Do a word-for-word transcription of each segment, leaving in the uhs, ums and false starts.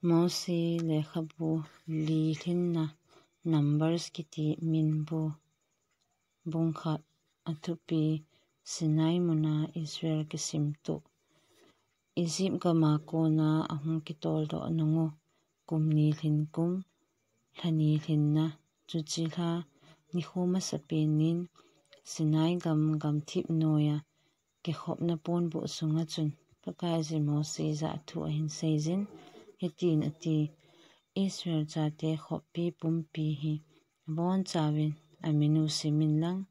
Mosi lekhabu li lhinna, Numbers kiti minbu. Bung khat. Athupi: Sinai muna Israel kisimtoh. Egypt gama kona ahung kitoldoh nungu kum ni lhin kum, lha ni lhinna, chuche lha nikho masapen in Sinai gam gamthip noiya kikhopna ponbuh sunga chun Pakaiyin Mosi jah a thu ahin seijin, hitin ati: Israel chate khoppi pumpi hi abonchauvin aminu simin lang,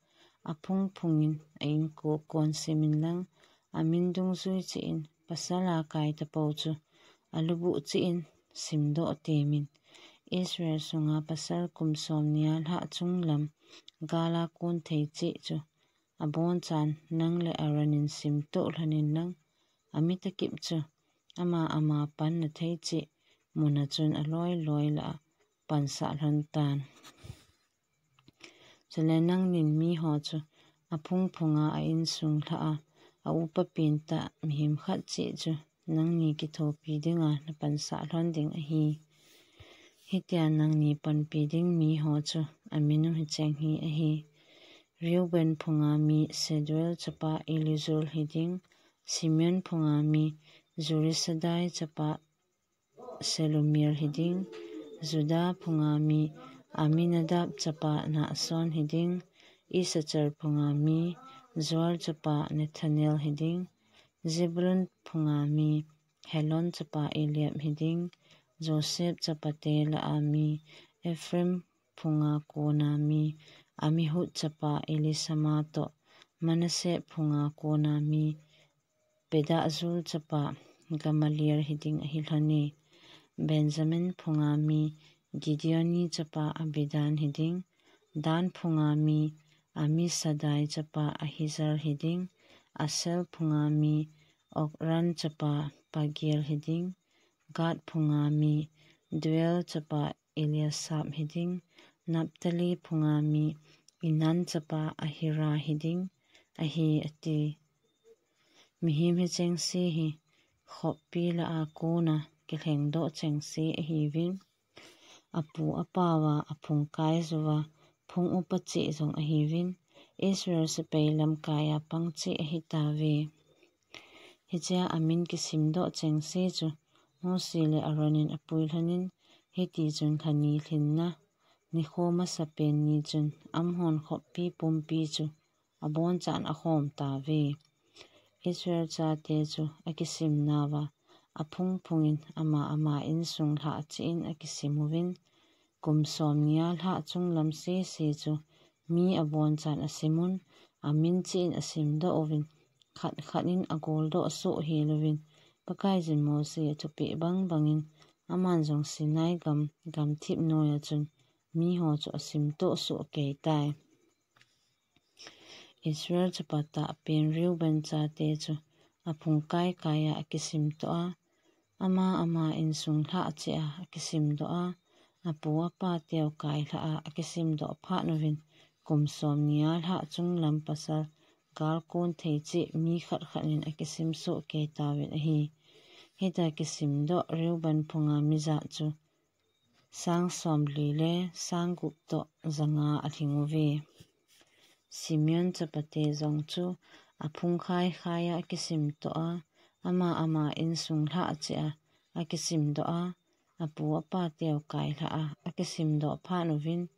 aphung phungin a inko kon simin lang, amin dungjui cheh in pasal a kai tapou chu alubuh cheh in simdoh temin. Israel sunga pasal kum somnia lhah chunglam gala kon thei cheh chu abonchan nang le Aaron in simtoh lhonin lang, amit akip chu ama ama panna thei cheh muna chun aloi loi lah a pansah lhon tan. Chule nangnin miho chu aphung phunga a insung lhah a, a upa pentah mihem khat cheh chu nangni kithopi dinga napansah lhon ding ahi. Hitia nangni panpi ding miho chu aminu hicheng hi ahi: Reuben phunga mi Shedeur chapa Elizur hiding, Simeon phunga mi Zurisadai chapa Shelumiel hiding, Judah phunga mi Aminadab chapa Nahson hiding, Issachar phunga mi Joel chapa Nethanel hiding, Zebulun phunga mi Helon chapa Eliab hiding, Joseph chapate lah a mi Ephraim phunga kona mi Amihud chapa Elisama toh, Manasseh phunga kona mi Pedahzur chapa Gamaliel hiding ahi lhone. Benjamin phunga mi Gideoni chapa Abidan hiding, Dan phunga mi Amisadai chapa Ahiezer hiding, Asher phunga mi Okran chapa Pagiel hiding, Gad phunga mi Deuel chapa Eliasaph hiding, Naphtali phunga mi Enan chapa Ahira hiding ahi, ati. Mihem hichengse hi khoppi lah a kona kilhengdoh chengse ahiuvin, apu apauva aphung kaiyuva phung upa cheh jong ahiuvin, Israel sepai lamkaiya pang cheh ahitauve. Hichea amin kisimdoh chengse chu Mosi le Aaron in apui lhonin, hitichun lha ni lhinna nikho masapen ni chun amahon khoppi pumpi chu abonchan akhom tauve. Israel chate chu akisimnauva aphung phungin ama ama insung lhah cheh in akisimuvin, kum somnia lhah chunglam sese chu mi abonchan asimun, amin cheh in asimdoh uvin, khat khat in agoldoh soh heluvin, Pakaiyin Mosi athupeh bang bangin aman jong Sinai gam gamthip noiya chun miho chu asimtoh soh keitai. Israel chapa tahpen Reuben chate chu aphung kai kaiya akisimtoh a, ama ama insung lhah cheh a akisimdoh a, apu apateu kai lhah a akisimdoh phat uvin, kum somnia lhah chunglam pasal gal kon thei cheh mi khat khat in akisim soh keitauvin ahi. Hitia kisimdoh Reuben phunga mi jat chu sang somli le sang gup toh janga alhinguve. Simeon chapate jong chu aphung khai khaiya akisimtoh a, ama ama insung lhah cheh a akisimdoh a, apu apateu kai lhah a akisimdoh phat uvin,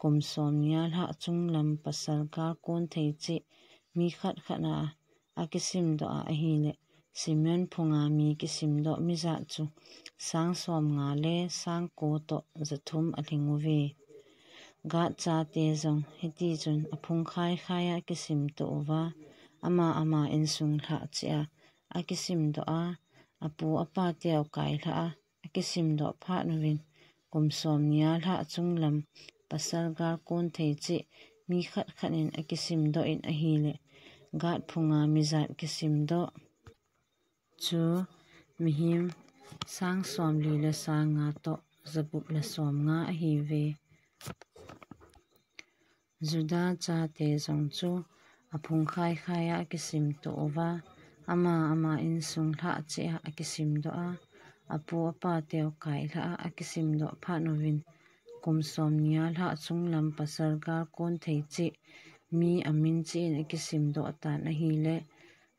kum somnia lhah chunglam pasal gal kon thei cheh mi khat khat a akisimdoh a ahile, Simeon phunga mi kisimdoh mi jat chu sang somnga le sang ko toh jathum alhinguve. Gad chate jong hitichun aphung khai khaiya akisimtoh uva, ama ama insung lhah cheh a akisimdoh a, apu apateu kai lhah a akisimdoh phat uvin, kum somnia lhah chunglam pasal gal kon thei cheh mi khat khat in akisimdoh in ahile, Gad phunga mi jat kisimdoh chu mihem sang somli le sang nga toh jagup le somnga ahiuve. Judah chate jong chu aphung khai khaiya akisimtoh uva, ama ama insung lhah cheh a akisimdoh a, apu apa teu kailha a akisimdoh phat uvin, kum som nia lha chunglam pasal gal kon thei cheh mi amin cheh in akisimdoh tan ahile,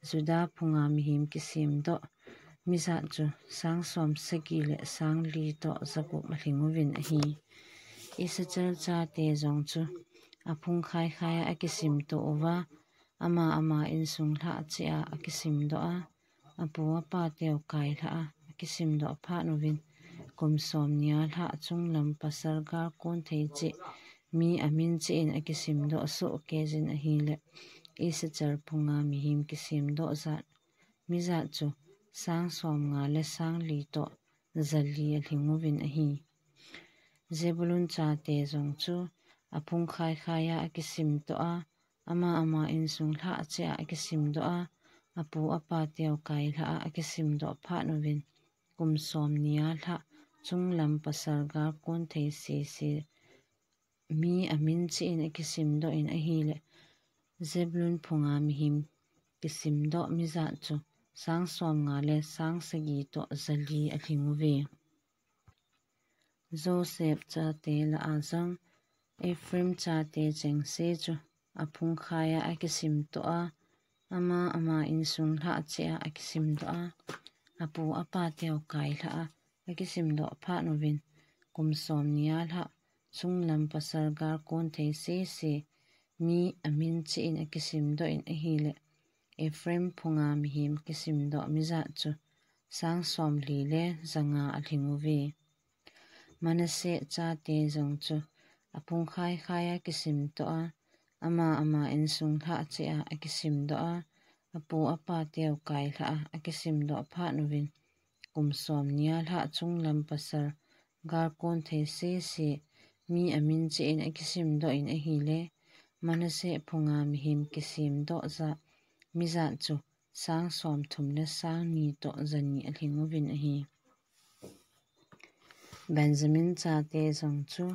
Judah phunga mihem kisimdoh mijat chu sang som sagi le sang li toh jagup alhing uvin ahi. Issachar chate jong chu aphung khaikhai a akisimdoh uva, ama ama insung lhah cheh a akisimdoh a, apu apa teu kailha a akisimdoh phat uvin, kum som nia lha chunglam pasal gal kon thei cheh mi amin cheh in akisimdoh soh kei jin ahile, Issachar phunga mihem kisimdoh jat mijat chu sang som nga le sang li toh jali alhing uvin ahi. Zebulun chate jong chu aphung khaikhai a akisimdoh a, ama ama insung lhah cheh a akisimdoh a, apu apa teu kailha a akisimdoh phat uvin, kum som nia lha chunglam pasal gal kon thei sese mi amin cheh in akisimdoh in ahile, Zebulun phunga mihem kisimdoh mijat chu sang som nga le sang sagi toh jali alhing uve. Joseph chate lah a jong Ephraim chate chengse chu aphung khaiya akisimdoh a, ama ama insung lhah cheh a akisimdoh a, apu apa teu kailha a akisimdoh phat uvin, kum som nia lha chunglam pasal gal kon thei sese mi amin cheh in akisimdoh in ahile, Ephraim phunga mihem kisimdoh mijat chu sang som li le ja nga alhing uve. Manasseh chate jong chu aphung khaikhai a kisimdoh a, ama ama insung lhah cheh a akisimdoh a, apu apa teu kailha a akisimdoh phat uvin, kum som nia lha chunglam pasal gal kon thei sese mi amin cheh in akisimdoh in ahile, Manasseh phunga mihem kisimdoh ja mijat chu sang som thum le sang ni toh ja ni alhing uvin ahi. Benjamin chate jong chu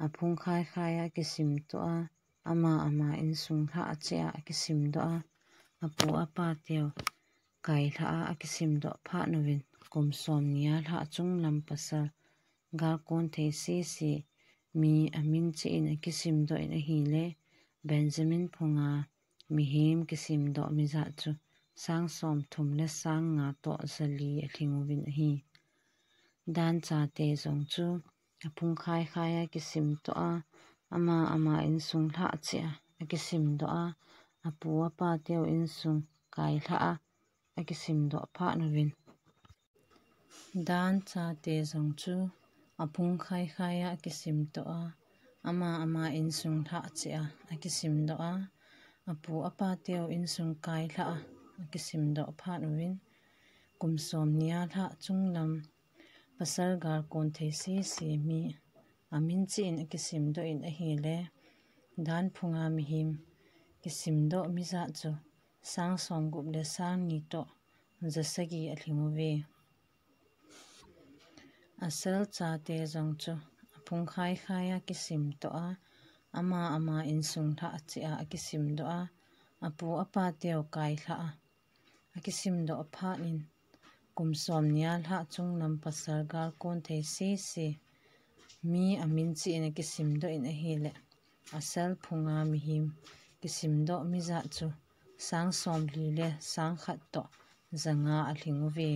aphung khaikhai a akisimdoh a, ama ama insung lhah cheh a akisimdoh a, apu apa teu kailha a akisimdoh phat uvin, kum som nia lha chunglam pasal gal kon thei sese mi amin cheh in akisimdoh in ahile, Benjamin phunga mihem kisimdoh mijat chu sang som thum le sang nga toh ja li alhing uvin ahi. Dan chate jong chu aphung khaikhai a kisimdoh a, ama ama insung lhah cheh a akisimdoh a, apu apa teu insung kailha a akisimdoh phat uvin, Dan chate jong chu aphung khaikhai a akisimdoh a, ama ama insung lhah cheh a akisimdoh a, apu apa teu insung kailha a akisimdoh phat uvin, kum som nia lha chunglam pasal gal kon thei sese mi amin cheh in akisimdoh in ahile, Dan phunga mihem kisimdoh mijat chu sang som gup le sang ni toh ja sagi alhing uve. Asher chate jong chu aphung khaikhai a kisimdoh a, ama ama insung lhah cheh a akisimdoh a, apu apa teu kailha a akisimdoh phat in, kum som nia lha chunglam pasal gal kon thei sese mi amin cheh in akisimdoh in ahile, Asher phunga mihem kisimdoh mijat chu sang som li le sang khat toh ja nga alhing uve.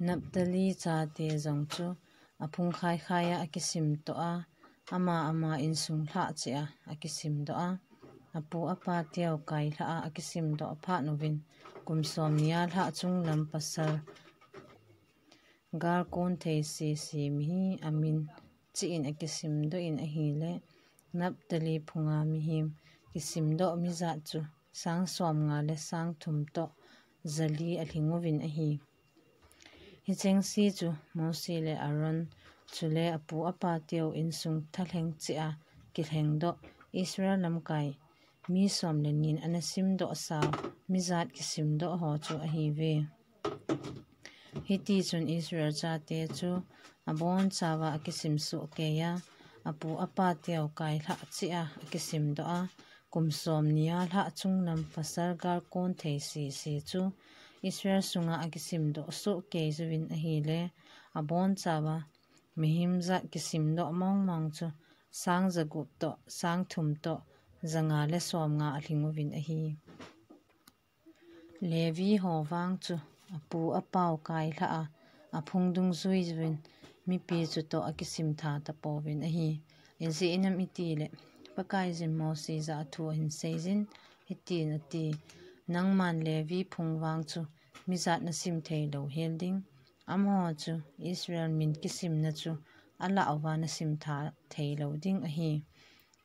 Naphtali chate jong chu aphung khaikhai a akisimdoh a, ama ama insung lhah cheh a akisimdoh a, apu apa teu kailha a akisimdoh phat uvin, kum som nia lha chunglam pasal gal kon thei sese mi amin cheh in akisimdoh in ahile, Naphtali phunga mihem kisimdoh mijat chu sang som nga le sang thum toh ja li alhing uvin ahi. Hicheng se chu Mose le Aaron chule apu apa teu insung thalheng cheh a kilhengdoh Israel lamkai mi som le ni in ana simdoh sau mijat kisimdoh ho chu ahiuve. Hiti chun Israel chate chu abon chauva akisim soh kei a, apu apa teu kailha cheh a akisimdoh a, kum som nia lha chunglam pasal gal kon thei sese chu Israel sunga akisimdoh soh kei jouvin ahile, abonchauva mihem jat kisimdoh mongmong chu sang jagup toh, sang thum toh, janga le somnga alhing uvin ahi. Levi ho vang chu apu apau kailhah a, aphung dungjui uvin mipi chutoh akisim tha tapouvin ahi. Ijeh inem itile, Pakaiyin Mose jah a thu ahin seijin, hitin ati, Nangman Levi phung vang chu mijat nasim thei lou hel ding. Amaho chu Israel min kisimna chu alah uva nasim tha thei lou ding ahi.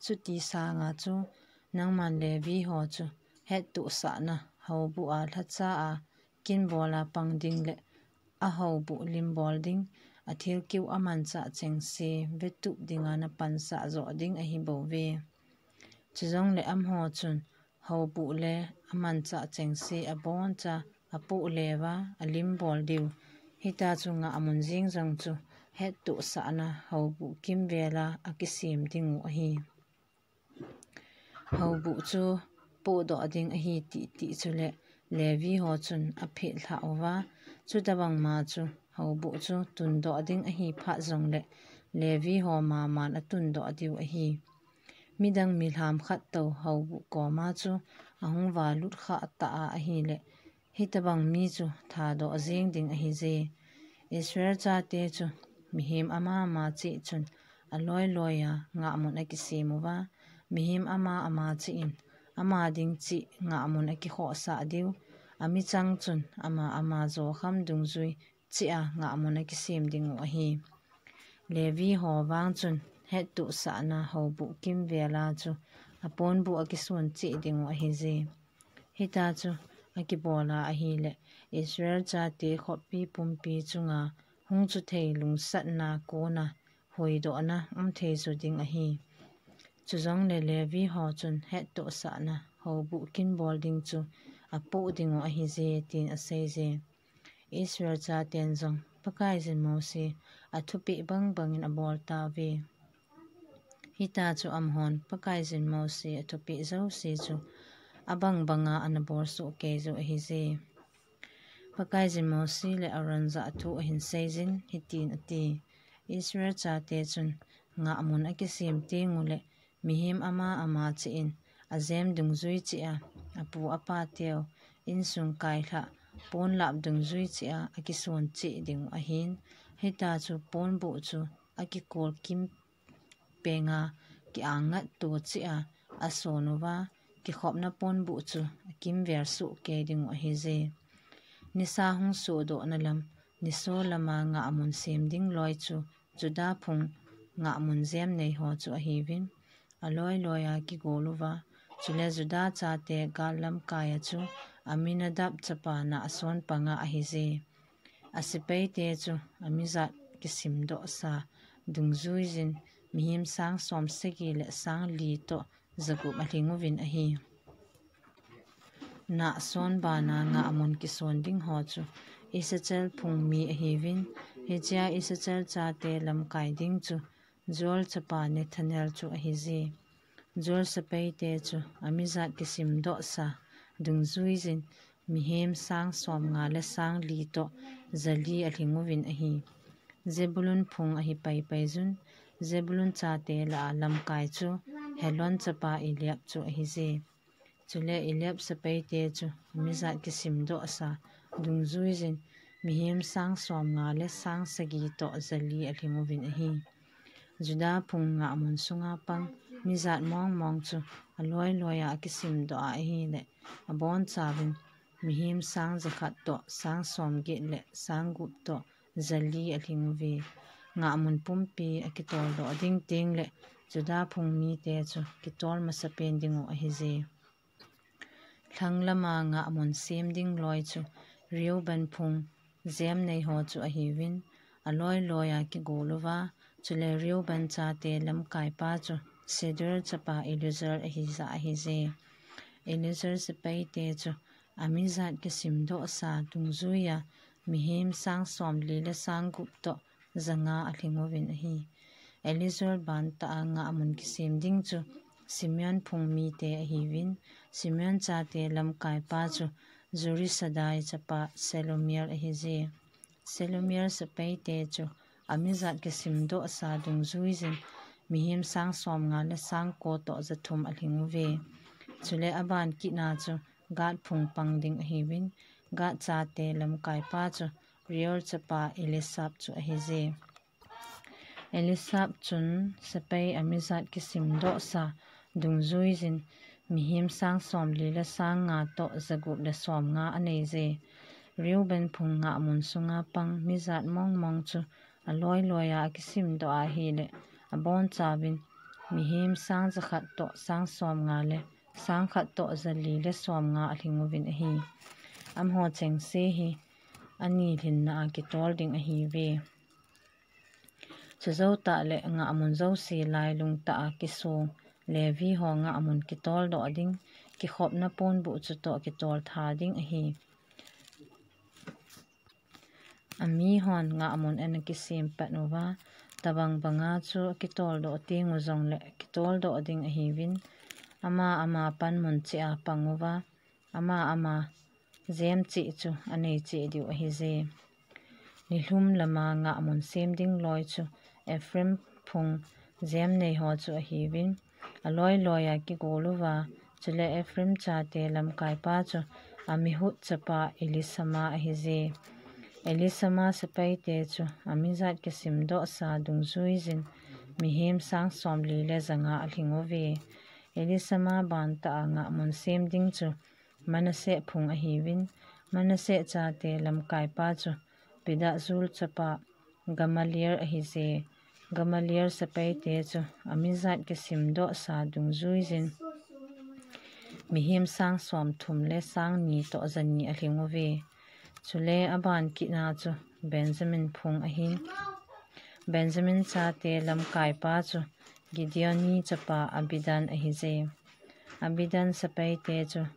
Chuti sanga chu nangman Levi ho chu hettohsahna houbuh a lhacha a kinbol a pang ding le ahoubuh limbol ding, athilkeu amanchah chengse vetup dinga napansah joh ding ahi bouve. Chujongle amaho chun houbuh le amanchah chengse aboncha apoh leuva alimbol diu. Hita chu ngahmun jeng jong chu hettohsahna houbuh kimvela akisem dingu ahi. Houbuh chu pohdoh ding ahi titi chule Levi ho chun aphetlhah uva, chutobangma chu houbuh chu tundoh ding ahi phat jongle Levi ho maman atundoh diu ahi. Midang milham khat tou houbuh koma chu ahung valut khah tah a ahile, hitobang mi chu thadoh jeng ding ahije. Israel chate chu mihem ama ama cheh chun aloiloiya ngahmun akisem uva, mihem ama ama cheh in ama ding cheh ngahmun akikhohsah diu, amichang chun ama ama jokham dungjui cheh a ngahmun akisem dingu ahi. Levi ho vang chun hettohsahna houbuh kimvela chu aponbuh akison cheh dingu ahije. Hita chu akibola ahile Israel chate khoppi pumpi chunga hung chuthei lungsatna kona huhdohna umthei chu ding ahi. Chujongle Levi ho chun hettohsahna houbuh kinbol ding chu apoh dingu ahije tin aseije. Israel chaten jong Pakaiyin Mose athupeh bangbangin abol tauve. Hita chu amahon Pakaiyin Mose athupeh jouse chu abangbanga anabol soh kei jou ahije. Pakaiyin Mose le Aaron jah a thu ahin seijin hitin ati, Israel chate chun ngahmun akisem tengule mihem ama ama cheh in ajem dungjui cheh a, apu apateu insung kailhah ponlap dungjui cheh a akison cheh dingu ahin, hita chu ponbuh chu akikol kim penga kiangatto cheh a ason uva, kikhopna ponbuh chu akimvel soh kei dingu ahije. Nisa hung sohdohna lam, niso lama ngahmun sem ding loi chu Judah phung ngahmun jemnei ho chu ahiuvin, aloiloiya kigol uva, chule Judah chate gal lamkaiya chu Aminadab chapa Nahson panga ahije. Asepaite chu amijat kisimdohsa dungjuiyin mihem sang somsagi le sang li toh jagup alhing uvin ahi. Nahson bana ngahmun kison ding ho chu Issachar phung mi ahiuvin, hichea Issachar chate lamkai ding chu Joel chapa Nethanel chu ahije. Joel sepaite chu amijat kisimdohsa dungjuiyin mihem sang somnga le sang li toh jali alhing uvin ahi. Zebulun phung ahi paipai jun, Zebulun chate lah a lamkai chu Helon chapa Eliab chu ahije. Chule Eliab sepaite chu amijat kisimdohsa dungjuiyin mihem sang somnga le sang sagi toh jali alhing uvin ahi. Judah phung ngahmun sunga pang mijat mongmong chu aloiloiya akisimdoh a ahile, abonchauvin mihem sang jakhat toh sang somget le sang gup toh jali alhing uve. Ngahmun pumpi akitoldoh ding tengle Judah phung mite chu kitol masapen dingu ahije. Lhang lama ngahmun sem ding loi chu Reuben phung jemnei ho chu ahiuvin, aloiloiya kigol uva, chule Reuben chate lamkaipa chu Sedeur chapa Eliezer ahijeh ahije. Eliezer sepaite chu amijat kisimdohsa dungjuiya mihem sang somli le sang gup toh janga alhing uvin ahi. Eliezer bantah a ngahmun kisem ding chu Simeon phung mite ahiuvin, Simeon chate lamkaipa chu Zurisadai chapa Selumiel ahi je. Selumiel sepai te chu amizat kisimdoh sa dungjuijin mihem sang somnga le sang ko toh jathum alhing uve. Chule aban kitna chu Gad phung pang ding ahiuvin, Gad chate lamkaipa chu Reuel chapa Eliasaph chu ahi je. Eliasaph chun sepai amizat kisimdoh sa dungjuijin mihem sang somli le sang nga toh jagup le somnga anei je. Reuben phung ngahmun sunga pang mijat mongmong chu aloi loiya akisimdoh ahile, abonchauvin mihem sang jakhat toh sang somnga le sang khat toh jali le somnga alhing uvin ahi. Amaho chengse hi ani lhinna a kitol ding ahiuve. Chujou tah le ngahmun jouse lailung tah a kisong Levi ho ngahmun kitoldoh ding, kikhopna ponbuh chutoh kitol tha ding ahi. Amihon ngahmun ana kisem pan uva, tabang banga chu akitoldoh teng u jongle kitoldoh ding ahiuvin, ama ama panmun cheh a pang uva, ama ama jem cheh chu anei cheh diu ahi je. Nilhum lama ngahmun sem ding loi chu Ephraim phung jem nei ho chu ahiuvin, aloi loiya kigol uva, chule Ephraim chate lamkaipa chu Amihud chapa Elisama ahi je. Elisama sepai te chu amizat kisimdoh sa dungjuijin mihem sang somli le janga alhing uve. Elisama bantah a ngahmun sem ding chu Manasseh phung ahiuvin, Manasseh chate lamkaipa chu Pedahzur chapa Gamaliel ahi je. Gamaliel sepai te chu amizat kisimdoh sa dungjuijin mihem sang somthum le sang ni toh jani alhing uve. Chule aban kitna chu Benjamin phung ahin, Benjamin chate lamkaipa chu Gideoni chapa Abidan ahi je. Abidan sepai te chu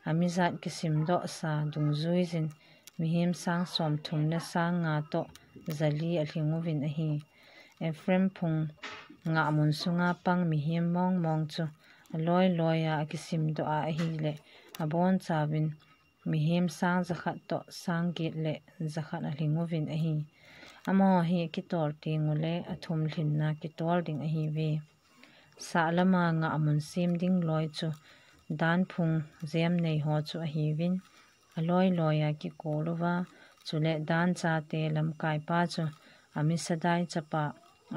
amizat kisimdoh sa dungjuijin mihem sang somthum le sang nga toh jali alhing uvin ahi. Ephraim phung ngahmun sunga pang mihem mongmong chu aloi loiya akisimdoh a ahile, abonchauvin mihem sang jakhat toh sang get le jakhat alhing uvin ahi. Amaho hi akitol teng ule athum lhinna kitol ding ahiuve. Sahlama ngahmun sem ding loi chu Dan phung jem nei ho chu ahiuvin, aloi loiya kigol uva, chule Dan chate lamkaipa chu Amisadai chapa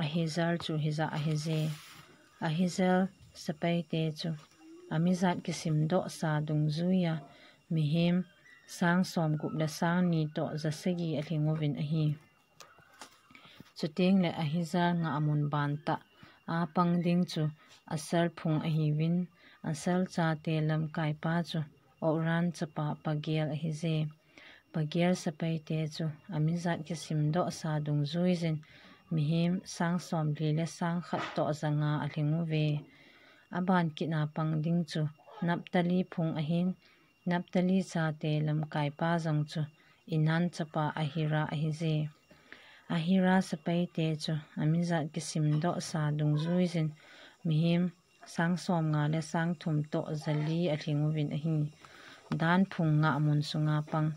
Ahiezer chu hijeh ahi je. Ahiezer sepai te chu amizat kisimdoh sa dungjuiya mihem sang somgup le sang ni toh jasagi alhing uvin ahi. Chuteng le Ahiezer ngahmun bantah a pang ding chu Asher phung ahiuvin, Asher chate lamkaipa chu Okran chapa Pagiel ahi je. Pagiel sepai te chu amizat kisimdoh sa dungjuijin mihem sang somli le sang khat toh janga alhing uve. Aban kitna pang ding chu Naphtali phung ahin, Naphtali chate lamkaipa jong chu Enan chapa Ahira ahi je. Ahira sepai te chu amizat kisimdoh sa dungjuijin mihem sang somnga le sang thum toh jali alhing uvin ahi. Dan phung ngahmun sunga pang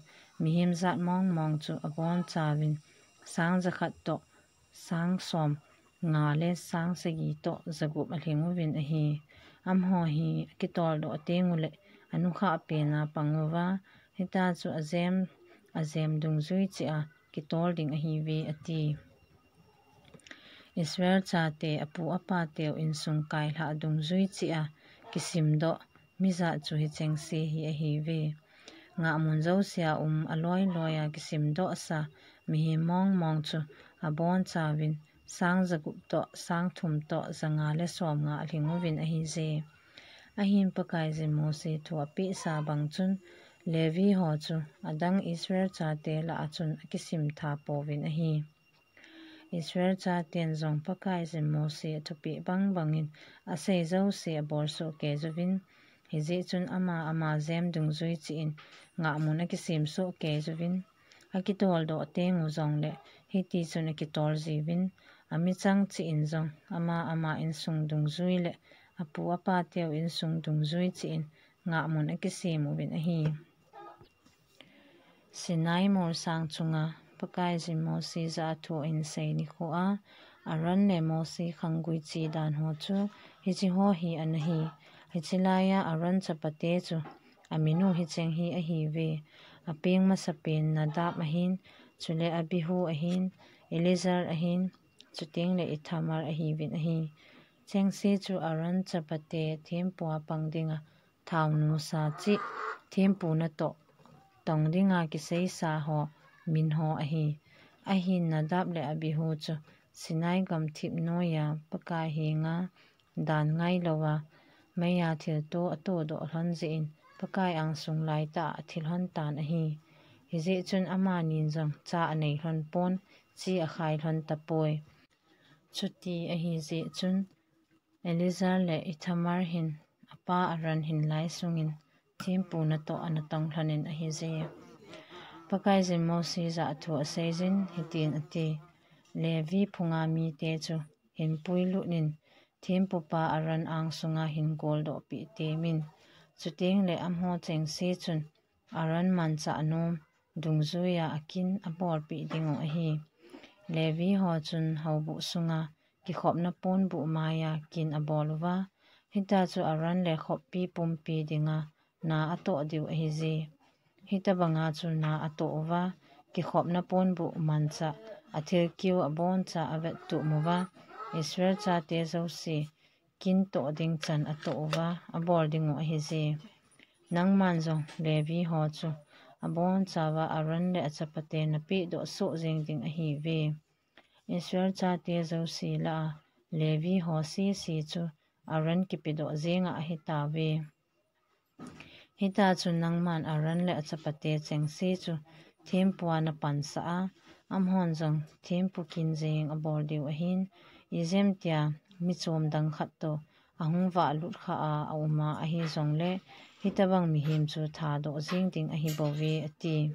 mihem jat mongmong chu abonchauvin sang jakhat toh sang somnga le sang sagi toh jagup alhing uvin ahi. Amaho hi akitoldoh teng ule anukhah pen a pang uva, hitia chu ajem, ajem dungjui cheh a kitol ding ahiuve ati. Israel chate apu apa teu insung kailhah dungjui cheh a kisimdoh mijat chu hichengse hi ahiuve. Ngahmun jousea um aloi loiya kisimdoh sa mihem mongmong chu abonchauvin sang jagup toh sang thum toh janga le somnga alhing uvin ahi je. Ahin Pakaiyin Mose thu apehsa bang chun Levi ho chu adang Israel chate lah a chun akisim tha pouvin ahi. Israel chaten jong Pakaiyin Mose athupeh bang bangin asei jouse abol soh kei uvin, hijeh chun ama ama jem dungjui cheh in ngahmun akisem soh kei uvin, akitoldoh teng u jongle hiti chun akitol jiuvin, amichang cheh in jong ama ama insung dungjui le apu apa teu insung dungjui cheh in ngahmun akisem uvin ahi. Sinai molsang chunga Pakaiyin Mose jah a thu ahin sei nikho a, Aaron le Mose khanggui chi dan ho chu hichi ho hi ana hi. Hichi laiya Aaron chapate chu aminu hicheng hi ahiuve. Apeng masapen Nadab ahin, chule Abihu ahin, Eleazar ahin, chuteng le Ithamar ahiuvin ahi. Chengse chu Aaron chapate thempua pang dinga thao nusa chih, thempu natoh tong dinga kiseisa ho min ho ahi. Ahin Nadab le Abihu chu Sinai gamthip noiya Pakai henga dan ngailouva, meiya thilto atohdoh lhon jeh in Pakai angsung laitah a athi lhon tan ahi. Hijeh chun amanin jong cha anei lhon pon, chi akhai lhon tapoi. Chuti ahijeh chun Eleazar le Ithamar hin apa Aaron hinlai sungin thempu natoh ana tong lhonin ahije. Pakaiyin Mose jah a thu aseiyin hitin ati, Levi phunga mite chu hin puilut in, thempupa Aaron angsunga hin goldohpeh temin. Chuteng le amaho chengse chun Aaron manchah nom dungjuiya akin abolpeh dingu ahi. Levi ho chun houbuh sunga kikhopna ponbuh maiya kin abol uva, hita chu Aaron le khoppi pumpi dinga na atoh diu ahije. Hitabanga chu na atoh uva, kikhopna ponbuh manchah, athilkeu aboncha avettup uva, Israel chate jouse kin toh ding chan atoh uva, abol dingu ahije. Nangman jong Levi ho chu abonchauva Aaron le achapate napehdoh soh jeng ding ahiuve. Israel chate jouse lah a Levi ho sese chu Aaron kipedoh jenga ahitauve. Hita chu nangman Aaron le achapate chengse chu thempua napansah a, amahon jong thempu kin jeng abol diu ahin, ijemtia mi chom dang khat toh ahung vahlut kha a auma ahijongle, hitabang mihem chu thadoh jeng ding ahibouve, ati.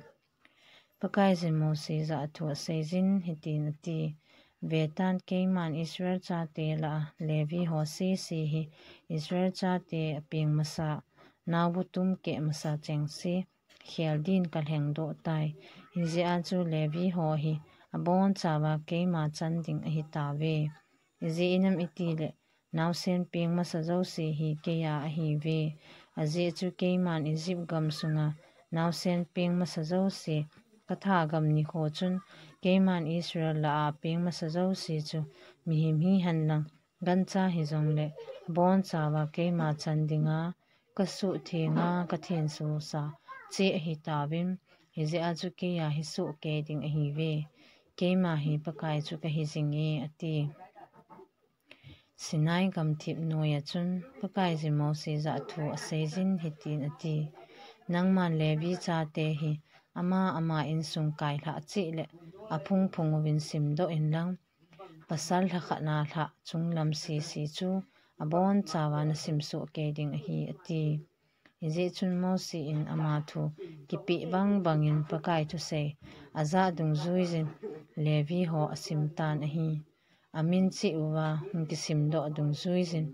Pakaiyin Mose jah a thu aseiyin hitin ati, Vetan, keiman Israel chate lah a Levi ho sese hi Israel chate apeng masa, naobu tum keh masa chengse khel din kalhengdoh tai. Hijeh a chu Levi ho hi abonchauva keima chan ding ahitauve. Ijeh inem itile, naosen peng masa jouse hi keiya ahiuve. Ajeh chu keiman Egypt gam sunga naosen peng masa jouse kathagam nikho chun, keiman Israel lah a peng masa jouse chu mihem hihen lang, gancha hijongle, abonchauva keima chan dinga kasuhthenga kathensosa cheh ahitauvin, hijeh a chu keiya hi sohkei ding ahiuve. Keima hi Pakai chu kahijinge, ati. Sinai gamthip noiya chun Pakaiyin Mose jah a thu aseiyin hitin ati, Nangman Levi chate hi ama ama insung kailhah cheh le aphung phung uvin simdoh inlang, pasal lhakhat na lhah chunglam sese chu abonchauva nasim sohkei ding ahi, ati. Hijeh chun Mose in ama thu kipeh bang bangin Pakai thusei ajah dungjuiyin Levi ho asimtan ahi. Amin cheh uva hung kisimdoh dungjuiyin,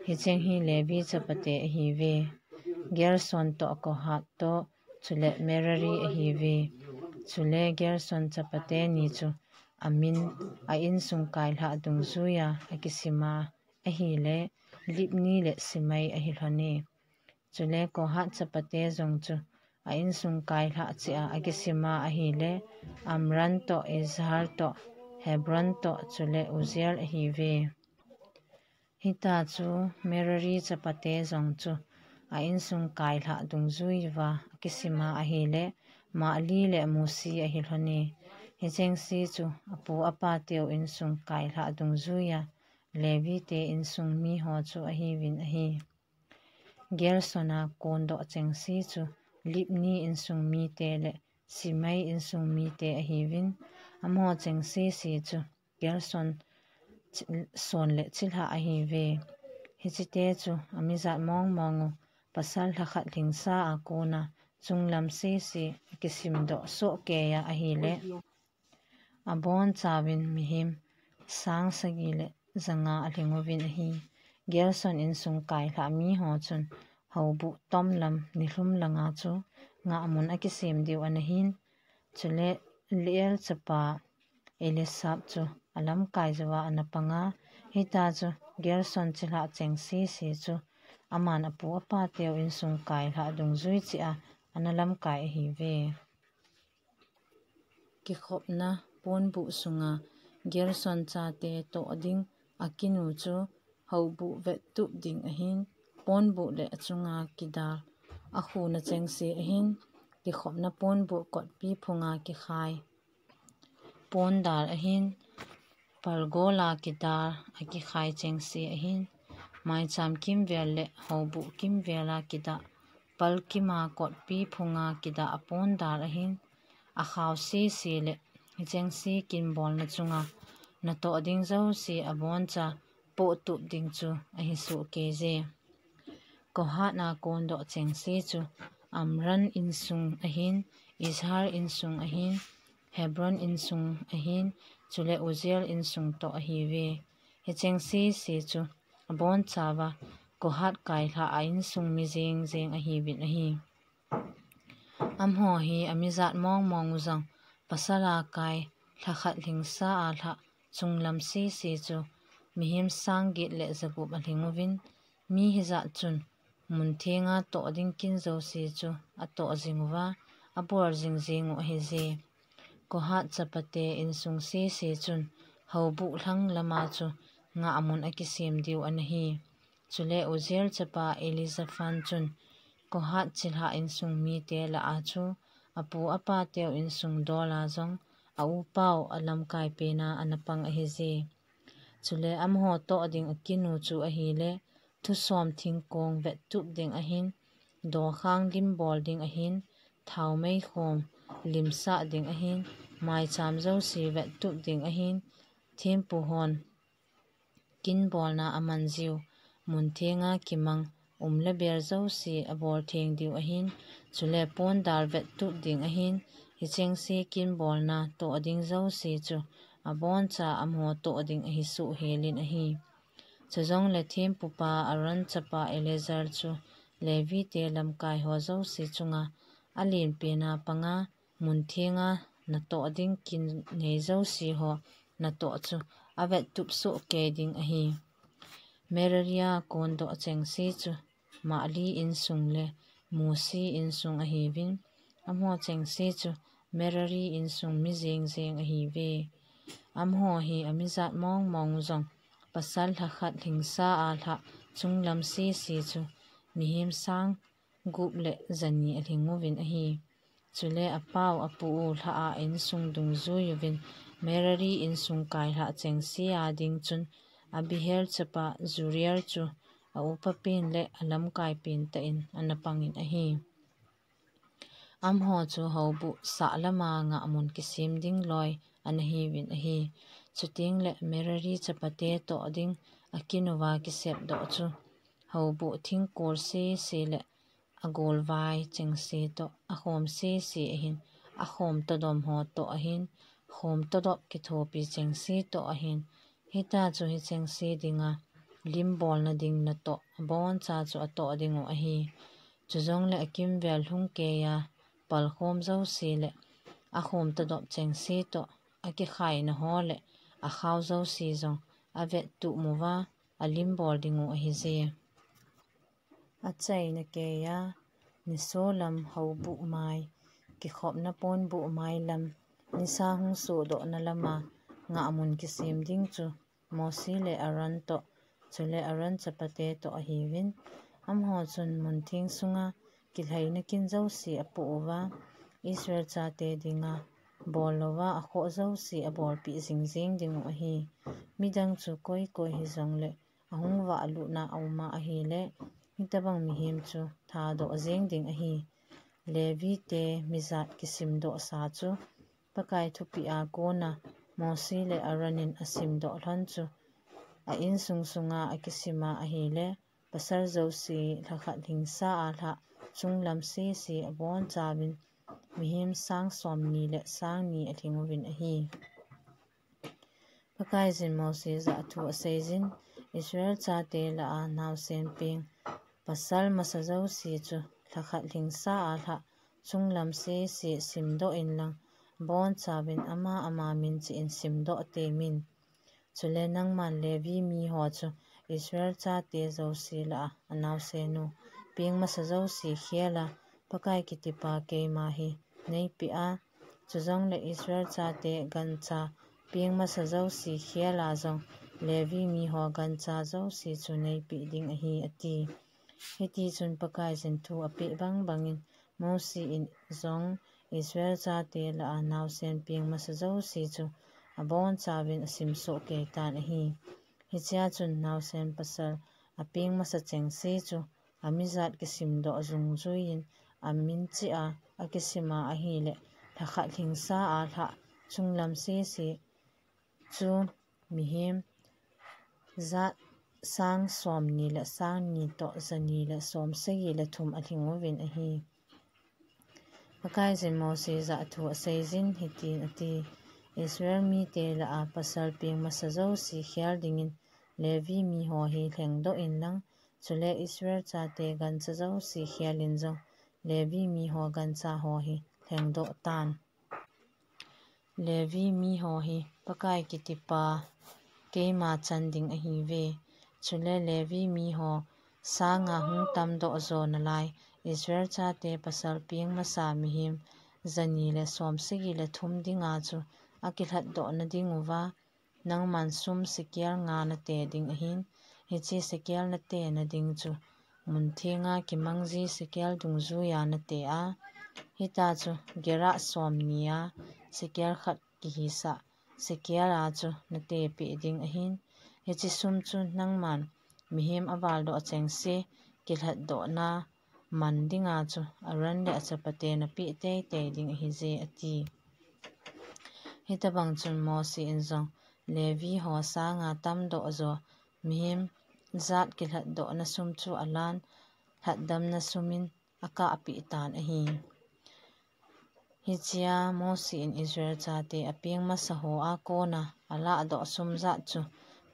Hicheng hi Levi chapate ahiuve. Gerson toh Kohat toh, chule Merari ahiuve. Chule Gerson chapate ni chu amin, a insung kailhah dungjuiya akisima ahile, Libni le Simei ahi lhone. Chule Kohat chapate jong chu a insung kailhah cheh a akisima ahile, Amram toh, Izhar toh, Hebron toh, chule Uzziel ahiuve. Hita chu Merari chapate jong chu a insung kailhah dungjuiya akisima ahile, Mahli le Musi ahi lhone. Hichengse chu apu apateu insung kailhah dungjuiya Levi te insung miho chu ahiuvin ahi. Gerson a kondoh chengse chu Libni insung mite le Simei insung mite ahiuvin, amaho chengse chu Gerson ch-, son le chilhah ahiuve. Hichete chu amijat mong mong u, pasal lhakhat lhingsa a kona chunglam sese akisimdoh sohkeiya ahile, abonchauvin mihem sang sagi le janga alhing uvin ahi. Gerson insung kailhah miho chun houbuh tomlam nilhum langa chu ngahmun akisem diu ana hin. Chule Leel chapa Eliasaph chu alamkai jouva ana panga, hita chu Gerson chilhah cheng sese chu aman apu apateu insung kailhah dungjui cheh a ana lamkai ahiuve. Kikhopna ponbuh sunga Gerson chate toh ding akinu chu houbuh vettup ding ahin, ponbuh le achunga kidal, akhuna chengse ahin, kikhopna ponbuh kotpi phunga kikhai pondal ahin, palgola kidal akikhai chengse ahin, maicham kimvel le houbuh kimvela kidah, palkima kotpi phunga kidah apondal ahin, akhao sese le hichengse kinbolna chunga natoh ding jouse aboncha pohtup ding chu ahi sohkeije. Kohath a kondoh chengse chu Amram insung ahin, Izhar insung ahin, Hebron insung ahin, chule Uzziel insung toh ahiuve. Hicheng sese chu abonchauva Kohath kailhah a insung mi jeng jeng ahiuvin ahi. Amaho hi amijat mong mong u jong, pasal a kai, lhakhat lhingsa a lhah, chunglam sese chu mihem sang get le jagup alhing uvin, mi hijat chun mun thenga toh ding kin jouse chu atoh jing uva, abol jing jing u ahije. Kohath chapate insung sese chun houbuh lhang lama chu ngahmun akisem diu anahi. Chule Uzziel chapa Elizaphan chun Kohath chilhah insung mite lah a chu apu apateu insung dola jong a upau alamkai pena ana pang ahije. Chule amaho toh ding akinu chu ahile, thusom thingkong vettup ding ahin, dokhang limbol ding ahin, thaomei khom limsah ding ahin, maicham jouse vettup ding ahin, thempu hon kinbolna aman jiu, mun thenga kimang um le bel jouse abol theng diu ahin, chule pondal vettup ding ahin, hicheng se kinbolna toh ding jouse chu aboncha amaho toh ding ahi soh helin ahi. Chujongle thempupa Aaron chapa Eleazar chu Levite lamkai ho jouse chunga alen pena panga, mun thenga natoh ding kin nei jouse ho natoh chu avettup soh kei ding ahi. Merari a kondoh chengse chu Mahli insung le Musi insung ahiuvin, amaho chengse chu Merari insung mi jeng jeng ahiuve. Amaho hi amijat mong mong u jong, pasal lhakhat lhingsa a lhah chunglam sese chu mihem sang gup le jani alhing uvin ahi. Chule apau apu u lhah a insung dungjui uvin Merari insung kailhah chengse a ding chun Abihail chapa Zuriel chu a upa pen le alamkai pen tah in ana pangin ahi. Amaho chu houbuh sah lama ngahmun kisem ding loi anahiuvin ahi. Chuteng le Merari chapate toh ding akinuva kisepdoh chu houbuh thingkol sese le agolvai chengse toh, akhom sese ahin, akhom todom ho toh ahin, khom todop kithopi chengse toh ahin, hita chu hicheng se dinga limbolna ding natoh aboncha chu atoh ding u ahi. Chujongle akimvel lhung keiya palkhom jouse le akhom todop chengse toh, akikhaina ho le akhao jouse jong avettup uva alimbol ding u ahije. Achaina keiya nisolam houbuh mai, kikhopna ponbuh mai lam, nisa hung sohdohna lama ngahmun kisem ding chu Mosi le Aaron toh, chule Aaron chapate toh ahiuvin, amaho chun mun theng sunga kilhaina kin jouse apoh uva, Israel chate dinga bol louva akhoh jouse abolpeh jing jeng ding u ahi. Midang chu koi koi hijongle ahung vahlutna auma ahile, hitobang mihem chu thadoh jeng ding ahi. Levite mijat kisimdohsa chu Pakai thupeh a kona Mosi le Aaron in asimdoh lhon chu a insung sunga akisima ahile, pasal jouse lhakhat lhingsa a lhah chunglam sese abonchauvin mihem sang somni le sang ni alhing uvin ahi. Pakaiyin Mosi jah a thu aseijin, Israel chate lah a naosen peng pasal masa jouse chu lhakhat lhingsa a lhah chunglam sese simdoh inlang, abonchauvin ama ama min cheh in simdoh temin. Chule nangman Levi miho chu Israel chate jouse lah a anaosen u peng masa jouse khel a Pakai kitipa keima hi neipeh a, chujongle Israel chate gancha peng masa jouse khel a jong Levi miho gancha jouse chu neipeh ding ahi, ati. Hitichun Pakaiyin thu apeh bang bangin Mosi in jong Israel chate lah a naosen peng masa jouse chu abonchauvin asimsoh keitan ahi. Hichea chun naosen pasal apeng masa chengse chu amijat kisimdoh jungjuiyin amin cheh a akisima ahile, lhakhat lhingsa a lhah chunglam sese chu mihem jat sang somni le sang ni toh jani le somsagi le thum alhing uvin ahi. Pakaiyin Mosi jah a thu aseiyin hitin ati, Israel mite lah a pasal peng masa jouse khel dingin Levi miho hi lhengdoh inlang, chule Israel chate gancha jouse khel in jong Levi miho gancha ho hi lhengdoh tan. Levi miho hi Pakai kitipa keima chan ding ahiuve. Chule Levi miho sanga hung tamdoh jo nalai Israel chate pasal peng masa mihem jani le somsagi le thum dinga chu akilhatdoh nading uva, nangman sum sekel nga nate ding ahin, hiche sekel nate nading chu mun thenga kimang ji sekel dungjuia nate a, hitia chu gerah somni a sekel khat kihisah sekel a chu nate peh ding ahin, hiche sum chu nangman mihem avaldoh chengse kilhatdohna man dinga chu Aaron le achapate napeh teitei ding ahije, ati. Hitobang chun Mosi in jong Levi ho sanga tamdoh jo mihem jat kilhatdohna sum chu alan, lhatdamna sum in akahpeh tan ahi. Hichea Mosi in Israel chate apeng masa ho a kona alahdoh sum jat chu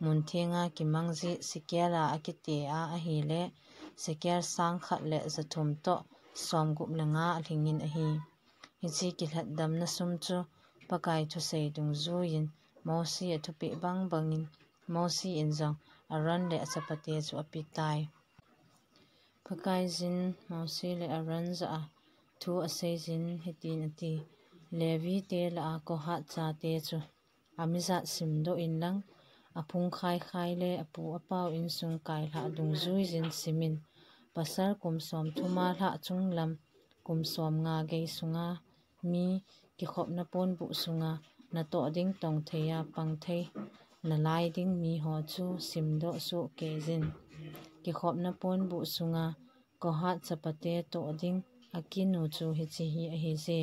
mun thenga kimang ji sekel a akite a ahile, sekel sang khat le ja thum toh somgup le nga alhingin ahi. Hiche kilhatdamna sum chu Pakai thusei dungjuiyin Mosi athupeh bang bangin Mosi in jong Aaron le achapate chu apetai. Pakaiyin Mosi le Aaron jah a thu aseiyin hitin ati, Levi te lah a Kohat chate chu amijat simdoh inlang, aphung khaikhai le apu apau insung kailhah dungjuiyin simin, pasal kum somthum a lhah chunglam kum somnga gei sunga mi kikhopna ponbuh sunga natoh ding tongthei a pangthei nalai ding miho chu simdoh soh keiyin. Kikhopna ponbuh sunga Kohat chapate toh ding akin u chu hiche hi ahije.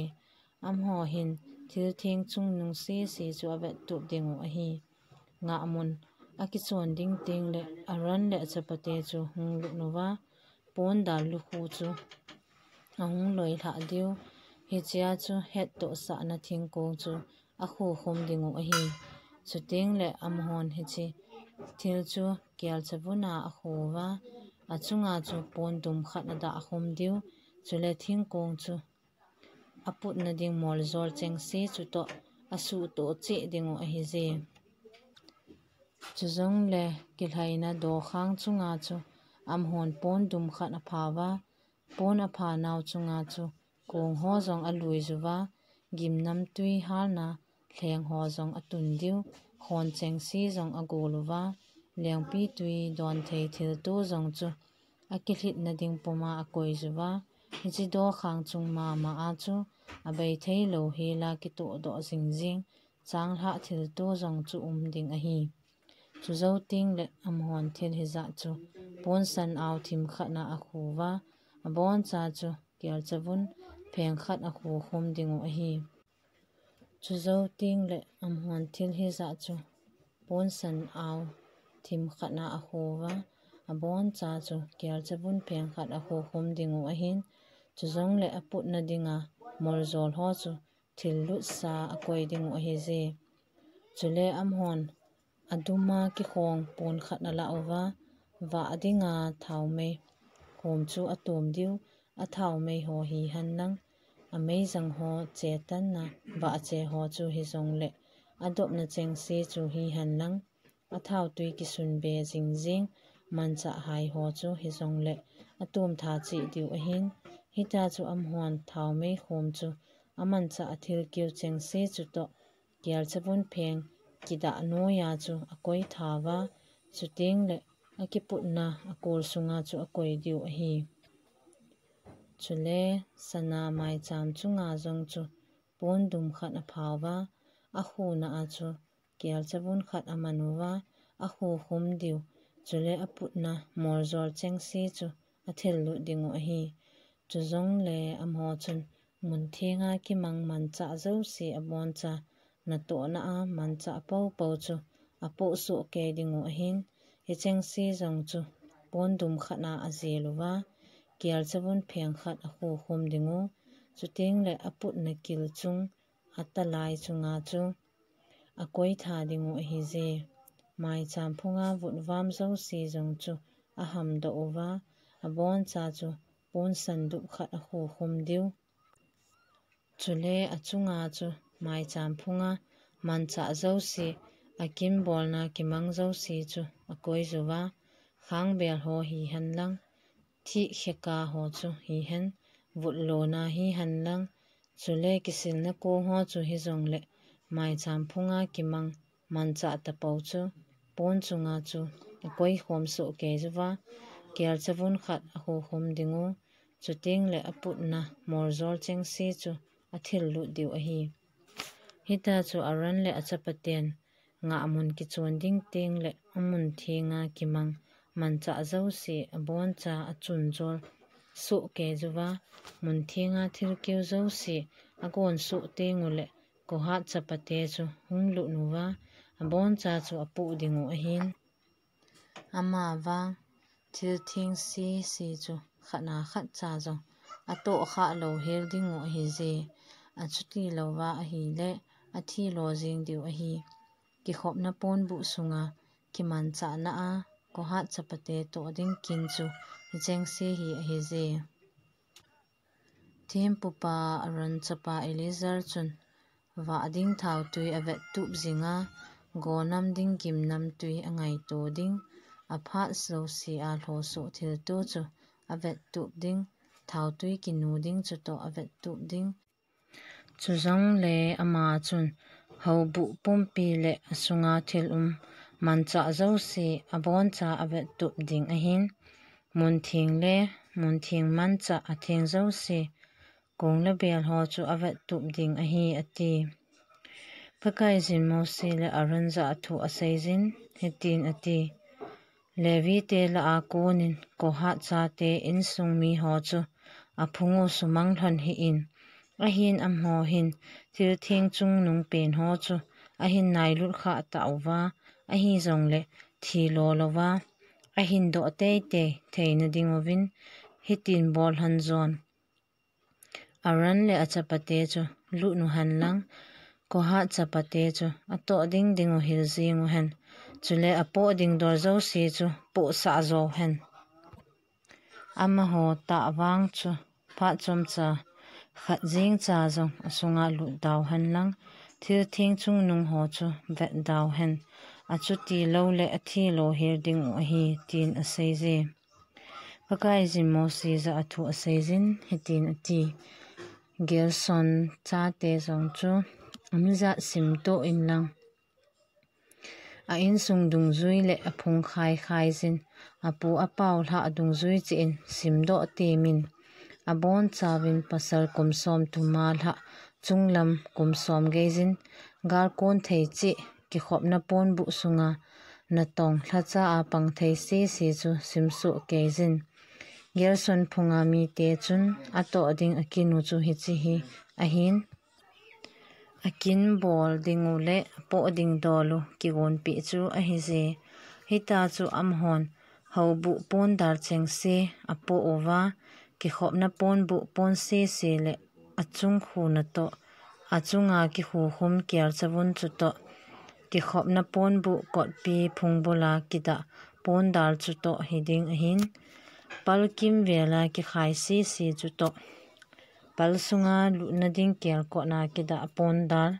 Amaho hin thil theng chungnung sese chu avettup ding u ahi. Ngahmun akichon ding tengle Aaron le achapate chu hung lut uva, pondal lukhu chu ahung loilhah diu, hichea chu hettohsahna thingkong chu akhukhum ding u ahi. Chutengle amahon hiche thil chu kelchavun a akhu uva, achunga chu pondum khat adahkhum diu, chule thingkong chu aputna ding moljol chengse chutoh asuhtoh cheh ding u ahije. Chujongle kilhaina dokhang chunga chu amahon pondum khat apha uva, pon apha nau chunga chu kong ho jong aluiju va, gimnamtui halna lheng ho jong atun diu, khon chengse jong agol uva, lengpitui donthei thilto jong chu akilhitna ding puma akoiju va, hiche dokhang chung mama a chu abei theilou hela kitohdoh jingjing changlhah thilto jong chu um ding ahi. Chujou tengle amahon thil hijat chu ponsan ao thim khat na akhu uva, aboncha chu kelchavun pheng khat akhukhum ding u ahi. Chujou tengle amahon thil hijat chu ponsan ao thim khat na akhu uva, aboncha chu kelchavun pheng khat akhukhum ding u ahin, chujongle aputna dinga moljol ho chu thil lutsa akoi ding u ahije. Chule amahon aduma kikhong pon khat alah uva, vah dinga thaomei khom chu atom diu, athaomei ho hihen lang ameijang ho, chetanna vahche ho chu hijongle adopna chengse chu hihen lang, athaotui kisunbe jingjing manchah hai ho chu hijongle atomtha cheh diu ahin. Hitia chu amahon thaomei khom chu amanchah athilkeu chengse chutoh kelchavun pheng kidah noiya chu akoitha uva, chutengle akiputna akol sunga chu akoi diu ahi. Chule sana maicham chunga jong chu pondum khat apha uva, akhuna a chu kelchavun khat aman uva, akhukhum diu, chule aputna moljol chengse chu athillut dingu ahi. Chujongle amaho chun munthenga kimang manchah jouse aboncha natohna a manchah poupou chu apoh sohkei dingu ahin, hichengse jong chu pondum khat a ajel uva, kelchavun pheng khat akhukhum dingu, chutengle aputna kil chung atalai chunga chu akoitha dingu ahije. Maicham phunga vutvam jouse jong chu ahamdoh uva, aboncha chu pon sandup khat akhukhum diu. Chule achunga chu maicham phunga manchah jouse, akinbolna kimang jouse chu akoiju uva, khangbel ho hihen lang, thih kheka ho chu hihen, vutlona hihen lang, chule kisilna kong ho chu hijongle maicham phunga kimang manchah tapou chu pon chunga chu akoikhom sohkeiju uva, kelchavun khat akhukhum dingu, chutengle aputna moljol chengse chu athillut diu ahi. Hitia chu Aaron le achapaten ngahmun kichon ding tengle amunthenga kimang manchah jouse aboncha achunjol sohkeiju uva, munthenga thilkeu jouse agonsoh tengule Kohat chapate chu hunglut uva, aboncha chu apoh dingu ahin. Amavang thiltheng sese chu khatna khatcha jong atohkhah louhel dingu ahije. Achutilouva ahile athilo jeng diu ahi. Kikhopna ponbuh sunga kimanchahna a Kohat chapate toh ding kin chu hichengse hi ahije. Thempupa Aaron chapa Eleazar chun vah ding thaotui avettup jinga, gonam ding gimnamtui angaito ding, aphat jousea lhosoh thilto chu avettup ding, thaotui kinu ding chutoh avettup ding. Chujongle ama chun houbuh pumpi le asunga thil um manchah jouse aboncha avettup ding ahin, muntheng le muntheng manchah atheng jouse, kong le bel ho chu avettup ding ahi, ati. Pakaiyin Mose le Aaron jah a thu aseijin, hitin ati, Levite lah a konin Kohat chate insung miho chu aphungu sumang lhon hih in, ahin amaho hin thiltheng chungnung pen ho chu ahin nailut khah tauva, ahijongle thilo louva ahin doh teitei theina dinguvin hitin bol lhon jon. Aaron le achapate chu lut uhen lang, Kohat chapate chu atoh ding dingu hil jeng uhen, chule apoh ding dol jouse chu pohsah jo hen. Amaho tah vang chu phat chomcha khat jengcha jong asunga lut dauhen lang, thiltheng chungnung ho chu vet dauhen, achuti loule athilo hel dingu ahi, tin aseije. Pakaiyin Mose jah a thu aseijin, hitin ati, Gerson chate jong chu amijat simtoh inlang, a insung dungjui le aphung khaikhaiyin, apu apao lhah dungjui cheh in simdoh temin, abonchauvin pasal kum somthum a lhah chunglam kum som geiyin, galkon thei cheh kikhopna ponbuh sunga natong lhacha a pang thei sese chu simsoh keiyin. Gerson phunga mite chun atoh ding akinu chu hiche hi ahin, akin bol dingu le apoh ding dolu kigonpeh chu ahije. Hitia chu amahon houbuh pondal chengse apoh uva, kikhopna ponbuh pon sese le achung khu natoh, achunga kikhukhum kelchavun chutoh, kikhopna ponbuh kotpi phungbula kidah pondal chutoh hiding ahin, palkim vela kikhai sese chutoh, pal sunga lutna ding kelkotna kidah pondal,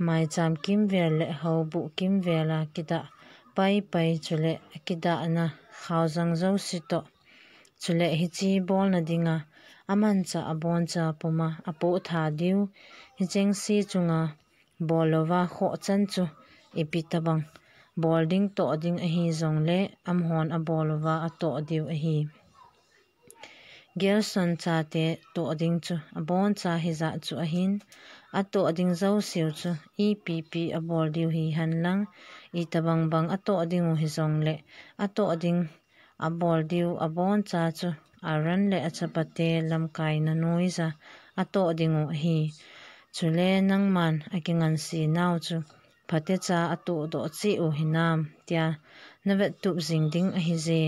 maicham kimvel le houbuh kimvela kidah paipai chule kidahna khaojang jouse toh, chule hiche bolna dinga amanchah aboncha puma apoh tha diu, hicheng se chunga bol louva khoh chan chu ipi tabang bol ding toh ding ahi jongle amahon abol uva atoh diu ahi. Gerson chate toh ding chu aboncha hijat chu ahin, atoh ding jouseu chu ipi ipi abol diu hihen lang, itabang bang atoh diu hijongle atoh ding abol diu aboncha chu Aaron le achapate lamkaina noija atoh diu ahi. Chule nangman akinganse nau chu phatecha atoh doh cheh u hinam tia navettup jing ding ahije.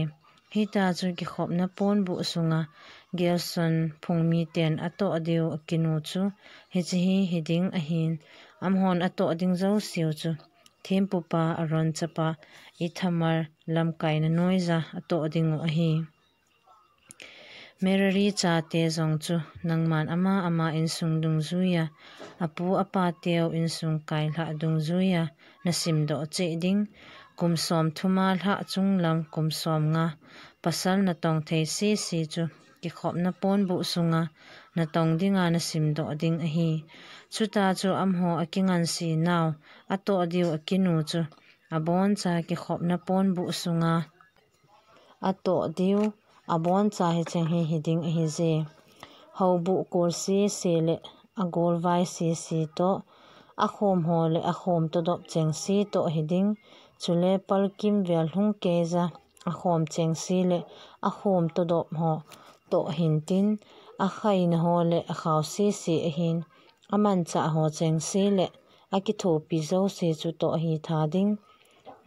Hitia chu kikhopna ponbuh sunga Gerson phung miten atoh diu akinu chu hiche hi hiding ahin, amahon atoh ding jouseu chu thempupa Aaron chapa Ithamar lamkaina noija atoh diu ahi. Merari chate jong chu nangman ama ama insung dungjuiya, apu apateu insung kailhah dungjuiya nasimdoh cheh ding, kum somthum a lhah chunglam kum somnga, pasal natong thei sese chu kikhopna ponbuh sunga natong dinga nasimdoh ding ahi. Chuta chu amaho akinganse nau atoh diu akinu chu aboncha kikhopna ponbuh sunga atoh diu aboncha hicheng hi hiding ahije. Houbuh kol sese le agolvai sese toh, akhom ho le akhom todop chengse toh hiding, chule pal kimvel lhung keija akhom chengse le akhom todop ho toh hintin, akhaina ho le akhao sese ahin, amanchah ho chengse le akithopi jouse chu toh hitha ding.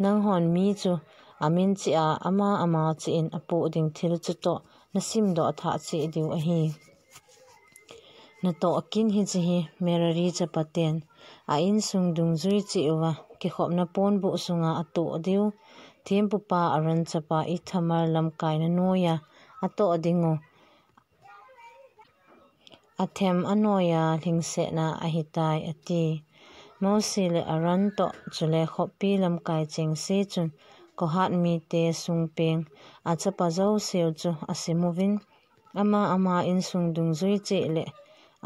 Nanghon mi chu amin cheh a ama ama cheh in apoh ding thil chu toh nasimdoh thah cheh diu ahi. Natoh kin hiche hi Merari chapaten ainsung dungjui cheh uva kikhopna ponbuh sunga atoh diu, thempupa Aaron chapa Ithamar lamkaina noiya atoh diu, athem anoiya lhingsetna ahitai, ati. Mose le Aaron toh chule khoppi lamkai chengse chun Kohat mite sungpeng achapa jouseu chu asim uvin, ama ama insung dungjui cheh le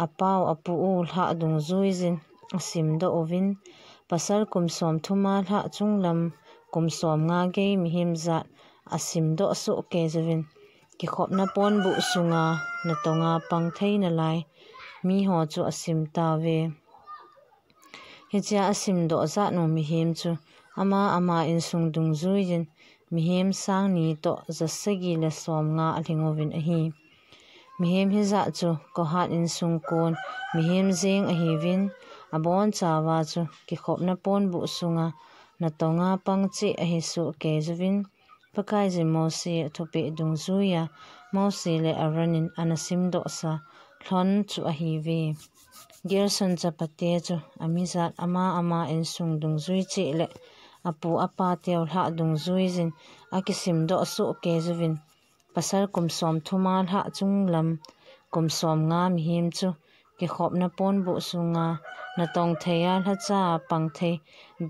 apau apu u lhah dungjuiyin asimdoh uvin, pasal kum somthum a lhah chunglam kum somnga gei mihem jat asimdoh soh kei uvin, kikhopna ponbuh sunga natonga pang thei nalai miho chu asim tauve. Hichea asimdoh jat u mihem chu ama ama insung dungjuiyin mihem sang ni toh jasagi le somnga alhing uvin ahi. Mihem hijat chu Kohat insung kon mihem jeng ahiuvin, abonchauva chu kikhopna ponbuh sunga natonga pang cheh ahi soh kei uvin, Pakaiyin Mose athupeh dungjuiya Mose le Aaron in ana simdohsa lhon chu ahiuve. Gerson chapate chu amijat ama ama insung dungjui cheh le apu apateu lhah dungjuiyin akisimdoh soh kei uvin, pasal kum somthum a lhah chunglam kum somnga mihem chu kikhopna ponbuh sunga natong thei a lhacha pang thei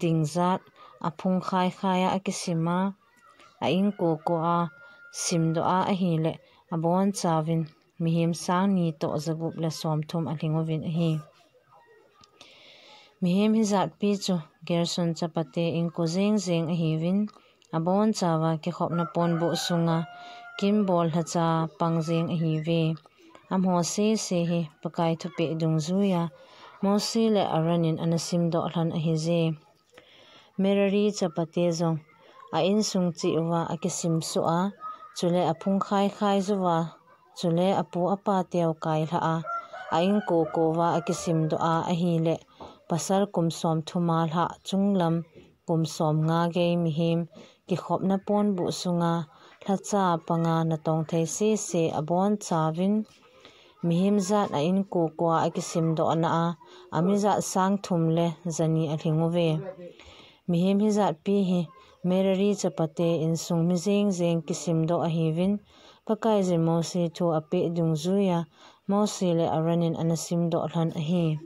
ding jat aphung khaikhai a akisima, a inko ko a simdoh a ahile abonchauvin mihem sang ni toh jagup le somthum alhing uvin ahi. Mihem hijatpi chu Gerson chapate inko jeng jeng ahiuvin, abonchauva kikhopna ponbuh sunga kimbol lhacha pang jeng ahiuve. Amaho sese hi Pakai thupeh dungjuiya Mose le Aaron in ana simdoh lhon ahije. Merari chapate jong a insung cheh uva akisim soh a, chule aphung khaikhai jouva, chule apu apateu kailhah a, a inko ko uva akisimdoh a ahile, pasal kum somthum a lhah chunglam kum somnga gei mihem kikhopna ponbuh sunga lhacha panga natong thei sese abonchauvin, mihem jat a inko ko a akisimdohna a, amijat sang thum le jani alhing uve. Mihem hijatpi hi Merari chapate insung mi jeng jeng kisimdoh ahiuvin, Pakaiyin Mose thu apeh dungjuiya Mosi le Aaron in ana simdoh lhon ahi.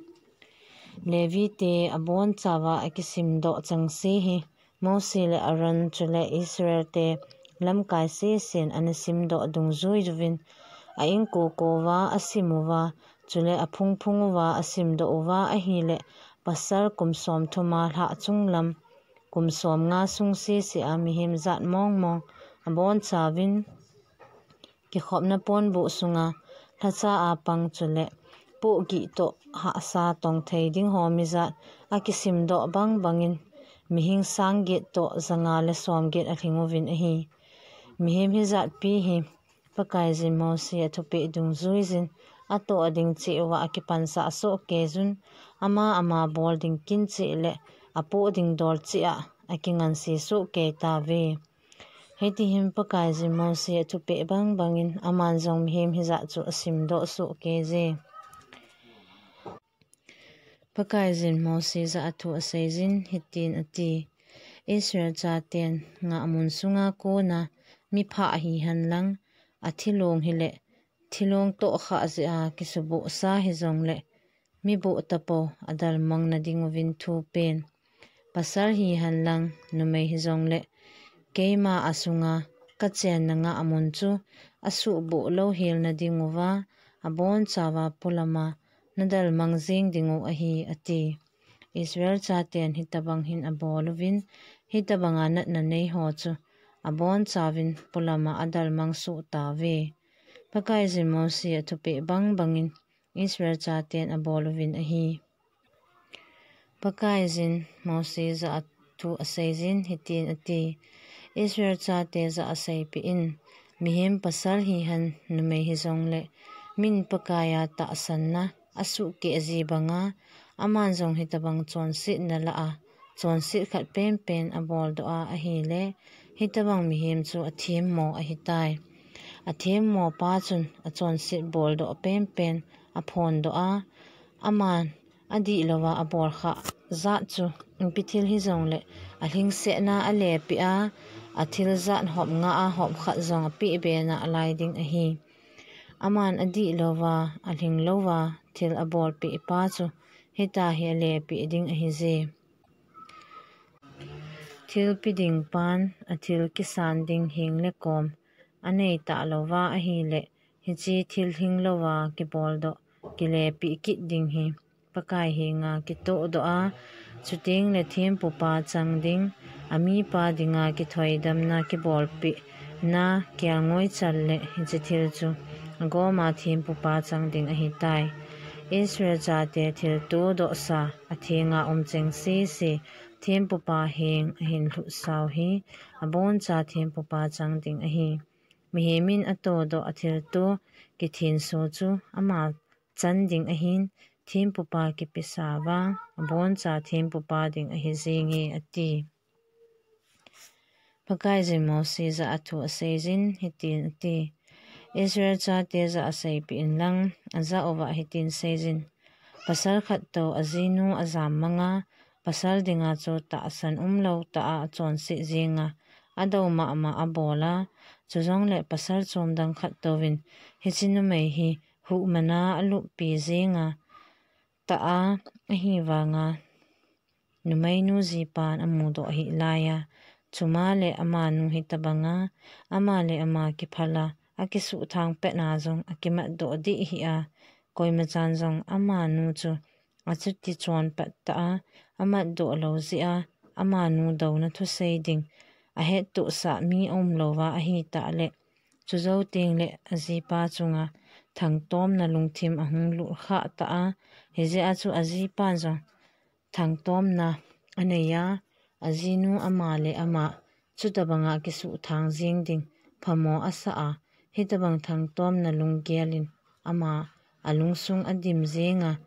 Levi te abonchauva akisimdoh chengse hi Mosi le Aaron chule Israel te lamkai sesen ana simdoh dungjui uvin, a ingkoukou uva asim uva, chule aphungphung uva asimdoh uva ahile, pasal kum somthum a lhah chunglam kum somnga sung sese a mihem jat mongmong abonchauvin kikhopna ponbuh sunga lhacha a pang chule pohgih toh hahsa tongthei ding ho mijat akisimdoh bangbangin mihing sang get toh janga le somget alhing uvin ahi. Mihem hijatpi hi Pakaiyin Mosi athupeh dungjuiyin atoh ding cheh uva akipansah sohkeiyun, ama ama bol ding kin cheh le apoh ding dol cheh a akinganse sohkei tauve. Hitihin Pakaiyin Mosi athupeh bangbangin aman jong mihem hijat chu asimdoh sohkeiye. Pakaiyin Mosi jah a thu aseiyin hitin ati, Israel chaten ngahmun sunga kona mi phah hihen lang, athilong hile thilong toh khah jeh a kisubohsa hijongle, mi boh tapou adalmang na dinguvin thupen. Pasal hihen lang numei hijongle, keima a sunga kachenna ngahmun chu asuhboh louhel na dinguva, abonchauva polama nadalmang jing dingu ahi, ati. Israel chaten hitobang hin abol uvin, hitobanga natna nei ho chu abonchauvin polama adalmang soh tauve. Pakaiyin Mosi athupeh bangbangin Israel chaten abol uvin ahi. Pakaiyin Mosi jah a thu aseiyin hitin ati, Israel chate jah a seipeh in, mihem pasal hihen numei hijongle, min Pakaiya tahsanna asuhkeh ji banga, aman jong hitobang chonsetna lah a chonset khat penpen aboldoh a ahile, hitobang mihem chu athemmo ahitai. Athemmo pa chun achonset boldoh penpen aphondoh a, aman adihlouva abol khah jat chu ipi thil hijongle, alhingsetna alepeh a, athil jat hop nga a hop khat jong apehbe nalai ding ahi. Aman adihlouva, alhinglouva thil abolpeh pa chu hitahi alepeh ding ahije. Thilpi ding pan athil kisan ding heng le kom anei talouva ahile, hiche thil hinglouva kiboldoh, kilepeh kit ding hi Pakai henga kitohdoh a, chutengle thempupa chang ding, amipa dinga kithoidamna kibolpehna kelngoi chal le hiche thil chu agoma thempupa chang ding ahitai. Israel chate thiltodohsa athenga um cheng sese thempupa heng ahin lhutsau hi aboncha thempupa chang ding ahi. Mihem in atodoh athilto kithenso chu ama chan ding ahin, thempupa kipesa vang aboncha thempupa ding ahi jenge, ati. Pakaiyin Mosi jah a thu aseiyin hitin ati, Israel chate jah a seipeh inlang, ajah uva hitin seiyin, pasal khat tou ajinu ajam manga, pasal dinga chu tahsan umlou tah a achonset jinga, adou mahmah abol a, chujongle pasal chomdang khat touvin hiche numei hi huhmana aluppi jinga tah a, ahivanga numeinu jipan amudoh hih laiya, chuma le amanu hitobanga ama le ama kiphal a, akisuhthang petna jong akimatdoh dih hih a, koimachan jong amanu chu achuti chonpet tah a amatdoh lou jeh a, amanu douna thusei ding ahettohsah mi aumlouva ahitah le, chujou tengle ajipa chunga thangtomna lungthim ahung lut khah tah a, hijeh a chu ajipan jong thangtomna aneiya, ajinu ama le ama chutobanga kisuhthang jing ding phamo asah a, hitobang thangtomna lunggel in ama alungsung adim jinga,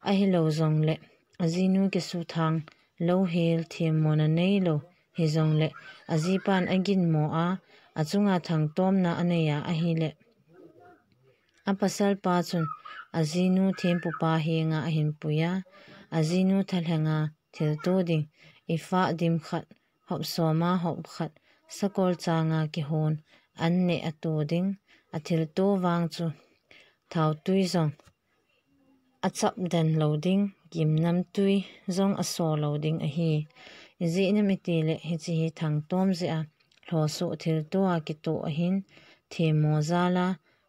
ahilou jongle ajinu kisuhthang louhel themmona neilou hijongle, ajipan aginmo a, achunga thangtomna aneiya ahile, apasalpa chun ajinu thempupa henga ahinpuiya, ajinu thalhenga thilto ding ephah dim khat, hop soma hop khat, sakol changa kihon an neh ato ding, athilto vang chu thautui jong achap den lo ding, gimnamtui jong aso lo ding ahi. Ijeh inem itile hiche hi thangtom jeh a lhosoh thilto a kitoh ahin, themmo jal a,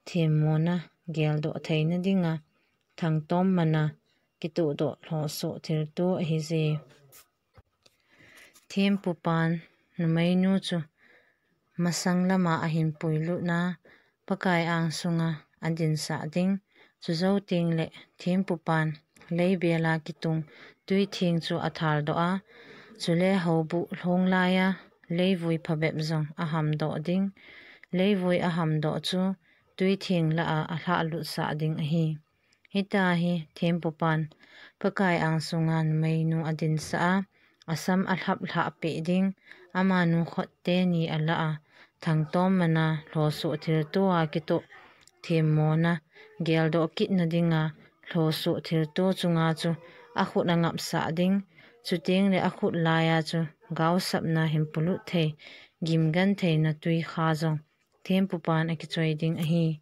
themmona geldoh theina dinga thangtom mana kitohdoh lhosoh thilto ahije. Thempupan numeinu chu masang lama ahin puilutna, Pakai angsunga adinsah ding. Chujou tengle thempupan leibela kitung tuitheng chu athaldoh a, chule houbuh lhong laiya leivui phabep jong ahamdoh ding. Leivui ahamdoh chu tuitheng lah a alhahlutsah ding ahi. Hitia hi thempupan Pakai angsunga numeinu adinsah a, asam alhaplhah peh ding, amanu khut teni alah a, thangtom mana lhosoh thilto a kitoh themmona geldoh kitna dinga lhosoh thilto chunga chu akhut angapsah ding. Chutengle akhut laiya chu gaosapna hinpulut thei, gimgentheina tuikha jong thempupan akichoi ding ahi.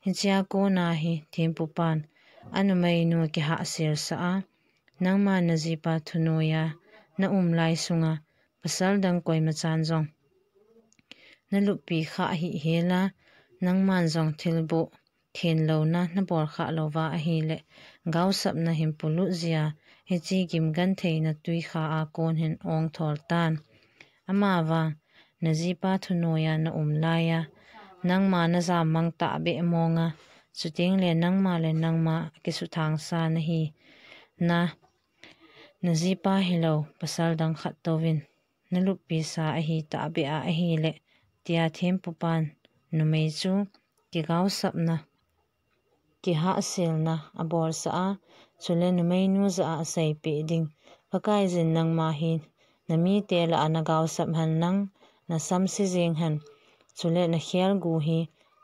Hichea kona hi thempupan anumeinu akihahselsah a, nangma najipa thunoiya naum lai sunga pasal dang koimachan jong naluppi khah hih hela, nangman jong thilboh khenlouna nabol khah louva ahile, gaosapna hinpulut jia hiche gimgentheina tuikha a kon hin ongthol tan. Amavang najipa thunoiya naum laiya, nangma najammang tahbeh monga, chutengle nangma le nangma kisuthangsa nahina najipa hilou pasal dang khat touvin naluppisa ahi tahbeh a ahile, tia thempupan numei chu kigaosapna, kihahselna abolsah a, chule numeinu jah a aseipeh ding, Pakaiyin nangma hi namite lah a nagaosap henlang, nasamse jeng hen, chule nakhelgu hi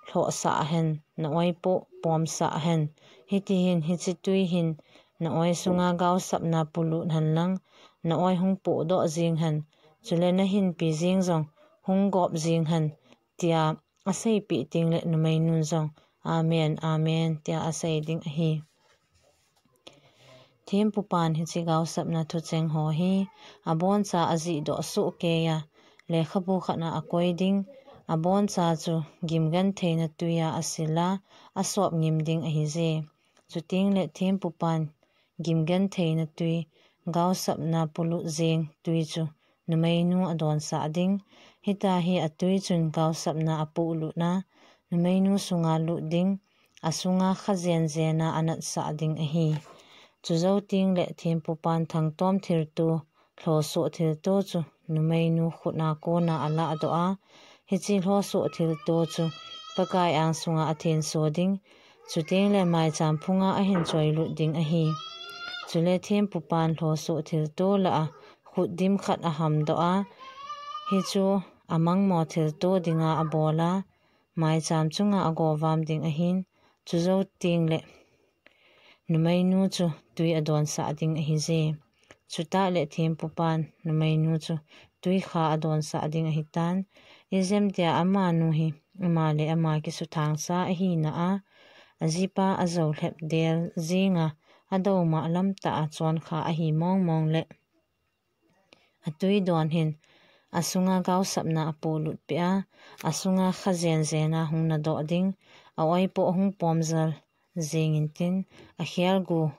lhohsah hen, na-oipoh pomsah hen. Hitihin hiche tui hin na-oi sunga gaosapna pulut henlang, na-oi hung pohdoh jeng hen, chule nahinpi jeng jong hung gop jeng hen, tia aseipeh tengle numeinun jong, Amen, Amen, tia asei ding ahi. Thempupan hiche gaosapna thucheng ho hi aboncha ajihdoh sohkeiya lekhabu khat a akoi ding, aboncha chu gimgentheina tuiya asila asop ngim ding ahije. Chutengle thempupan gimgentheina tui gaosapna pulut jeng tui chu numeinu adonsah ding. Hitia hi atui chun gaosapna apohlutna, numeinu sunga lut ding, asunga kha jenjena anatsah ding ahi. Chujou tengle thempupan thangtom thilto, lhosoh thilto chu numeinu khut a kona alahdoh a, hiche lhosoh thilto chu Pakai angsunga athenso ding, chutengle maicham phunga ahin choilut ding ahi. Chule thempupan lhosoh thilto lah a khutdim khat ahamdoh a, hichu amangmo thilto dinga abol a, maicham chunga agovam ding ahin, chujou tengle numeinu chu tui adonsah ding ahije. Chutahle thempupan numeinu chu tuikha adonsah ding ahitan. Ijemtia amanu hi ama le ama kisuthangsa ahina a, ajipa ajoulhep del jenga adouma lamtah a chonkha ahi mongmong le, atui don hin asunga gaosapna apolut peh a, asunga kha jenjena hung nadoh ding, a-oipoh hung pomjal jeng intin, akhelgu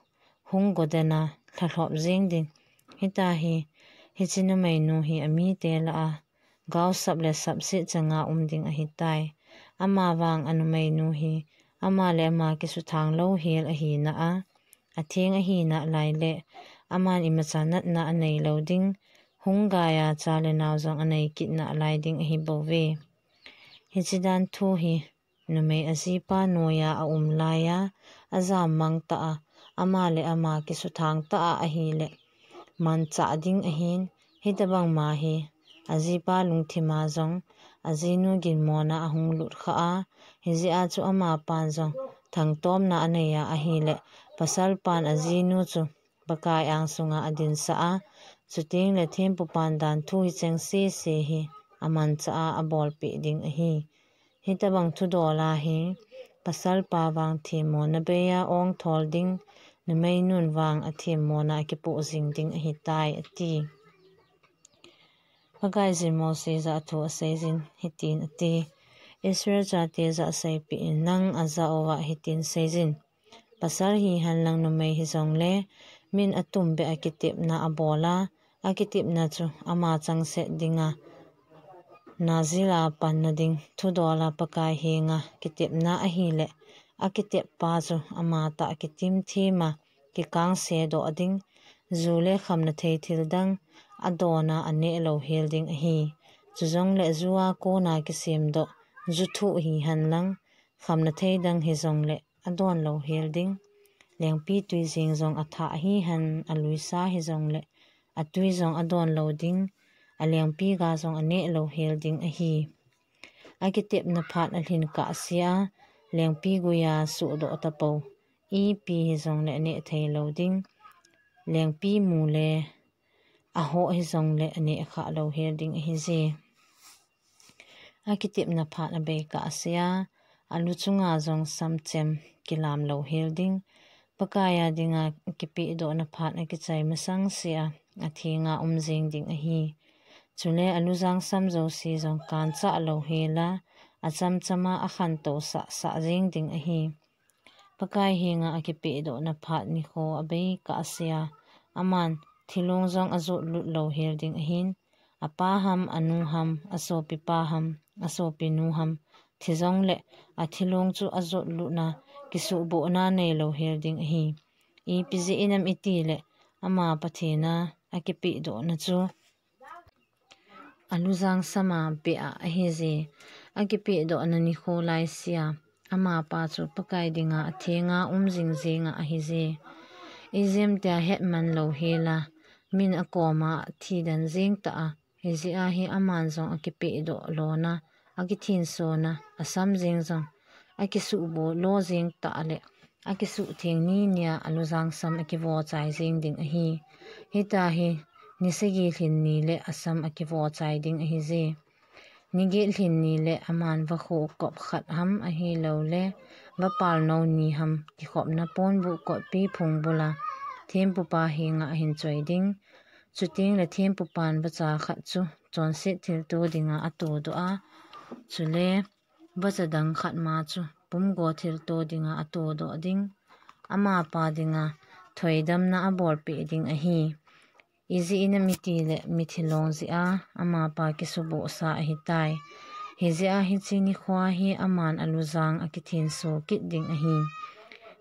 hung godena lhalhop jeng ding. Hitia hi hiche numeinu hi amite lah a gaosap le sapset changa um ding ahitai. Amavang anumeinu hi ama le ama kisuthang louhel ahina a, atheng ahi nalai le, aman imacha natna anei lou ding, hung gaiya cha le nao jong anei kit nalai ding ahibouve. Hiche danthu hi numei ajipa noiya aum laiya, ajammang tah a, ama le ama kisuthang tah a ahile, manchah ding ahin, hitobang ma hi ajipa lungthima jong ajinu ginmona ahung lutkhah a, hijeh a chu amapan jong thangtomna aneiya ahile, pasalpan ajinu chu Pakai angsunga adinsah a, chutengle thempupan danthu hicheng sese hi amanchah a abolpeh ding ahi. Hitobang thudola hi Pasal pa vang themmona bei a ong thol ding, numei nun vang a themmona a kipoh jing ding ahi tai, a ti. Pakaiyin Mose jah a thu a seijin, hitin a ti. Israel chate jah a seipeh in, nang a jah uva hitin seijin. Pasal hihen lang numei hijongle, min a tumbeh a kitepna a bol a, a kitepna chu ama changset dinga, Nazir a panna ding thudol a Pakai henga kitepna ahile, a kitep pa chu ama tah kitim thim a, kikangse doh ding, ju le khamna thei thil dang a don a a neh lou hel ding ahi. Chujongle ju a kona kisem doh, ju thuh hihen lang, khamna thei dang hijongle a don lou hel ding. Lengpi tui jeng jong a thah hihen, a luisa hijongle a tui jong a don lou ding, a lengpi ga jong a neh lou hel ding ahi. A kitepna phat a lhin kahse a, lengpi gui a suhdoh tapou, ipi hijongle a neh thei lou ding. Lengpi mu le a hoh hijongle a neh khah lou hel ding ahije. A kitepna phat a bei kahse a, a lu chunga jong samchem kilam lou hel ding. Pakai a dinga kipehdohna phat a kichai masang sea, a thenga um jeng ding ahi. Chule a lu jangsam jouse jong kanchah lou hel a, a chamchama a khantou sahsah jeng ding ahi. Pakai henga a kipehdohna phat nikho a bei kahse a, aman thilong jong a jot lut lou hel ding ahin, a pa ham, a nu ham, a sopi pa ham, a sopi nu ham, thi jongle a thilong chu a jot lutna, kisuhbohna nei lou hel ding ahi. Ipi jeh inam itile, ama Pathen a a kipehdohna chu a lu jangsam a beh a ahije. A kipehdohna nikho laisea, ama pa chu Pakai dinga a thenga um jing jenga ahije. Ijemtia hetman lou hel a, min a koma a thi den jeng ta a, hijeh a hi aman jong a kipehdoh lona, a kithinsona, a sam jeng jong a kisuhboh lo jeng ta le, a kisuhtheng ni nia a lu jangsam a kivochai jeng ding ahi. Hitia hi ni sagi lhin ni le a sam a kivochai ding ahije. Ni get lhin ni le aman vakhu kop khat ham ahilouleh vapal nou ni ham kikhopna ponbuh kotpi phung bul a thempupa henga ahin choi ding. Chuteng le thempupan vacha khat chu chonset thilto dinga atodoh a, chule vacha dang khat ma chu pumgo thilto dinga atodoh ding. Amapa dinga thoidamna abolpeh ding ahi. Ijeh inam itile mithi long jeh a amapa kisubohsa ahitai. Hijeh a hiche nikho hi aman a lujang a kithenso kit ding ahi.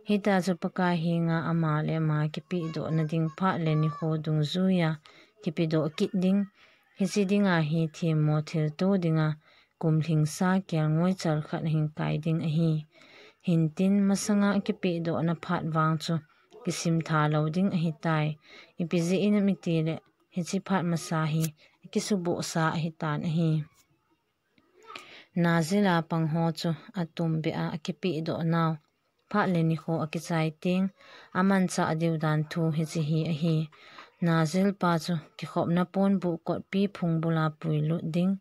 Hitia chu Pakai henga ama le ama kipehdohna ding phat le nikho dungjuia kipedoh kit ding. Hiche dinga hi themmo thilto dinga kum lhingsa kelngoi chal khat ahin kai ding ahi. Hintin masanga kipehdohna phat vang chu kisimtha lou ding ahitai. Ipi jeh inam itile hiche phat masa hi kisubohsa ahitan ahi. Nazir a pangho chu atumbeh a akipehdoh nau phat le nikho akichai teng amanchah diu dan thu hiche hi ahi. Nazir pa chu kikhopna ponbuh kotpi phung bula puilut ding.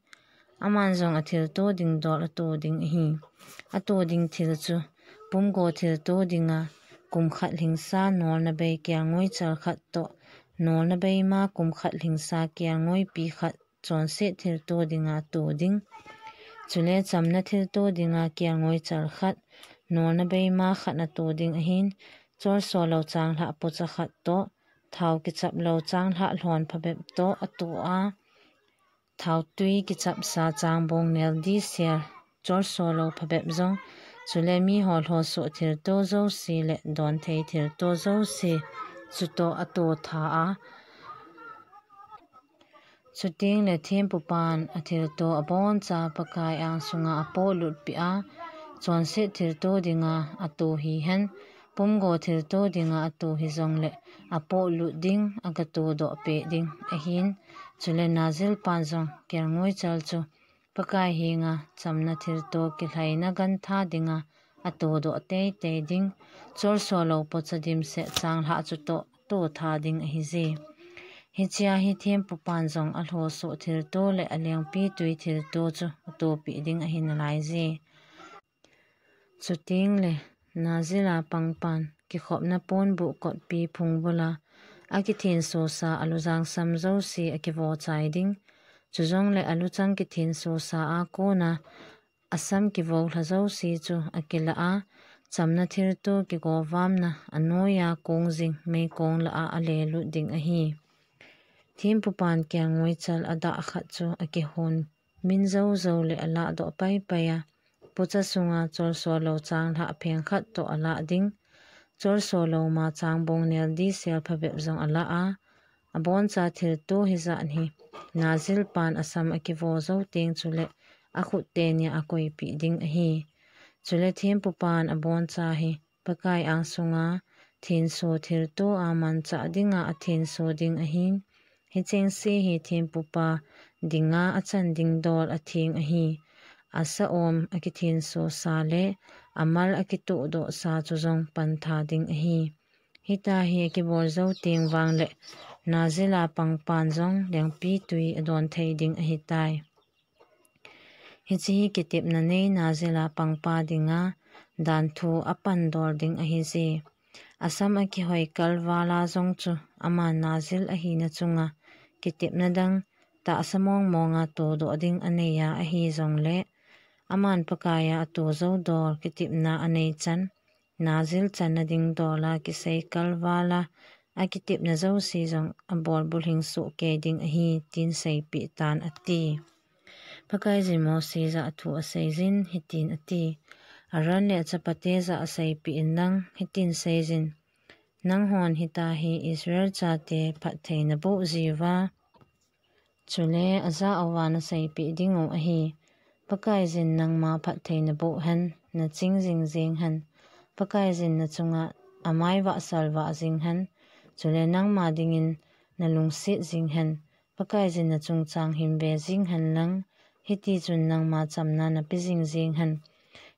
Aman jong athilto ding dol ato ding ahi. Ato ding thil chu pumgo thilto dinga kum khat lhingsa nolna bei kelngoi chal khat toh, nolna bei ma kum khat lhingsa kelngoipi khat chonset thilto dinga ato ding. Chule chamna thilto dinga kelngoi chal khat, nolna bei ma khat ato ding ahin, cholso lou changlhah pocha khat toh, thao kichap lou changlhah lhon phabep toh ato a, thao tui kichapsa changbong nel disel, cholso lou phabep jong, chule miho lhosoh thilto jouse le donthei thilto jouse chutoh ato tha a. Chuteng le thempupan athilto aboncha Pakai angsunga apoh lutpeh a, chonset thilto dinga ato hihen, pumgo thilto dinga ato hijongle apoh lut ding, agatodoh peh ding ahin. Chule Nazir pan jong kelngoi chal chu Pakai henga chamna thilto kilhaina gantha dinga atodoh teitei ding, cholso lou pocha dimset changlhah chutoh atotha ding ahije. Hichea hi thempupan jong alhosoh thilto le alengpi tui thilto chu atopeh ding ahi nalaije. Chuteng le Nazir a pangpan kikhopna ponbuh kotpi phungbul a akithensosa alujang sam jouse akivochai ding. Chujongle aluchang kithensosa a kona asam kivohla jouse chu akilah a, chamna thilto kigovamna anoiya kong jing meikong lah a alelut ding ahi. Thempupan kelngoichal adah khat chu akihon min jojo le alahdoh paipai a, pocha sunga cholso lou changlhah pheng khat toh alah ding. Cholso lou ma changbong nel disel phabep jong alah a, aboncha thilto hijat hi Nazir pan asam akivo jou teng chule akhut tenia akoipeh ding ahi. Chule thempupan aboncha hi Pakai angsunga thenso thilto amanchah dinga athenso ding ahin, hichengse hi thempupa dinga achan ding dol atheng ahi. Asa-om akithensosa le amal akitohdohsa chu jong pantha ding ahi. Hitia hi akibol jou teng vangle Nazir a pangpan jong lengpitwi adon thei ding ahitai. Hiche hi kitepna nei Nazir a pangpa dinga danthu apandol ding ahije. Asam akihoi kal vala jong chu aman Nazir ahina chunga kitepna dang tahsa mongmonga todoh ding aneiya ahijongle, aman Pakaiya ato jou dol kitepna anei chan, Nazir channa ding dola kisei kal vala akitepna jouse jong abolbulhing sohkei ding ahi, tin seipeh tan ati. Pakaiyin Mose jah a thu aseijin hitin ati, Aaron le achapate jah a seipeh inlang hitin seijin, Nanghon hitia hi Israel chate phatthei naboh jiuva, chule ajah uva naseipeh dingu ahi. Pakaiyin nangma phatthei naboh hen, naching jing jeng hen. Pakaiyin nachunga amai vahsal vah jing hen, chule nangma dingin nalungset jing hen. Pakaiyin nachungchang himbe jing henlang, hitichun nangma chamna nape jing jeng hen.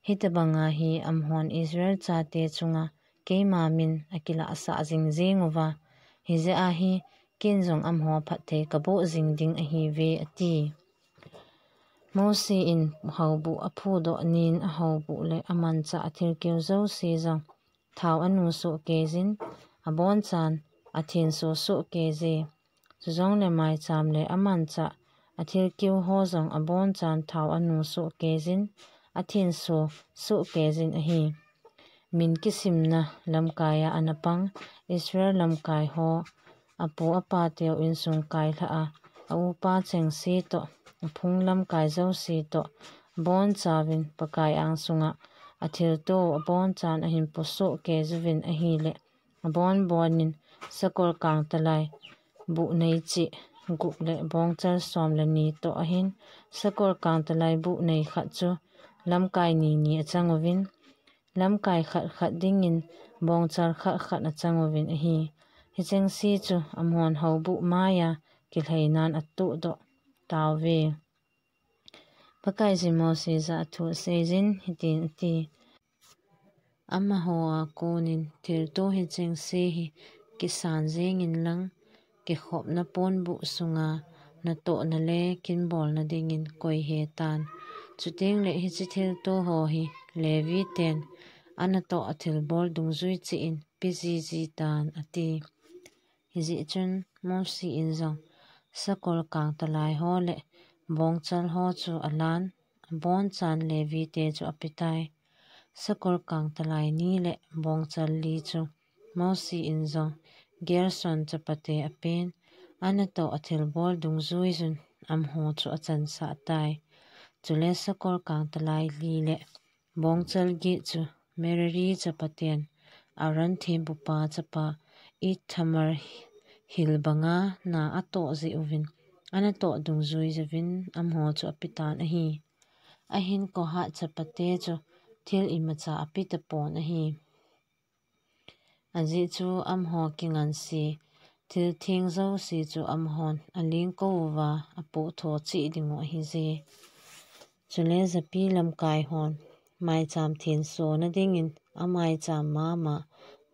Hitobanga hi amahon Israel chate chunga keima min akilahsah jing jeng uva, hijeh a hi ken jong amaho phatthei kaboh jing ding ahiuve, ati. Mose in houbuh aphudoh nin ahoubuh le amanchah athilkeu jouse jong thao anu sohkeijin, abonchan athenso sohkeije. Chujongle maicham le amanchah athilkeu ho jong abonchan thao anu sohkeijin, athenso sohkeijin ahi. Min kisimna lamkaiya anapang Israel lamkai ho, apu apateu insung kailhah a, aupa chengse toh, aphung lamkai jouse toh, abonchauvin Pakai angsunga athilto abonchan ahin pusohkeiyuvin ahile, abonbonin sakol kangtalai buh nei cheh gup le bongchal som le ni toh ahin, sakol kangtalai buh nei khat chu lamkai ni ni achanguvin, lamkai khat khat dingin bongchal khat khat achanguvin ahi. Hichengse chu amahon houbuh maiya kilheinan atohdoh tauve. Pakaiyin Mose jah a thu aseijin hitin ati, Amaho a konin thilto hichengse hi kisan jengin lang, kikhopna ponbuh sunga natohna le kinbolna dingin koihetan. Chutengle hiche thilto ho hi Levi ten anatoh athilbol dungjui cheh in pejiji tan, ati. Hijeh chun Mose in jong sakol kangtalai ho le bongchal ho chu alan, abonchan Levi te chu apetai. Sakol kangtalai ni le bongchal li chu Mose in jong Gerson chapate apen, anatoh athilbol dungjuiyun amaho chu achansah tai. Chule sakol kangtalai li le bongchal get chu Merari chapaten Aaron thempupa chapa Ithamar hil banga na atoh jeh uvin, anatoh dungjuiyuvin amaho chu apetan ahi. Ahin Kohat chapate chu thil imacha apetapon ahi. Ajeh chu amaho kinganse thiltheng jouse chu amahon alengkou uva apohtho cheh dingu ahije. Chule japi lamkai hon maicham thensona dingin amaicham mama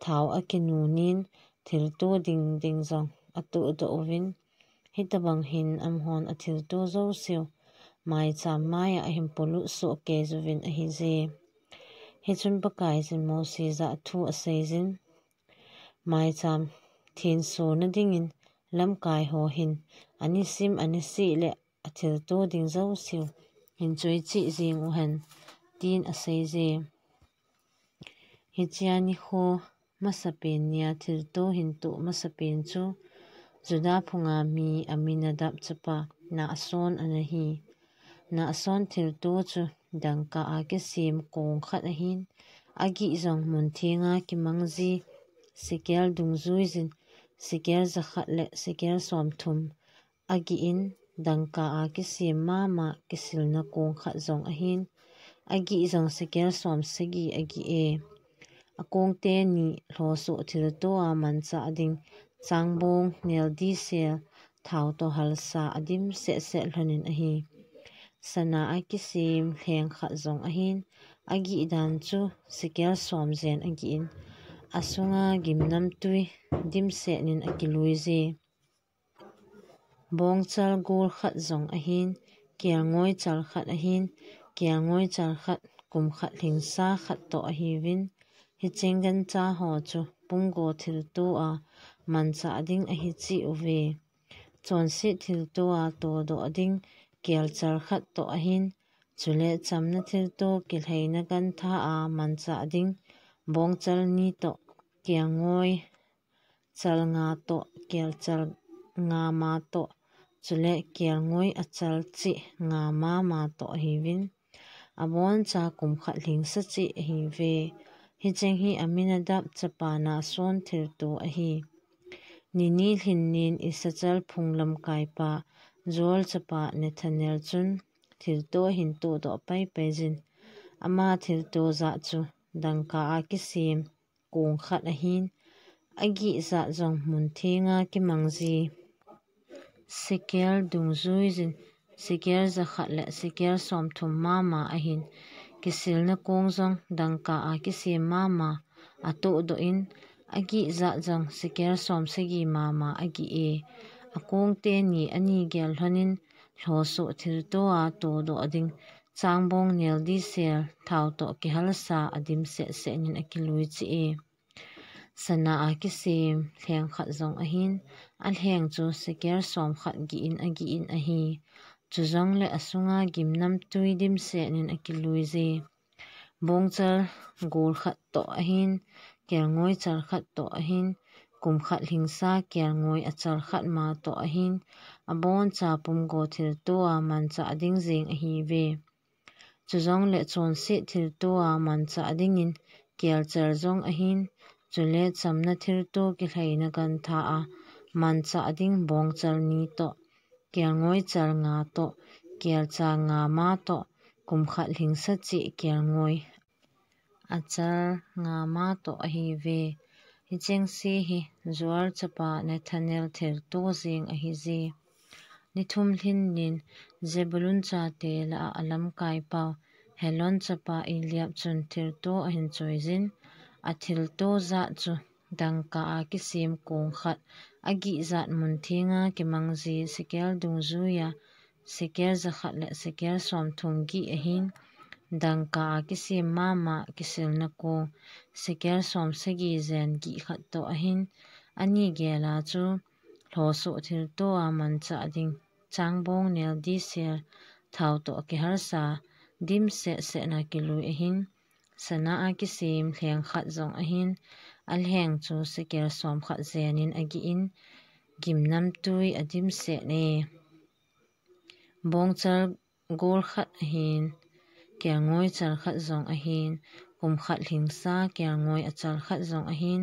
thao akinunin thilto ding ding jong atohdoh uvin, hitobang hin amahon athilto jouseu maicham maiya ahin polut sohkeiyuvin ahije. Hichun Pakaiyin Mosi jah thu aseijin, maicham thensona dingin lamkai ho hin anisim anisih le athilto ding jouseu hin choichih jing uhen, tin aseije. Hichea nikho masapen nia thilto hin toh masapen chu Judah phunga mi Aminadab chapa Nahson ana hi. Nahson thilto chu dangka a kisem kong khat ahin, agih jong mun thenga kimang ji sekel dungjuiyin sekel jakhat le sekel somthum agihin, dangka a kisem mama kisilna kong khat jong ahin, agih jong sekel somsagi agih e. Akong teni lhosoh thilto a manchah ding changbong nel disel thao toh halsa adim sehseh lhonin ahi. Sana a kisem lheng khat jong ahin, agih dan chu sekel som jen agihin, asunga gimnamtui dimset nin akiluije. Bongchal gol khat jong ahin, kelngoi chal khat ahin, kelngoi chal khat kum khat lhingsa khat toh ahiuvin, hicheng gancha ho chu pumgo thilto a manchah ding ahi cheh uve. Chonset thilto a todoh ding kelchal khat toh ahin, chule chamna thilto kilheina gantha a manchah ding bongchal ni toh, kelngoi chal nga toh, kelchal nga ma toh, chule kelngoi achal cheh nga mama toh ahiuvin, aboncha kum khat lhingsa cheh ahiuve. Hicheng hi Aminadab chapa Nahson thilto ahi. Nini lhin nin Isachar phung lamkaipa Joel chapa Nethanel chun thilto ahin todoh paipai jin, ama thilto jah chu dangka a kisem kong khat ahin, agih jah jong mun thenga kimang ji sekel dungjuiyin sekel jakhat le sekel somthum mama ahin, kisilna kong jong dangka a kisem mama atodoh in, agih jah jong sekel somsagi mama agih e. Akong teni ani gel lhonin lhosoh thilto a todoh ding changbong nel disel thao toh kihalsa adim sehseh nin akilui cheh e. Sana a kisem lheng khat jong ahin, alheng chu sekel som khat gihin agihin ahi. Chujongle asunga gimnamtui dimset nin akiluije. Bongchal gol khat toh ahin, kelngoi chal khat toh ahin, kum khat lhingsa kelngoi achal khat ma toh ahin, aboncha pumgo thilto a manchah ding jeng ahiuve. Chujongle chonset thilto a manchah dingin kelchal jong ahin, chule chamna thilto kilheina gantha a manchah ding bongchal ni toh, kelngoi chal nga toh, kelchal nga ma toh, kum khat lhingsa cheh kelngoi achal nga ma toh ahiuve. Hicheng se hi Joel chapa Nethanel thilto jeng ahije. Ni thum lhin nin Zebulun chate lah a alamkaipau Helon chapa Eliab chun thilto ahin choijin, athilto jah chu dangka a kisem kong khat, agih jat mun thenga kimang ji sekel dungjuiya sekel jakhat le sekel somthum gih ahin, dangka a kisem mama kisilna kong sekel somsagi jen gih khat toh ahin, ani gel a chu lhosoh thilto a manchah ding changbong nel disel thao toh kihalsa dimset seh na kilui ahin, sana a kisem lheng khat jong ahin, alheng chu sekel som khat jenin agihin, gimnamtui adimset e. Bongchal gol khat ahin, kelngoi chal khat jong ahin, kum khat lhingsa kelngoi achal khat jong ahin,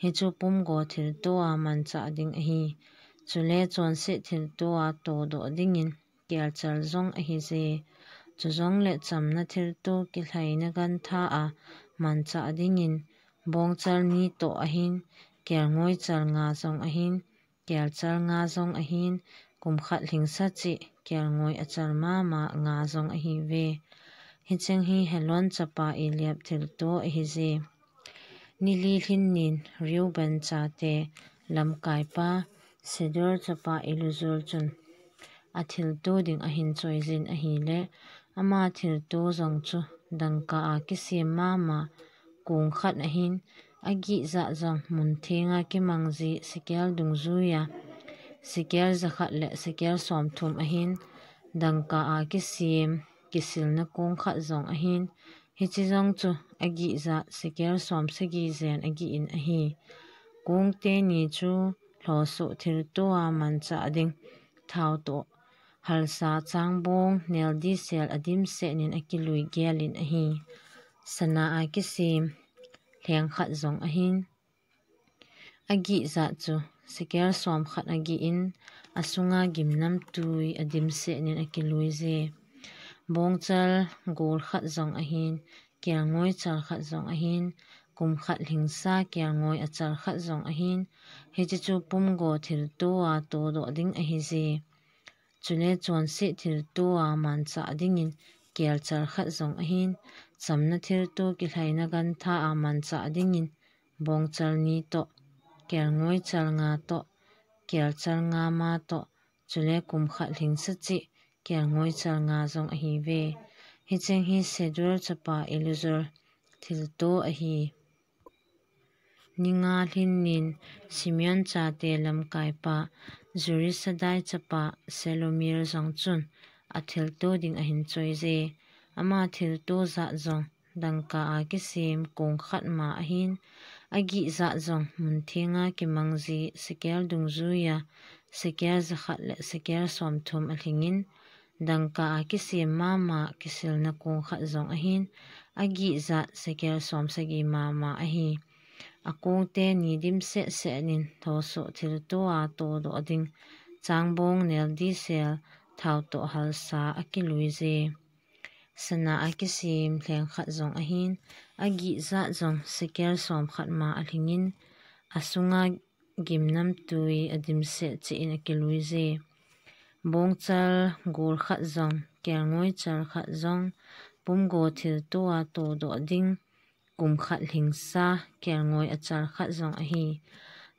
hichu pumgo thilto a manchah ding ahi. Chule chonset thilto a todoh dingin kelchal jong ahije. Chujongle chamna thilto kilheina gantha a manchah dingin bongchal ni toh ahin, kelngoi chal nga jong ahin, kelchal nga jong ahin, kum khat lhingsa cheh kelngoi achal mama nga jong ahiuve. Hicheng hi Helon chapa Eliab thilto ahije. Ni li lhin nin Reuben chate lamkaipa Sedeur chapa Elizur chun athilto ding ahin choijin ahile, ama thilto jong chu dangka a kisem mama kong khat ahin, agih jat jong mun thenga kimang ji sekel dungjuia sekel jakhat le sekel somthum ahin, dangka a kisem kisilna kong khat jong ahin, hiche jong chu agih jat sekel somsagi jen agih in ahi. Kong teni chu lhosoh thilto a manchah ding thao toh halsa changbong nel disel adimset in akilui gel in ahi. Sana a kisem lheng khat jong ahin, agih jat chu sekel som khat agih in, asunga gimnamtui adimset in akilui je. Bongchal gol khat jong ahin, kelngoi chal khat jong ahin, kum khat lhingsa kelngoi achal khat jong ahin, hiche chu pumgo thilto a todoh ding ahi je. Chule chonset thilto a manchah dingin kelchal khat jong ahin, chamna thilto kilhaina gantha a manchah dingin bongchal ni toh, kelngoi chal nga toh, kelchal nga ma toh, chule kum khat lhingsa cheh kelngoi chal nga jong ahiuve. Hicheng hi Sedur chapa Elizur thilto ahi. Ni nga lhin nin Simeon chate lamkaipa Zurisadai chapa Selomir jong chun athilto ding ahin choi je. Ama thilto jat jong dangka a kisem kong khat ma ahin, agih jat jong mun thenga kimang ji sekel dungjuia sekel jakhat le sekel somthum alhingin, dangka a kisem mama kisilna kong khat jong ahin, agih jat sekel somsagi mama ahi. Akong teni dimset set in lhosoh thilto a todoh ding changbong nel disel thao toh halsa akilui je. Sana a kisem lheng khat jong ahin, agih jat jong sekel som khat ma alhingin, asunga gimnamtui adimset cheh in akilui je. Bongchal gol khat jong, kelngoi chal khat jong, pumgo thilto a todoh ding kum khat lhingsa kelngoi achal khat jong ahi.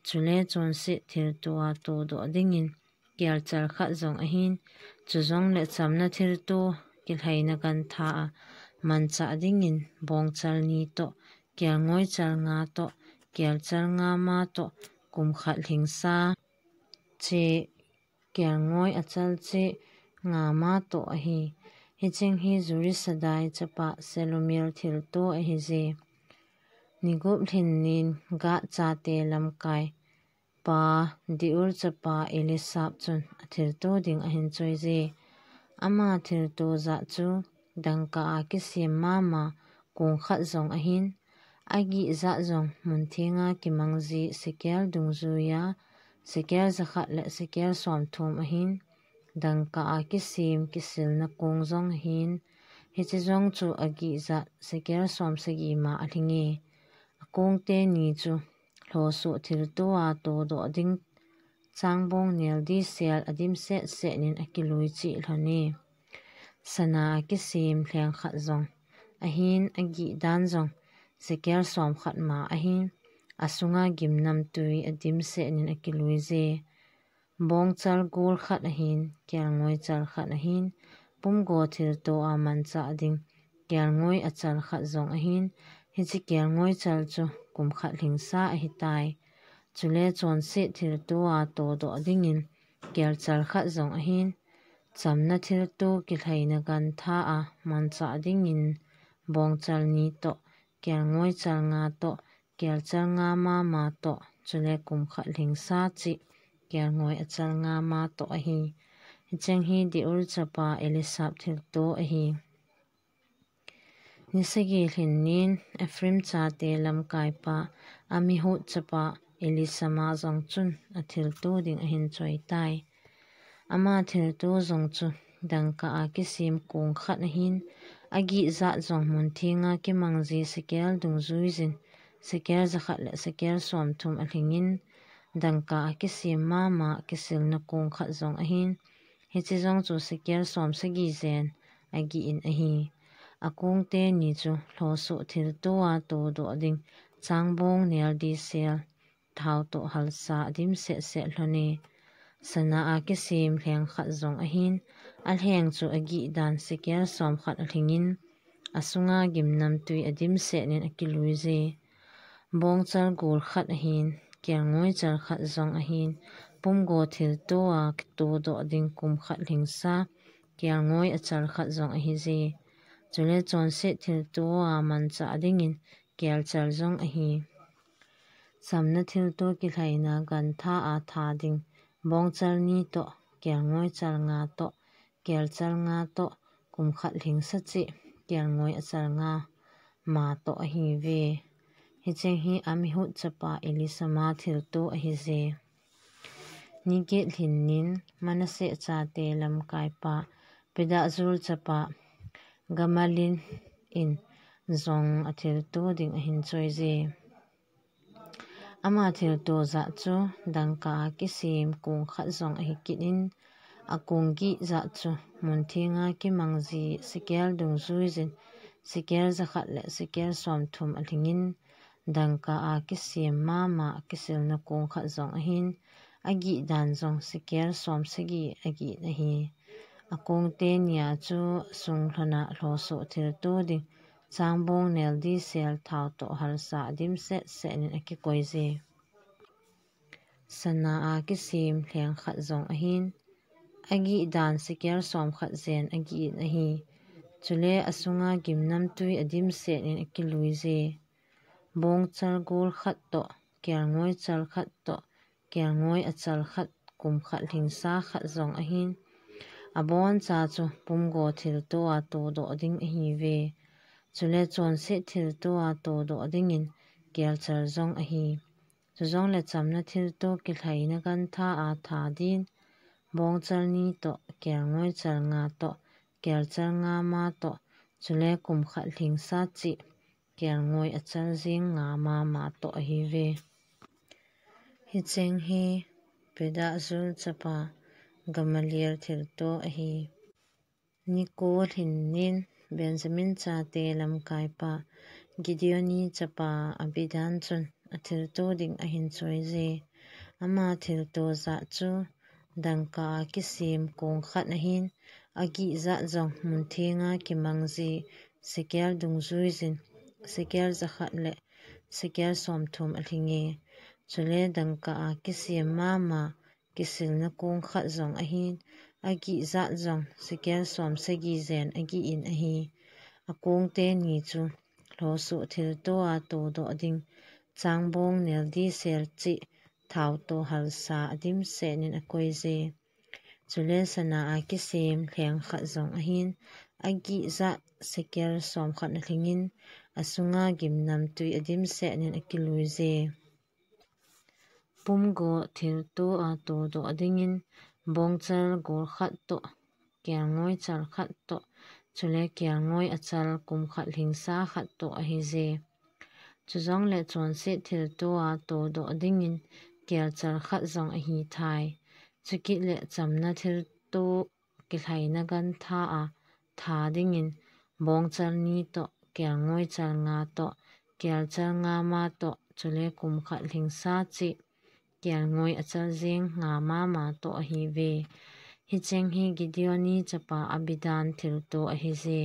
Chule chonset thilto a todoh dingin kelchal khat jong ahin, chujongle chamna thilto kilhaina gantha a manchah dingin bongchal ni toh, kelngoi chal nga toh, kelchal nga ma toh, kum khat lhingsa cheh kelngoi achal cheh nga ma toh ahi. Hicheng hi Zurisadai chapa Selomir thilto ahi je. Ni gup lhin nin Gad chate lamkaipa Deur chapa Eliasaph chun athilto ding ahin choi je. Ama thilto jat chu dangka a kisem mama kong khat jong ahin, agih jat jong mun thenga kimang ji sekel dungjuia sekel jakhat le sekel somthum ahin, dangka a kisem kisilna kong jong ahin, hiche jong chu agih jat sekel somsagi ma alhinge. Akong teni chu lhosoh thilto a todoh ding changbong nel disel adimset set in akilui cheh lhon e. Sana a kisem lheng khat jong ahin, agih dan jong sekel som khat ma ahin, asunga gimnamtui adimset in akilui je. Bongchal gol khat ahin, kelngoi chal khat ahin, pumgo thilto a manchah ding kelngoi achal khat jong ahin, hiche kelngoi chal chu kum khat lhingsa ahitai. Chule chonset thilto a todoh dingin kelchal khat jong ahin, chamna thilto kilhaina gantha a manchah dingin bongchal ni toh, kelngoi chal nga toh, kelchal nga mama toh, chule kum khat lhingsa cheh kelngoi achal nga ma toh ahi. Hicheng hi Deur chapa Eliasaph thilto ahi. Ni sagi lhin nin Ephraim chate lamkaipa Amihud chapa Elisama jong chun athilto ding ahin choi tai. Ama thilto jong chu dangka a kisem kong khat ahin, agih jat jong mun thenga kimang ji sekel dungjuijin sekel jakhat le sekel somthum alhingin, dangka a kisem mama kisilna kong khat jong ahin, hiche jong chu sekel somsagi jen agih in ahi. Akong teni chu lhosoh thilto a todoh ding changbong nel disel thao toh halsa adimset set lhon e. Sana a kisem lheng khat jong ahin, alheng chu agih dan sekel som khat alhingin, asunga gimnamtui adimset in akilui je. Bongchal gol khat ahin, kelngoi chal khat jong ahin, pumgo thilto a kitodoh ding kum khat lhingsa, kelngoi achal khat jong ahi je. Chule chonset thilto a manchah dingin kelchal jong ahi. Chamna thilto kilhaina gantha a tha ding, bongchal ni toh, kelngoi chal nga toh, kelchal nga toh, kum khat lhingsa cheh, kelngoi achal nga ma toh ahi ve. Hicheng hi Amihud chapa Elisama thilto ahi je. Ni get lhin nin Manasseh chate lamkaipa Pedahzur chapa Gamaliel in jong athilto ding ahin choi je. Ama thilto jat chu dangka a kisem kong khat jong ahi kit in, akong gih jat chu mun thenga kimang ji sekel dungjui jin sekel jakhat le sekel somthum alhingin, dangka a kisem mama kisilna kong khat jong ahin, agih dan jong sekel somsagi agih in ahi. Akong teni a chu sung lhona lhosoh thilto ding changbong nel di sel thao toh halsa adimset set in akikoi je. Sana a kisem lheng khat jong ahin, agih dan sekel som khat jen agih in ahi. Chule asunga gimnamtui adimset in akilui je. Bongchal gol khat toh, kelngoi chal khat toh, kelngoi achal khat, kum khat lhingsa khat jong ahin. Aboncha chu pumgo thilto a todoh ding ahi ve. Chule chonset thilto a todoh dingin kelchal jong ahi. Chujongle chamna thilto kilhaina gantha a tha din, bongchal ni toh, kelngoi chal nga toh, kelchal nga ma toh, chule kum khat lhingsa cheh, kelngoi achal jing nga mama toh ahi ve. Hicheng hi Pedahzur chapa Gamaliel thilto ahi. Ni ko lhin nin Benjamin chate lamkaipa Gideoni chapa Abidan chun athilto ding ahin choi je. Ama thilto jat chu dangka a kisem kong khat ahin, agih jat jong mun thenga kimang ji sekel dungjui jin sekel jakhat le sekel somthum alhinge. Chule dangka a kisem mama kisilna kong khat jong ahin, agih jat jong sekel somsagi jen agih in ahi. Akong teni chu lhosoh thilto a todoh ding changbong nel di sel cheh thao toh halsa adimset in akoi je. Chule sana a kisem lheng khat jong ahin, agih jat sekel som khat alhingin, asunga gimnamtui adimset in akilui je. Pumgo thilto a todoh dingin bongchal gol khat toh, kelngoi chal khat toh, chule kelngoi achal kum khat lhingsa khat toh ahi je. Chujongle chonset thilto a todoh dingin kelchal khat jong ahi thai. Chukit le chamna thilto kilhaina gantha a tha dingin bongchal ni toh, kelngoi chal nga toh, kelchal nga ma toh, chule kum khat lhingsa cheh, kelngoi achal jing nga mama toh ahi ve. Hicheng hi Gideoni chapa Abidan thilto ahi je.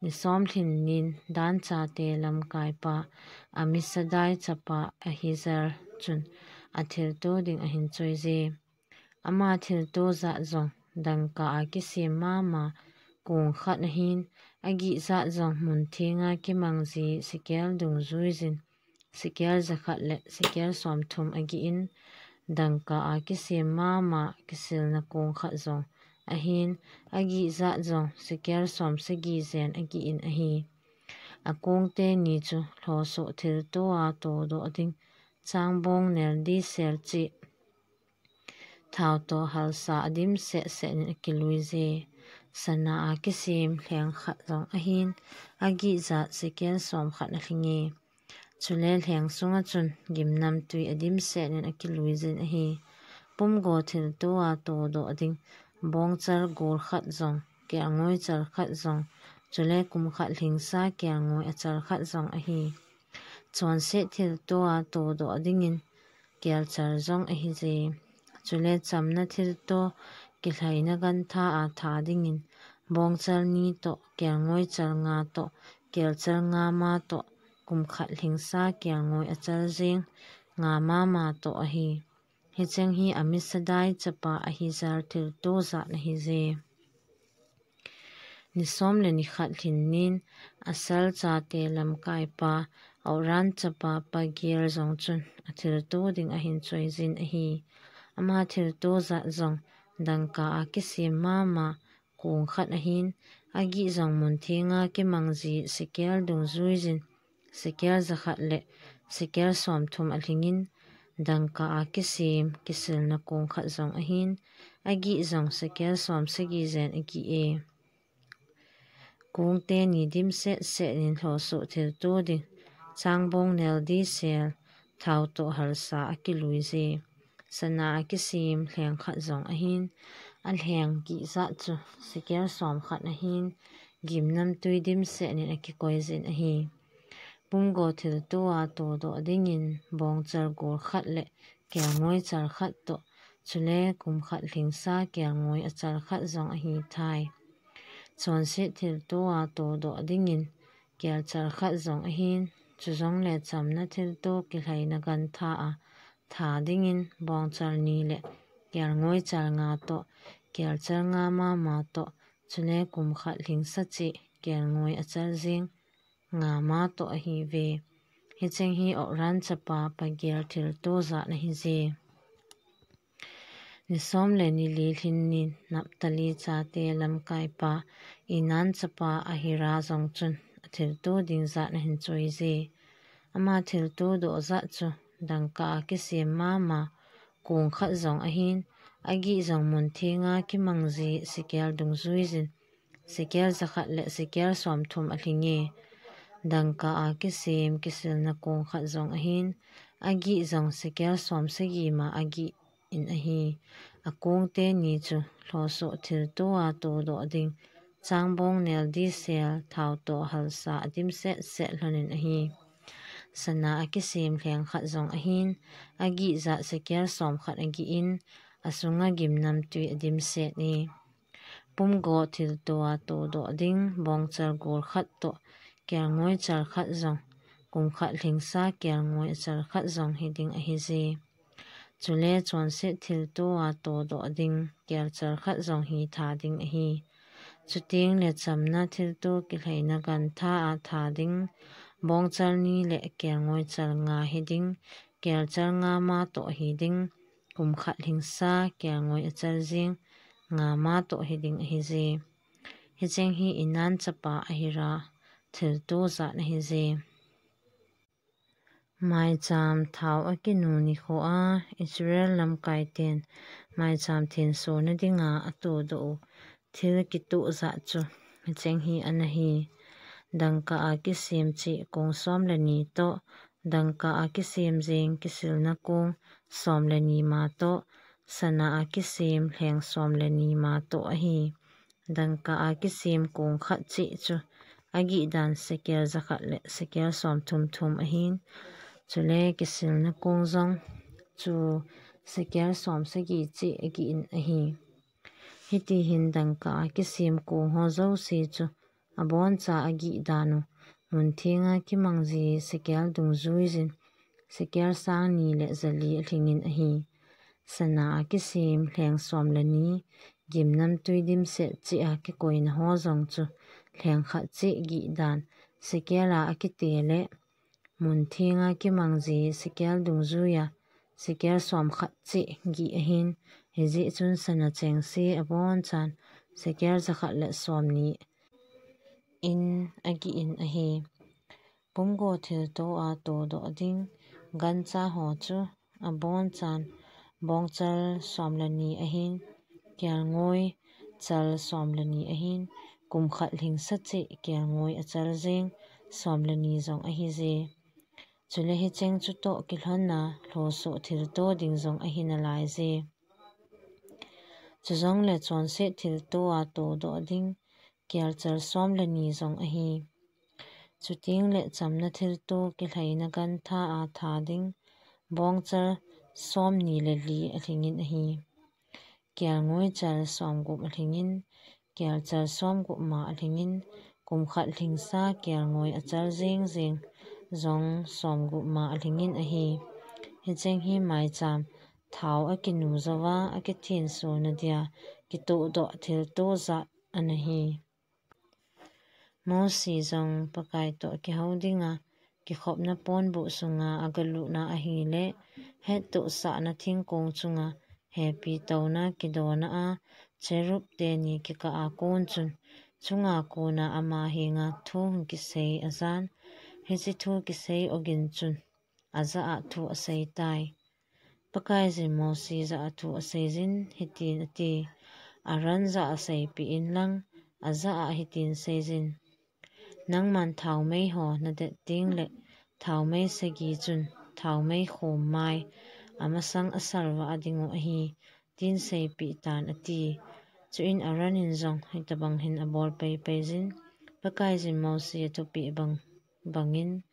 Ni som lhin nin Dan chate lamkaipa Amisadai chapa Ahiezer chun athilto ding ahin choi je. Ama thilto jat jong dangka a kisem mama kong khat ahin, agih jat jong mun thenga kimang ji sekel dungjui jin sekel jakhat le sekel somthum agih in, dangka a kisem mama kisilna kong khat jong ahin, agih jat jong sekel somsagi jen agih in ahi. Akong teni chu lhosoh thilto a todoh ding changbong nel di sel cheh thao toh halsa adimset set in akilui je. Sana a kisem lheng khat jong ahin, agih jat sekel som khat alhinge. Chule lheng sunga chun gimnamtui adimset in akilui jin ahi. Pumgo thilto a todoh ding bongchal gol khat jong, kelngoi chal khat jong, chule kum khat lhingsa kelngoi achal khat jong ahi. Chonset thilto a todoh dingin kelchal jong ahi je. Chule chamna thilto kilhaina gantha a tha dingin bongchal ni toh, kelngoi chal nga toh, kelchal nga ma toh, kum khat lhingsa kelngoi achal jing nga ma ma toh ahi. Hicheng hi Amisadai chapa Ahijel thilto jat ahi je. Ni som le ni khat lhin nin, Asel chate lamkaipa, Okran chapa Pagiel jong chun athilto ding ahin choi jin ahi. Ama thilto jat jong dangka a kisem mama kong khat ahin, agih jong mun thenga kimang ji sekel dungjui jin sekel jakhat le sekel somthum alhingin, dangka a kisem kisilna kong khat jong ahin, agih jong sekel somsagi jen agih e. Kong teni dimset set nin lhosoh thilto ding, changbong nel, disel, thao toh halsa akilui je. Sana a kisem lheng khat jong ahin, alheng gih jat chu sekel som khat ahin, gimnamtui dimset nin akikoi jin ahi. Pumgo thilto a todoh dingin bongchal gol khat le kelngoi chal khat toh, chule kum khat lhingsa kelngoi achal khat jong ahi tai. Chonset thilto a todoh dingin kelchal khat jong ahin, chujongle chamna thilto kilhaina gantha a tha dingin bongchal ni le kelngoi chal nga toh, kelchal nga mama toh, chule kum khat lhingsa cheh kelngoi achal jing nga ma toh ahi ve. Hicheng hi Okran chapa Pagiel thilto jat ahi je. Ni som le ni li lhin nin, Naphtali chate lamkaipa, Enan chapa Ahira jong chun athilto ding jat ahin choi je. Ama thilto doh jat chu dangka a kisem mama kong khat jong ahin, agih jong mun thenga kimang ji sekel dungjui jin sekel jakhat le sekel somthum alhing e. Dangka a kisem kisilna kong khat jong ahin, agih jong sekel somsagi ma agih in ahi. Akong teni chu lhosoh thilto a todoh ding, changbong nel, disel, thao toh halsa adimset set lhonin ahi. Sana a kisem lheng khat jong ahin, agih jat sekel som khat agih in, asunga gimnamtui adimset e. Pumgo thilto a todoh ding bongchal gol khat toh, kelngoi chal khat jong, kum khat lhingsa kelngoi achal khat jong hiding ahi je. Chule chonset thilto a todoh ding kelchal khat jong hitha ding ahi. Chuteng le chamna thilto kilhaina gantha a tha ding bongchal ni le kelngoi chal nga hiding, kelchal nga ma toh hiding, kum khat lhingsa kelngoi achal jing nga ma toh hiding ahi je. Hicheng hi Enan chapa Ahira thilto jat ahi je. Maicham thao akinu nikho a Israel lamkai ten maicham thensona dinga atodoh u thil kitoh jat chu hicheng hi ana hi. Dangka a kisem cheh kong som le ni toh, dangka a kisem jeng kisilna kong som le ni ma toh, sana a kisem lheng som le ni ma toh ahi. Dangka a kisem kong khat cheh chu agih dan sekel jakhat le sekel somthum thum ahin, chule kisilna kong jong chu sekel somsagi cheh agih in ahi. Hiti hin dangka a kisem kong ho jouse chu aboncha agih dan u mun thenga kimang ji sekel dungjui jin sekel sang ni le jali alhingin ahi. Sana a kisem lheng som le ni, gimnamtui dimset cheh a kikoina ho jong chu lheng khat cheh gih dan sekel a akite le mun thenga kimang ji sekel dungjuia sekel som khat cheh gih ahin, hijeh chun sana chengse abonchan sekel jakhat le som ni in agih in ahi. Pumgo thilto a todoh ding gancha ho chu abonchan bongchal som le ni ahin, kelngoi chal som le ni ahin, kum khat lhingsa cheh kelngoi achal jeng som le ni jong ahi je. Chule hicheng chutoh kilhonna lhosoh thilto ding jong ahi nalai je. Chujongle chonset thilto a todoh ding kelchal som le ni jong ahi. Chuteng le chamna thilto kilhaina gantha a tha ding bongchal som ni le li alhingin ahi. Kelngoi chal som gup alhingin, kelchal somgup ma alhingin, kum khat lhingsa kelngoi achal jing jing jong somgup ma alhingin ahi. Hicheng hi maicham thao akinu jouva akithenso nadia kitohdoh thilto jat anahi. Mosi jong Pakai toh kihou dinga kikhopna ponbuh sunga agalutna ahile, hettohsahna thingkong chunga hepi touna kidona a cherub teni kikah a kon chun, chunga kona ama henga thu hung kisei ajan, hiche thu kisei ogin chun ajah a thu aseitai. Pakaiyin Mosi jah a thu aseijin hitin ati, Aaron jah a seipeh inlang, ajah a hitin seijin, Nangman thaomei ho nadet tengle, thaomei sagi chun thaomei khom mai amasang asalvah a dingu ahi, tin seipeh tan ati. Chuin Aaron in jong hitobang hin abol paipai jin, Pakaiyin Mosi athupeh bang bangin,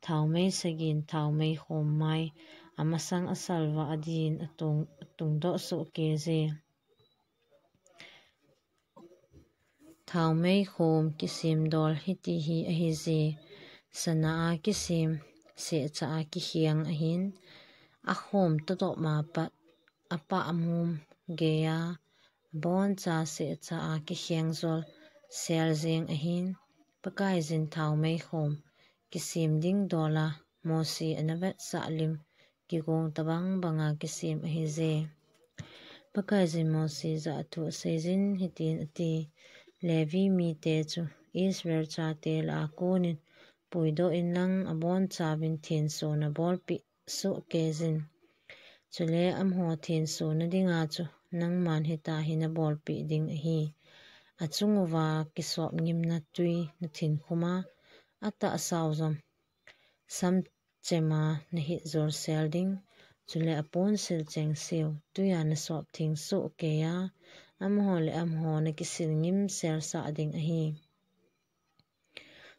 thaomei sagin thaomei khom mai amasang asalvah a din atung, atungdoh sohkeije. Thaomei khom kisemdol hiti hi ahije, sana a kisem, sehcha a kikheng ahin, akhom todoh ma pat, apah amum geiya, aboncha sehcha a kikheng jol sel jeng ahin, Pakaiyin thaomei khom kisem ding dola Mosi anavetsah lim kigong tobang banga kisem ahije. Pakaiyin Mosi jah a thu aseijin hitin ati, Levi mite chu Israel chate lah a konin puidoh inlang abonchauvin thenso nabolpeh sohkeijin. Chule amaho thenso nadinga chu nangman hitia hi nabolpeh ding ahi. Achunguva kisop ngimna twi nathinkhum a, atahsa u jong samchem a nahit jol sel ding. Chule aponsil chengse u twi a nasop theng sohkeiya, amaho le amaho nakisil ngim sel sah ding ahi.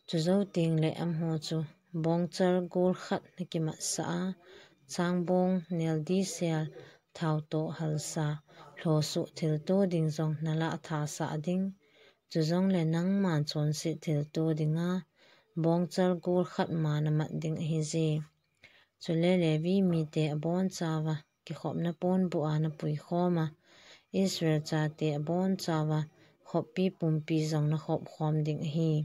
Chujou tengle amaho chu bongchal gol khat nakimatsah a, changbong nel disel, thao toh halsa, lhosoh thilto ding jong nalah thasah ding. Chujongle nangman chonset thilto dinga bongchal gol khat ma namat ding ahije. Chule Levi mite abonchauva kikhopna ponbuh a napuikhom a, Israel chate abonchauva khoppi pumpi jong nakhopkhom ding ahi.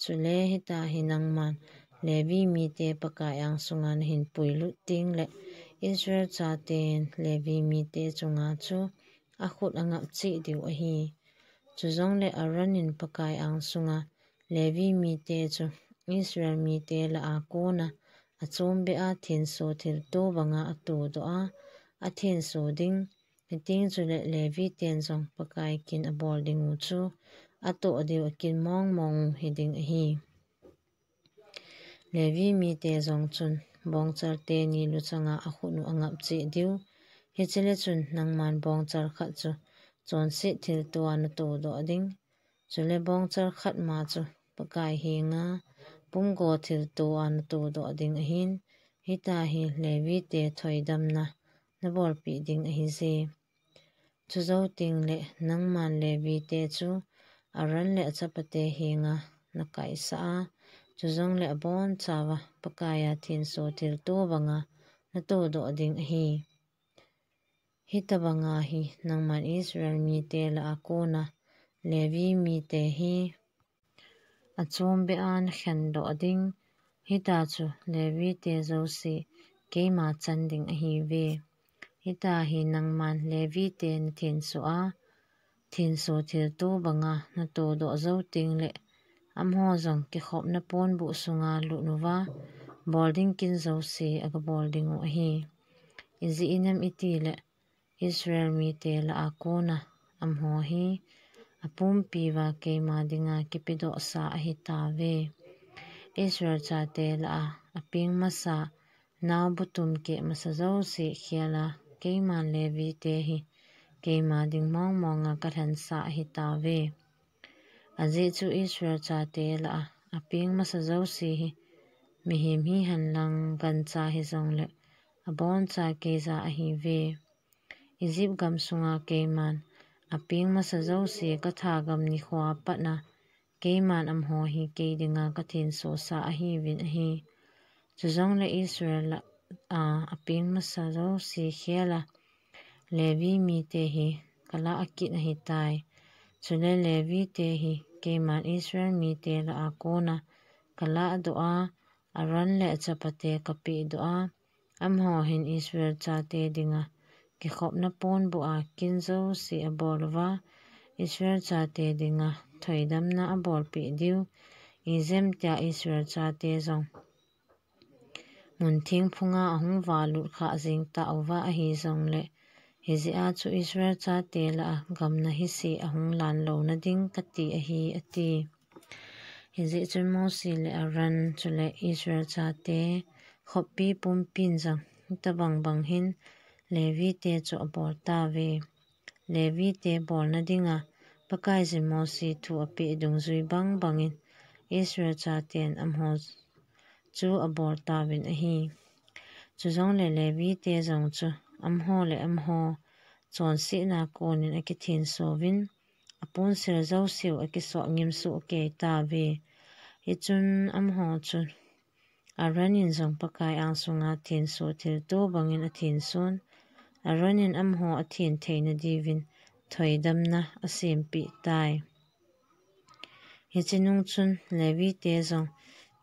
Chule hitia hi nangman Levi mite Pakai angsunga nahin puilut tengle, Israel chaten Levi mite chunga chu akhut angap cheh diu ahi. Chujongle Aaron in Pakai angsunga Levi mite chu Israel mite lah a kona achombeh a thenso thilto banga atodoh a, athenso ding, hiteng chule Levi ten jong Pakai kin abol ding u chu atoh diu akin mongmong u hiding ahi. Levi mite jong chun bongchal teni luchanga akhut u angap cheh diu. Hichele chun nangman bongchal khat chu chonset thilto a natodoh ding. Chule bongchal khat ma chu Pakai henga pumgo thilto a natodoh ding ahin, hitia hi Levi te thoidamna nabolpeh ding ahije. Chujou tengle nangman Levi te chu Aaron le achapate henga nakaisah a, chujongle abonchauva Pakai a thenso thilto banga natodoh ding ahi. Hitobanga hi nangman Israel mite lah a kona Levi mite hi achombeh a nakhendoh ding, hitia chu Levi te jouse keima chan ding ahiuve. Hitia hi nangman Levi te nathenso a, thenso thilto banga natodoh jou tengle, amaho jong kikhopna ponbuh sunga lut uva, bol ding kin jouse agabol ding u ahi. Ijeh inem itile, Israel mite lah a kona amaho hi apumpi uva keima dinga kipedohsa ahitauve. Israel chate lah a apeng masa, naobu tum keh masa jouse khel a, keiman Levi te hi keima ding mongmonga kalhensa ahitauve. Ajeh chu Israel chate lah a apeng masa jouse hi mihem hihen lang gancha hijongle aboncha keija ahiuve. Egypt gam sunga keiman apeng masa jouse kathagam nikhoa patna keiman amaho hi kei dinga kathensosa ahiuvin ahi. Chujongle Israel a apeng masa jouse khela Levi mite hi kalah kit ahitai. Chule Levite hi keiman Israel mite lah a kona kalahdoh a, Aaron le achapate kapehdoh a, amaho hin Israel chate dinga kikhopna ponbuh a kin jouse abol uva, Israel chate dinga thoidamna abolpeh diu, ijemtia Israel chate jong muntheng phunga ahung valut khah jeng tauva ahijongle, hijeh a chu Israel chate lah a gamna hise ahung lan louna ding kati ahi, ati. Hijeh chun Mose le Aaron chule Israel chate khoppi pumpin jong hitobang bang hin Levite chu abol tauve. Levite bolna dinga Pakaiyin Mose thu apeh dungjui bang bangin Israel chaten amaho chu abol tauvin ahi. Chujongle Levite jong chu amaho le amaho chonsetna konin akithensouvin, aponsil jouseu akisoh ngimsoh kei tauve. Hichun amaho chun Aaron in jong Pakai angsunga thenso thilto bangin athenson, Aaron in amaho athen theina diuvin thoidamna asempeh tai. Hiche nung chun Levite jong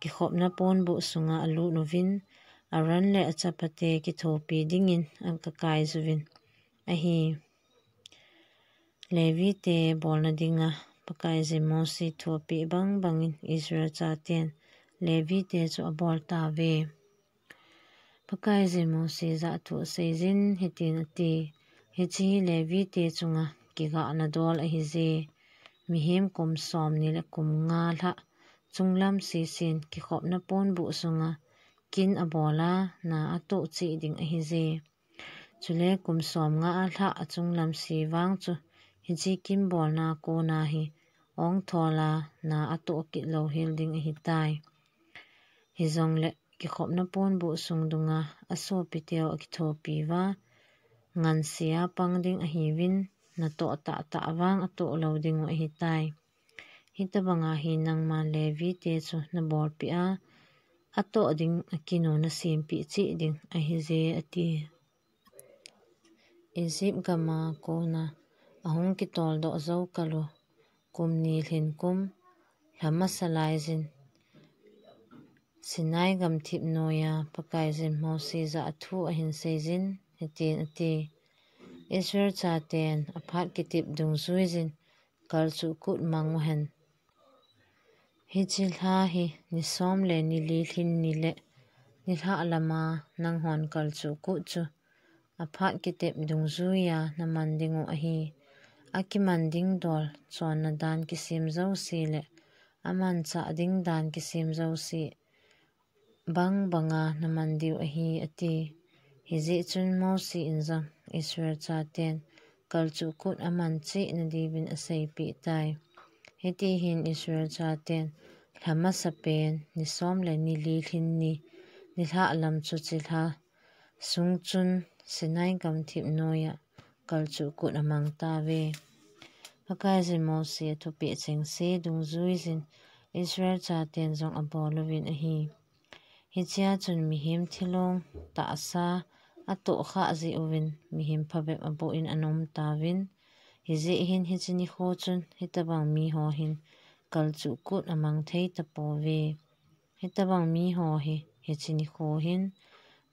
kikhopna ponbuh sunga alut uvin, Aaron le achapate kithopi dingin akakai uvin ahi. Levite bolna dinga Pakaiyin Mose thu apeh bang bangin Israel chaten Levite chu abol tauve. Pakaiyin Mose jah a thu aseiyin hitin ati, hiche hi Levite chunga kigahna dol ahije. Mihem kum somni le kum nga lhah chunglam sisin kikhopna ponbuh sunga kin abol a na atoh cheh ding ahije. Chule kum somnga a lhah achunglam si vang chu hiche kin bolna kona hi ongthol a na atoh kit louhel ding ahitai. Hijongle kikhopna ponbuh sung dunga asopiteu akithopi uva, ngansia pang ding ahiuvin, natoh tahtah vang atoh lou dingu ahitai. Hitobanga hi nangman Levite chu nabolpeh a, atoh ding akin u nasempeh cheh ding ahije, ati. Egypt gama kona ahung kitoldoh jou kal u kum ni lhin kum, lha masa laiyin Sinai gamthip noiya Pakaiyin Mose jah a thu ahin seiyin hitin ati, Israel chaten aphat kitep dungjuiyin kalchuh kut mang uhen. Hiche lha hi ni som le ni li lhin ni le nilhah lama nanghon kalchuh kut chu aphat kitep dungjuiya naman dingu ahi. Akiman ding dol chonna dan kisem jouse le amanchah ding dan kisem jouse bang banga naman diu ahi, ati. Hijeh chun Mose in jong Israel chaten kalchuh kut aman cheh nadiuvin aseipeh tai. Hiti hin Israel chaten lha masapen ni som le ni li lhin ni, nilhah lam chu hiche lha sung chun Sinai gamthip noiya kalchuh kut amang tauve. Pakaiyin Mose athupeh chengse dungjuiyin Israel chaten jong abol uvin ahi. Hichea chun mihem thilong tahsa atoh khah jeh uvin mihem phabep aboh in ana um tauvin. Hijeh hin hiche nikho chun hitobang miho hin kalchuh kut amang thei tapouve. Hitobang miho hi hiche nikho hin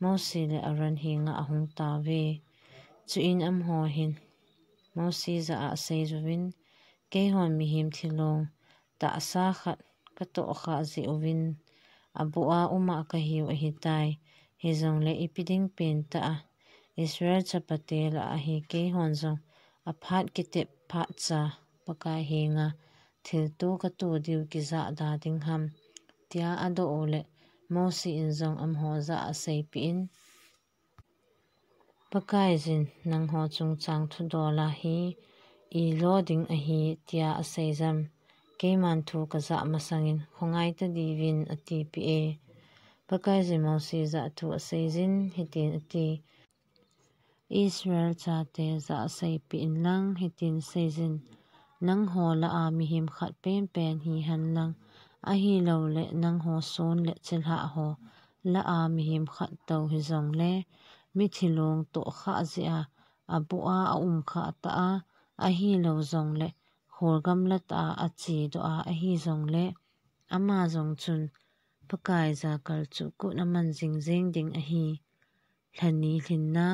Mose le Aaron henga ahung tauve. Chuin amaho hin Mose jah a aseiuvin, keihon mihem thilong tahsa khat katoh khah jeh uvin aboh a um a kahiu ahitai. Hijongle ipi ding pentah a Israel chapate lah a hi keihon jong aphat kitep phatcha Pakai henga thilto kato diu kijahda ding ham, tia adoh uleh Mose in jong amaho jah a aseipeh in, Pakaiyin nangho chungchang thudol a hi ilo ding ahi tia asei jam, keiman thu kajah masangin khongai tadiuvin atipeh e. Pakaiyin Mose jah a thu aseiyin hitin ati, Israel chate jahseipi in lang hitin seijin, nangho lah a mihem khat penpen hihen lang, ahilouleh nangho son le chilhah ho lah a mihem khat tou hijongle, mithi long tohkhah jeh a, aboh a aum khah tah a, ahilou jongleh, kholgam lah a achedoh a ahi jongleh, ama jong chun Pakaiya kalchuh kut aman jingjing ding ahi. Lhani lhinna,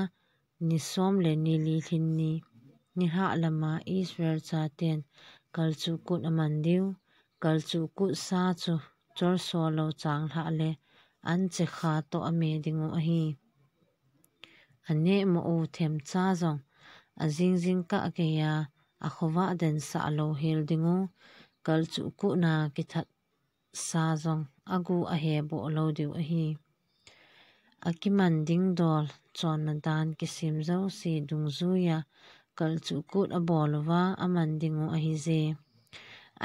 ni som le ni li lhinni, nilhah lama Israel chaten kalchuh kut aman diu, kalchuh kut sa chu cholso lou changlhah le anchekha toh ame dingu ahi. Aneh mo u themcha jong, ajing jingkah geiya, akhovah densah lou hel dingu, kalchuh kut na kithat sa jong agu aheboh lou diu ahi. Akiman ding dol, chonna dan kisem jouse dungjuiya, kalchuh kut abol uva aman dingu ahije.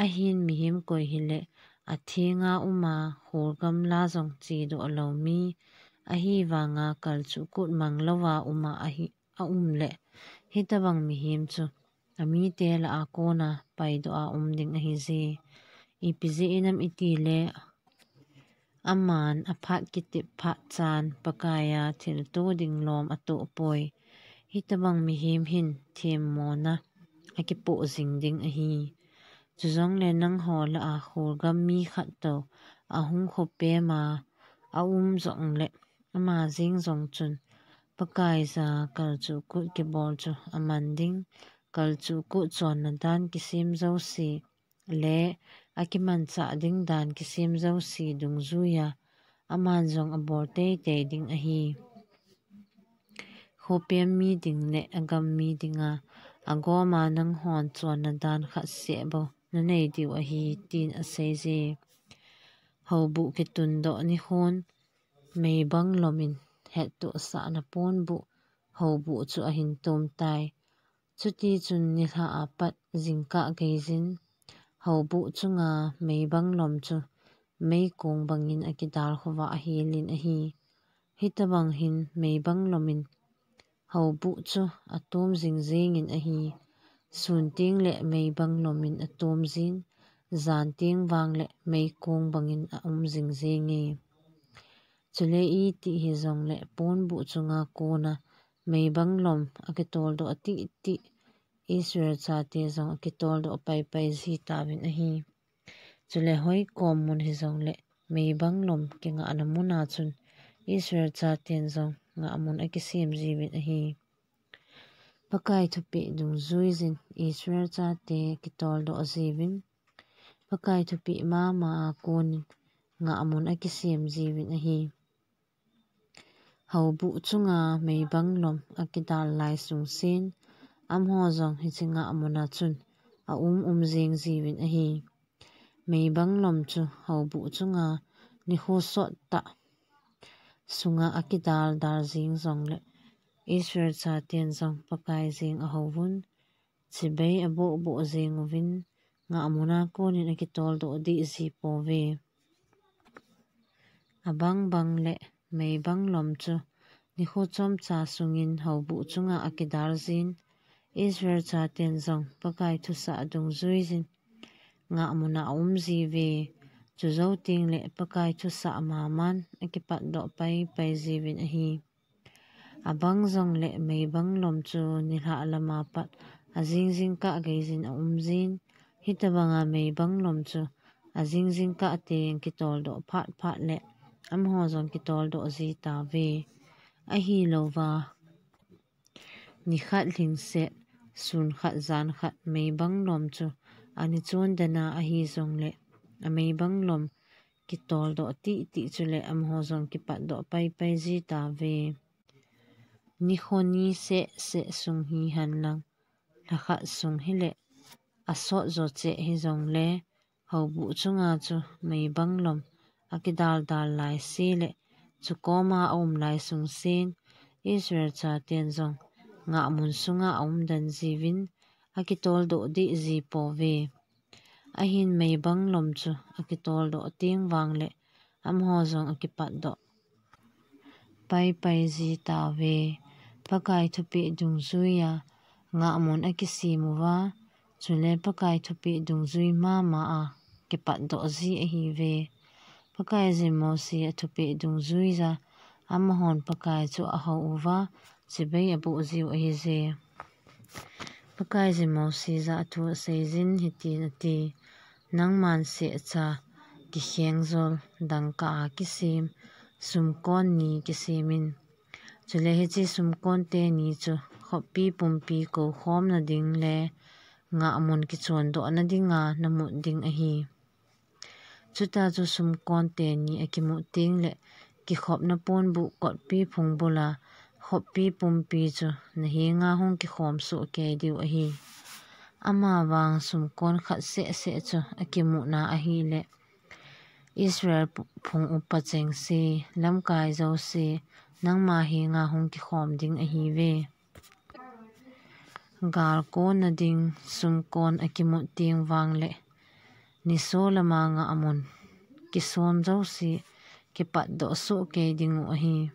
Ahin mihem koi hileh, athenga uma, kholgam lah jong chedoh lou mi, ahivanga kalchuh kut mang louva uma ahi, aum leh, hitobang mihem chu, amite lah a kona paidoh a um ding ahije. Ipi jeh inam itileh, aman aphat kitep phat chan Pakaiya thilto ding lom atoh poi. Hitobang mihem hin themmona akipoh jing ding ahi. Chujongle nangho lah a kholgam mi khat tou ahung khopem a aum jongleh, ama jeng jong chun Pakaiya kalchuh kut kibol chu aman ding, kalchuh kut chonna dan kisem jouse le akimanchah ding dan kisem jouse dungjuiya, aman jong abol teitei ding ahi. Khopem mi ding le agam mi dinga, agoma nanghon chonna dan khat seh bou nanei diu ahi, tin aseije. Houbuh kitundoh nikhon, meibang lomin hettohsahna ponbuh houbuh chu ahin tum tai. Chutichun nilhah a pat jingkah geijin, houbuh chunga meibang lom chu meikong bangin akidal khovah ahelin ahi. Hitobang hin meibang lomin houbuh chu atum jingjingin ahi. Sun teng le meibang lomin atum jin, jan teng vang le meikong bangin aum jingjinge. Chule iti hijongle ponbuh chunga kona meibang lom akitoldoh tihtih, Israel chate jong akitoldoh paipai ji tauvin ahi. Chule hoikom mun hijongle meibang lom kingahna muna chun Israel chaten jong ngahmun akisem jiuvin ahi. Pakai thupeh dungjuijin Israel chate kitoldoh jiuvin, Pakai thupeh mama a konin ngahmun akisem jiuvin ahi. Houbuh chunga meibang lom akidal lai sungsen, amaho jong hiche ngahmuna chun aum um jing jiuvin ahi. Meibang lom chu houbuh chunga nikho sottah sunga akidal dal jing jongle, Israel chaten jong Pakai jeng ahouvun, chibai abohboh jing uvin, ngahmuna konin akitoldoh dih ji pouve. Abang bang le meibang lom chu nikho chomcha sungin houbuh chunga akidal jin, Israel chaten jong Pakai thusah adungjuijin ngahmuna aum jiuve. Chujou tengle Pakai thusah maman akipatdoh paipai jiuvin ahi. Abang jongle meibang lom chu nilhah lama pat ajing jingkah geijin aum jin, hitobanga meibang lom chu ajing jingkah teng kitoldoh phat phat le amaho jong kitoldoh ji tauve. Ahilouva nikhat lhingset, sun khat jan khat meibang lom chu ani chondana ahi jongle, ameibang lom kitoldoh tihtih chule amaho jong kipatdoh paipai ji tauve. Nikho ni seh seh sung hihen lang, lhakhat sung hile asot jo cheh hijongle, houbuh chunga chu meibang lom akidal dal lai sele, chukoma aum lai sungsen, Israel chaten jong ngahmun sunga aum den jiuvin, akitoldoh dih ji pouve. Ahin meibang lom chu akitoldoh teng vangle, amaho jong akipatdoh paipai ji tauve. Pakai thupeh dungjuia ngahmun akisem uva, chule Pakai thupeh dungjui mama a kipatdoh ji ahiuve. Pakaiyin Mosi athupeh dungjuija amahon Pakai chu ahou uva, chibai aboh jiu ahije. Pakaiyin Mosi jah a thu aseijin hitin ati, Nangman sehcha kikhengjol dangka a kisem sumkon ni kisemin. Chule hiche sumkon teni chu khoppi pumpi koukhomna ding le ngahmun kichondohna dinga namut ding ahi. Chuta chu sumkon teni akimut teng le kikhopna ponbuh kotpi phungbul a khoppi pumpi chu nahenga hung kikhom soh kei diu ahi. Amavang sumkon khat sehseh chu akimutna ahile Israel pu-, phung upa chengse, lamkai jouse, nangma henga hung kikhom ding ahiuve. Gal konna ding sumkon akimut teng vang le niso lama ngahmun kison jouse kipatdoh soh kei dingu ahi.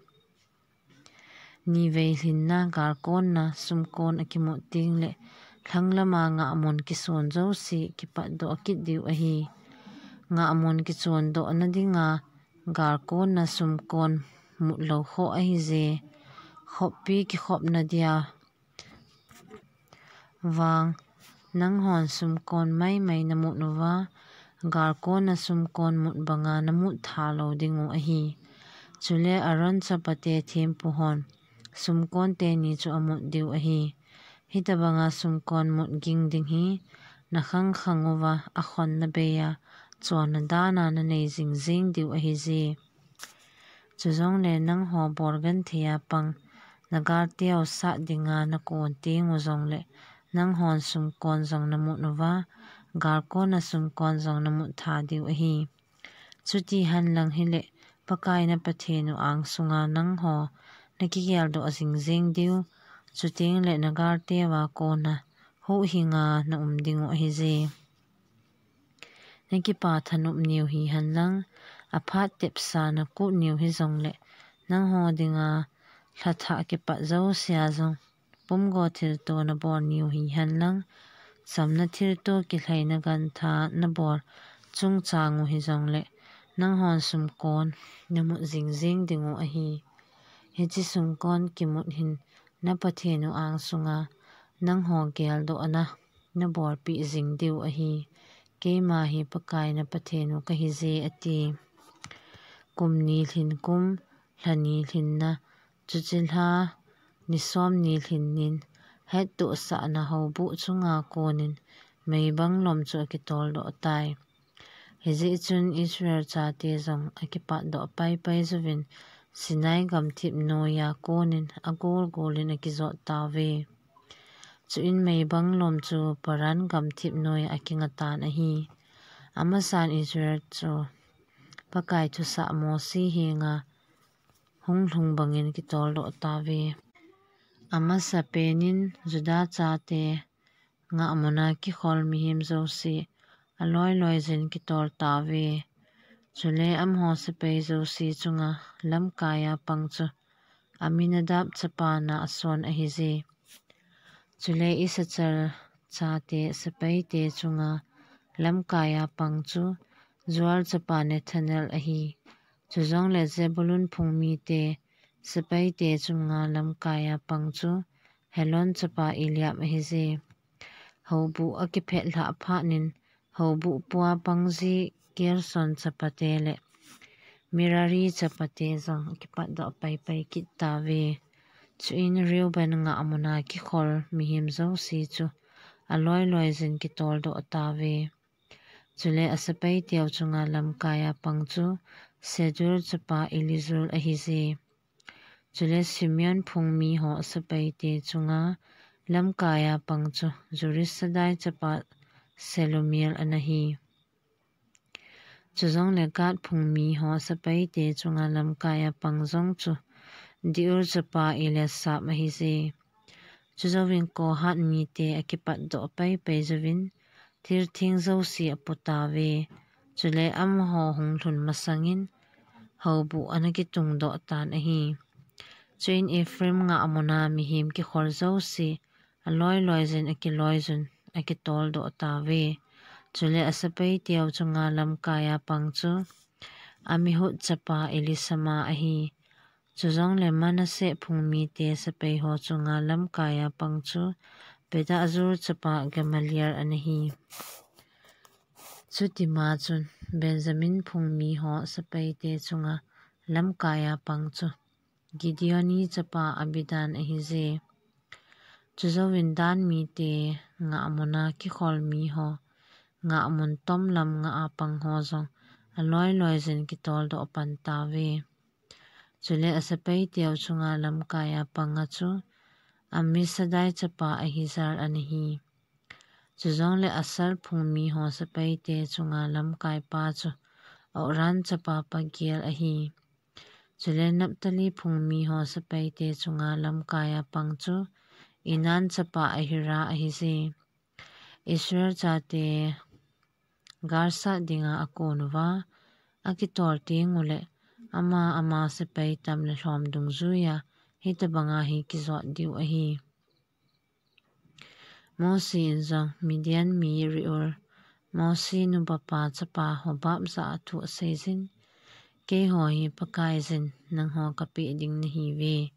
Nivei lhinna gal konna sumkon akimut teng le lhang lama ngahmun kison jouse kipatdoh kit diu ahi. Ngahmun kichondohna dinga gal konna sumkon mut lou kho ahije. Khoppi kikhopna dia vang, nanghon sumkon maimai namut uva, gal konna sumkon mut banga namut tha lou dingu ahi. Chule Aaron chapate thempu hon sumkon teni chu amut diu ahi. Hitabanga sumkon mut ging ding hi nakhang khang uva akhonna beija chonna dana nanei jing jing diu ahije. Chujongle nangho bor genthei a pang nagalteu sat dinga nakon tengu jongle nanghon sumkon jong namut uva, gal konna sumkon jong namut tha diu ahi. Chuti henlang hile Pakai na Pathen u angsunga nangho nakigeldoh jing jing diu, chuteng le nagalteu a kona huhhinga naum dingu ahije. Nakipa thanop niu hihenlang, aphat tepsa nakut niu hijongle, nangho dinga lhathah kipat jousea jong pumgo thilto nabol niu hihenlang, chamna thilto kilhaina gantha nabol chungchang u hijongle, nanghon sumkon namut jing jing dingu ahi. Hiche sumkon kimut hin na Pathen u angsunga nangho geldohna nabolpeh jing diu ahi. Keima hi Pakai na Pathen u kahije ati. Kum ni lhin kum, lha ni lhinna, chuche lha ni som ni lhin nin, hettohsahna houbuh chunga konin meibang lom chu akitoldoh tai. Hijeh chun Israel chate jong akipatdoh paipai jouvin Sinai gamthip noiya konin agol golin akijot tauve. Chuin meibang lom chu Paran gamthip noiya akinga tan ahi. Amasan Israel chu Pakai thusah Mosi henga hung lhung bangin kitoldoh tauve. Amasapen in Juda chate ngahmuna kikhol mihem jouse aloi loijin kitol tauve. Chule amaho sepai jouse chunga lamkaiya pang chu Aminadab chapa Nahson ahije. Chule Issachar chate sepaite chunga lamkaiya pang chu Joel chapa Nethanel ahi. Chujongle Zebulun phungmite sepaite chunga lamkaiya pang chu Helon chapa Eliab ahije. Houbuh akiphet lhah phatnin houbuh pua pangji Gerson chapate le Merari chapate jong akipatdoh paipai kit tauve. Chuin Reuben ngahmuna kikhol mihem jouse chu aloi loijin kitoldoh tauve. Chule asepaiteu chunga lamkaiya pang chu Sedeur chapa Elizur ahije. Chule Simeon phungmiho sepaite chunga lamkaiya pang chu Zurisadai chapa Shelumiel anahi. Chujongle Gad phungmiho sepaite chunga lamkaiya pang jong chu Deur chapa Eliasaph ahije. Chujouvin Kohat mite akipatdoh paipai jouvin thiltheng jouse apo tauve. Chule amaho hung lhun masangin houbuh ana kitungdoh tan ahi. Chuin Ephraim ngahmuna mihem kikhol jouse, aloi loijin, akiloi jun, akitoldoh tauve. Chule asepai teu chunga lamkaiya pang chu Amihud chapa Elisama ahi. Chujongle Manasseh phungmite sepai ho chunga lamkaiya pang chu Pedahzur chapa Gamaliel anahi. Chutima chun Benjamin phungmi ho sepaite chunga lamkaiya pang chu Gideoni chapa Abidan ahije. Chujouvin Dan mite ngahmuna kikhol miho, ngahmun tomlam ngaha pang ho jong aloi loijin kitoldoh pan tauve. Chule asepai teu chunga lamkaiya panga chu Ammishaddai chapa Ahiezer anahi. Chujongle Asher phungmi ho sepaite chunga lamkaipa chu Okran chapa Pagiel ahi. Chule Naphtali phungmi ho sepaite chunga lamkaiya pang chu Enan chapa Ahira ahije. Israel chate galsat dinga akon uva akitol teng ule, ama ama sepai tam le lhom dungjuiya hitobanga hi kijot diu ahi. Mosi in jong Midian mi Reuel, Mosi nupapa chapa Hobab jah a thu aseijin, Keiho hi Pakaiyin nangho kapeh ding nahiuve,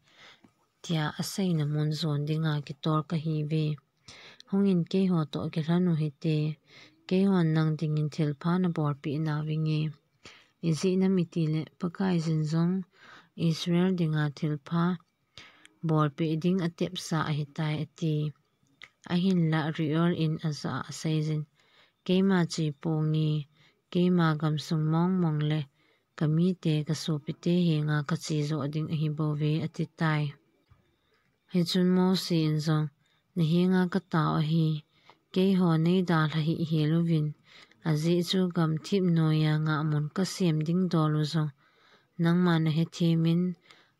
tia aseina mun jon dinga kitol kahiuve. Hungin keiho toh kilhon u hite, keihon nang dingin thilpha nabolpeh nauvinge. Ijeh inem itile Pakaiyin jong Israel dinga thilpha bolpeh ding atepsa ahitai, ati. Ahinlah Reuel in ajah a aseijin, Keima che ponge, keima gamsung mongmong le kamite kasopite henga kache joh ding ahibouve, atitai. Hichun Mosi in jong, Nahenga katao ahi, keiho neidalha hih hel uvin, ajeh chu gamthip noiya ngahmun kasem ding dol u jong nangma nahethem in,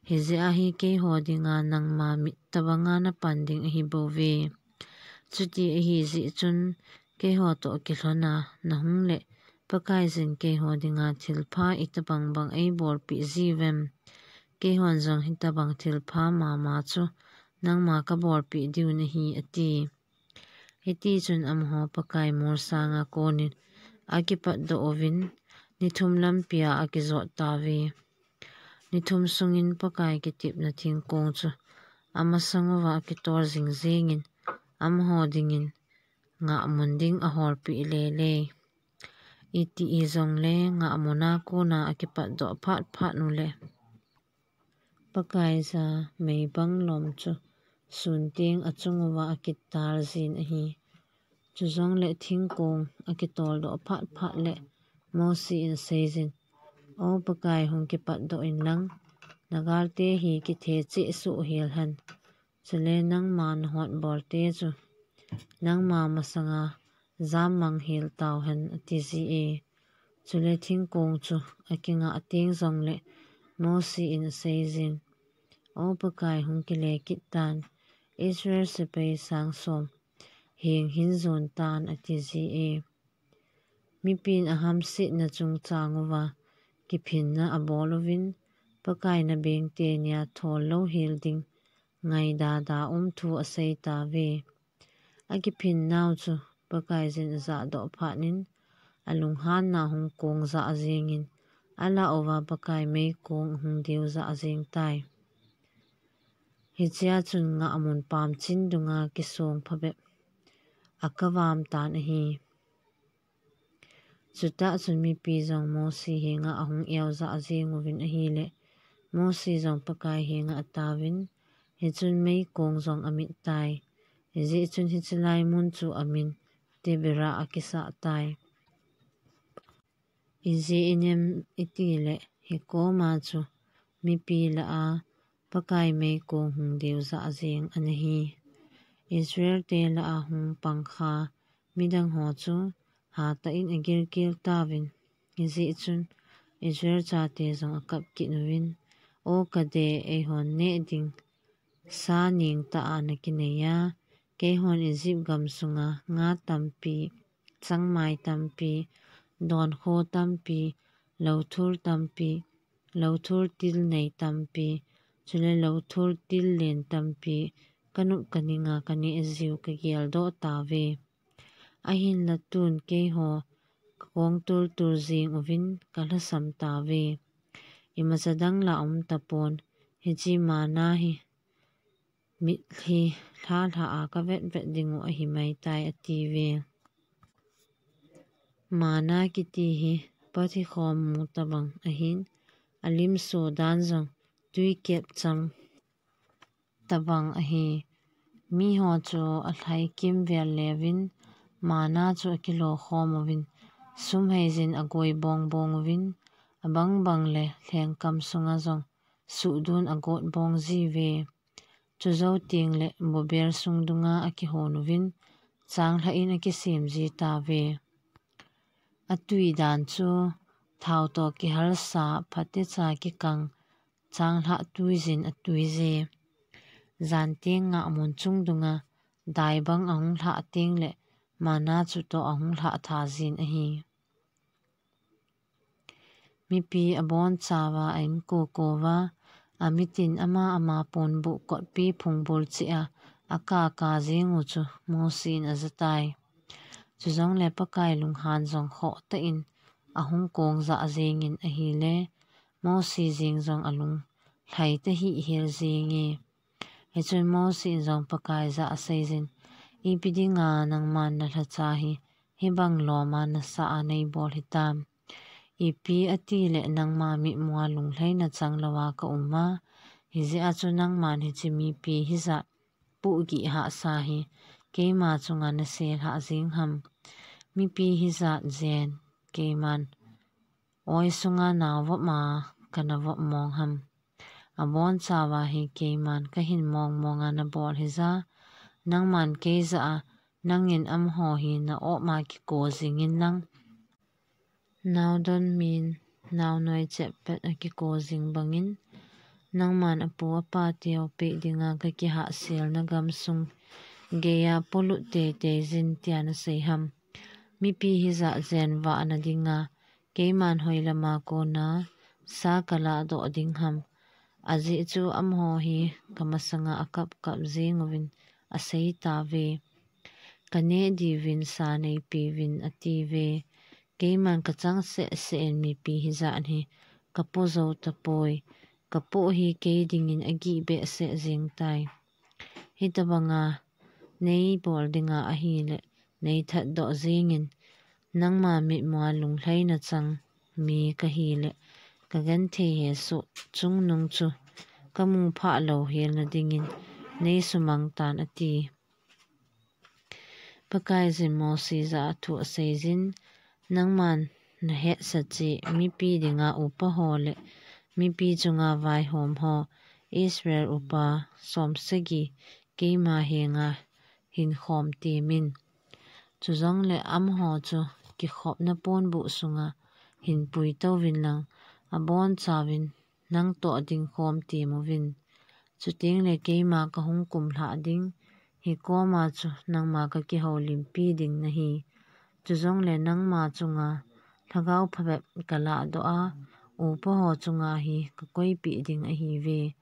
hijeh a hi keiho dinga nangma mit tobanga napan ding ahibouve. Chuti ahijeh chun keiho toh kilhona nahung le Pakaiyin keiho dinga thilpha itobang bang eibolpeh jiuvem? Keihon jong hitobang thilpha mama chu nangma kabolpeh diu nahi, ati. Hitichun amaho Pakai molsanga konin akipatdoh uvin, ni thum lampia akijot tauve. Ni thum sungin Pakai kitepna thingkong chu amasang uva akitol jingjingin, amaho dingin ngahmun ding aholpeh lele. Iti hijongle ngahmuna kona akipatdoh phat phat ule, Pakaiya meibang lom chu sun teng achung uva akital jin ahi. Chujongle thingkong akitoldoh phat phat le Mosi in aseijin, O Pakai, hung kipatdoh inlang, nagalte hi kithe cheh soh hel hen. Chule nangma nahotbolte chu nangma masanga jammang hel tauhen, atijie. Chule thingkong chu akingah teng jongle Mosi in aseijin, O Pakai, hung kile kit tan, Israel sepai sang som heng hin jon tan, atijie. Mipin ahamsetna chungchang uva kiphinna abol uvin, Pakai nabeng tenia thol louhel ding ngaidada um thu aseitauve. Akiphinnau chu Pakaiyin ajahdoh phatnin, alunghanna hung kong jah jengin, alah uva Pakai meikong ahung deu jah jengtai. Hichea chun ngahmun pamchin dunga kisong phabep akavam tan ahi. Chutah chun mipi jong Mosi henga ahung eojah jeng uvin ahile, Mosi jong Pakai henga ataovin, hichun meikong jong amit tai. Hijeh chun hiche lai mun chu amin Tabera akisah tai. Ijeh inem itile, hikoma chu mipi lah a Pakai meikong hung deu jah jeng anahi. Israelte lah a hung pangkha midang ho chu hatah in agilkel tauvin. Hijeh chun Israel chate jong akap kit uvin, O kade, eihon neh ding sa nengtah a nakineiya, keihon Egypt gamsunga nga tampi, changmai tampi, donkho tampi, louthul tampi, louthul til nei tampi, Chule lo thul til len tampi ka nup ka ninga ka neh jiu ka geldoh tauve. Ahinla tun keiho ka kong tultul jing uvin ka lhasam tauve. Imacha dang la um tapon, hiche manna hi mitlhi lhalha a ka vetvet ding u ahi maitai, atiuve. Manna kiti hi pathikhom mu tabang ahin, alim so dan jong tui kep chang tabang ahi. Miho chu alhai kimvel leuvin, manna chu akilokhom uvin, sum heijin agoi bongbong uvin, abang bang le lhengkam sunga jong suhdun agot bong jiuve. Chujou teng le bubel sung dunga akihon uvin, changlhah in akisem ji tauve. Atui dan chu thao toh kihalsa, phatecha kikang, changlhah tuijin atuije. Jan teng ngahmun chung dunga dai bang ahung lhah teng le manna chu toh ahung lhah tha jin ahi. Mipi abonchauva a-in kokouva, amitin ama ama ponbuh kotpi phungbul cheh a akaka jing u chu Mosi in ajatai. Chujongle Pakai lunghan jong khoh tah in ahung kong jah jengin ahile, Mosi jeng jong alunglhai tahih hel jenge. Hichun Mosi in jong Pakai jah a aseijin, Ipi dinga nangman nalhacha hi hibang loma nasa a neibol hitam? Ipi atile nangma mitmua lunglhaina chang louva ka um a, hijeh a chu nangman hiche mipi hijat pohgih hahsa hi keima chunga nasel hah jeng ham? Mipi hijat jen keiman oi sunga nao vop a kana vop mong ham? Abonchauva hi keiman kahin mong monga nabol hija, nangman kei jah a nangin amaho hi na-op a kiko jingin lang, naodon min naonoi chepet a kiko jing bangin, nangman apu apa teu peh dinga kakihahselna gamsung geiya polut teitei jin tia nasei ham? Mipi hijat jen vahna dinga keiman hoilama kona sa kalahdoh ding ham? Ajeh chu amaho hi kamasanga akapkap jeng uvin aseitauve. Kaneh diuvin sa neipeuvin atiuve. Keiman kachang sehseh in mipi hijat hi kapo jou tapoi. Kapoh hi kei dingin agih behseh jeng tai. Hitabanga neibol dinga ahile neithatdoh jengin, nangma mitmua lunglhaina chang mi kahile, kagenthei hesoh chungnung chu kamu phah lou helna dingin neisumang tan, ati. Pakaiyin Mosi jah a thu aseijin, nangman nahetsah cheh mipi dinga upa ho le mipi chunga vaihom ho, Israel upa somsagi keima henga hinkhom temin. Chujongle amaho chu kikhopna ponbuh sunga hinpui touvin lang, abonchauvin nangtoh dingkhom temuvin. Chutengle keima kahung kumlhah ding, hikoma chu nangma kakihoulimpi ding nahi. Chujongle nangma chunga lhagao phabep kalahdoh a, upa ho chunga hi kakoipeh ding ahiuve.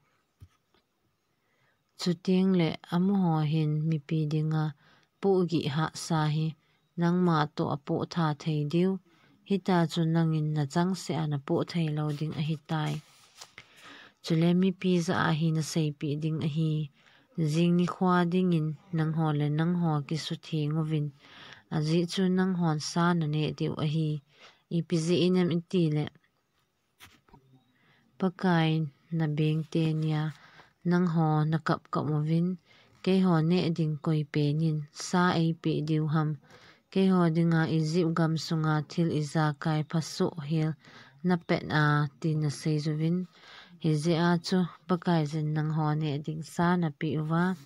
Chutengle amaho hin mipi dinga pohgih hahsa hi nangma toh apoh tha thei diu, hita chu nangin nachangseh a napoh thei lou ding ahitai. Chule mipi jah a hi naseipeh ding ahi, jing nikhoa dingin nangho le nangho kisutheng uvin, ajeh chu nanghon sa naneh diu ahi. Ipi jeh inem itile, Pakai nabeng tenia nangho nakapkap uvin, keiho neh ding koipen in sa eipeh diu ham? Keiho dinga Egypt gamsunga thil ijakai phasoh hel napet a, tin naseiuvin. Hijeh a chu Pakaiyin nangho neh ding sa napeh uva,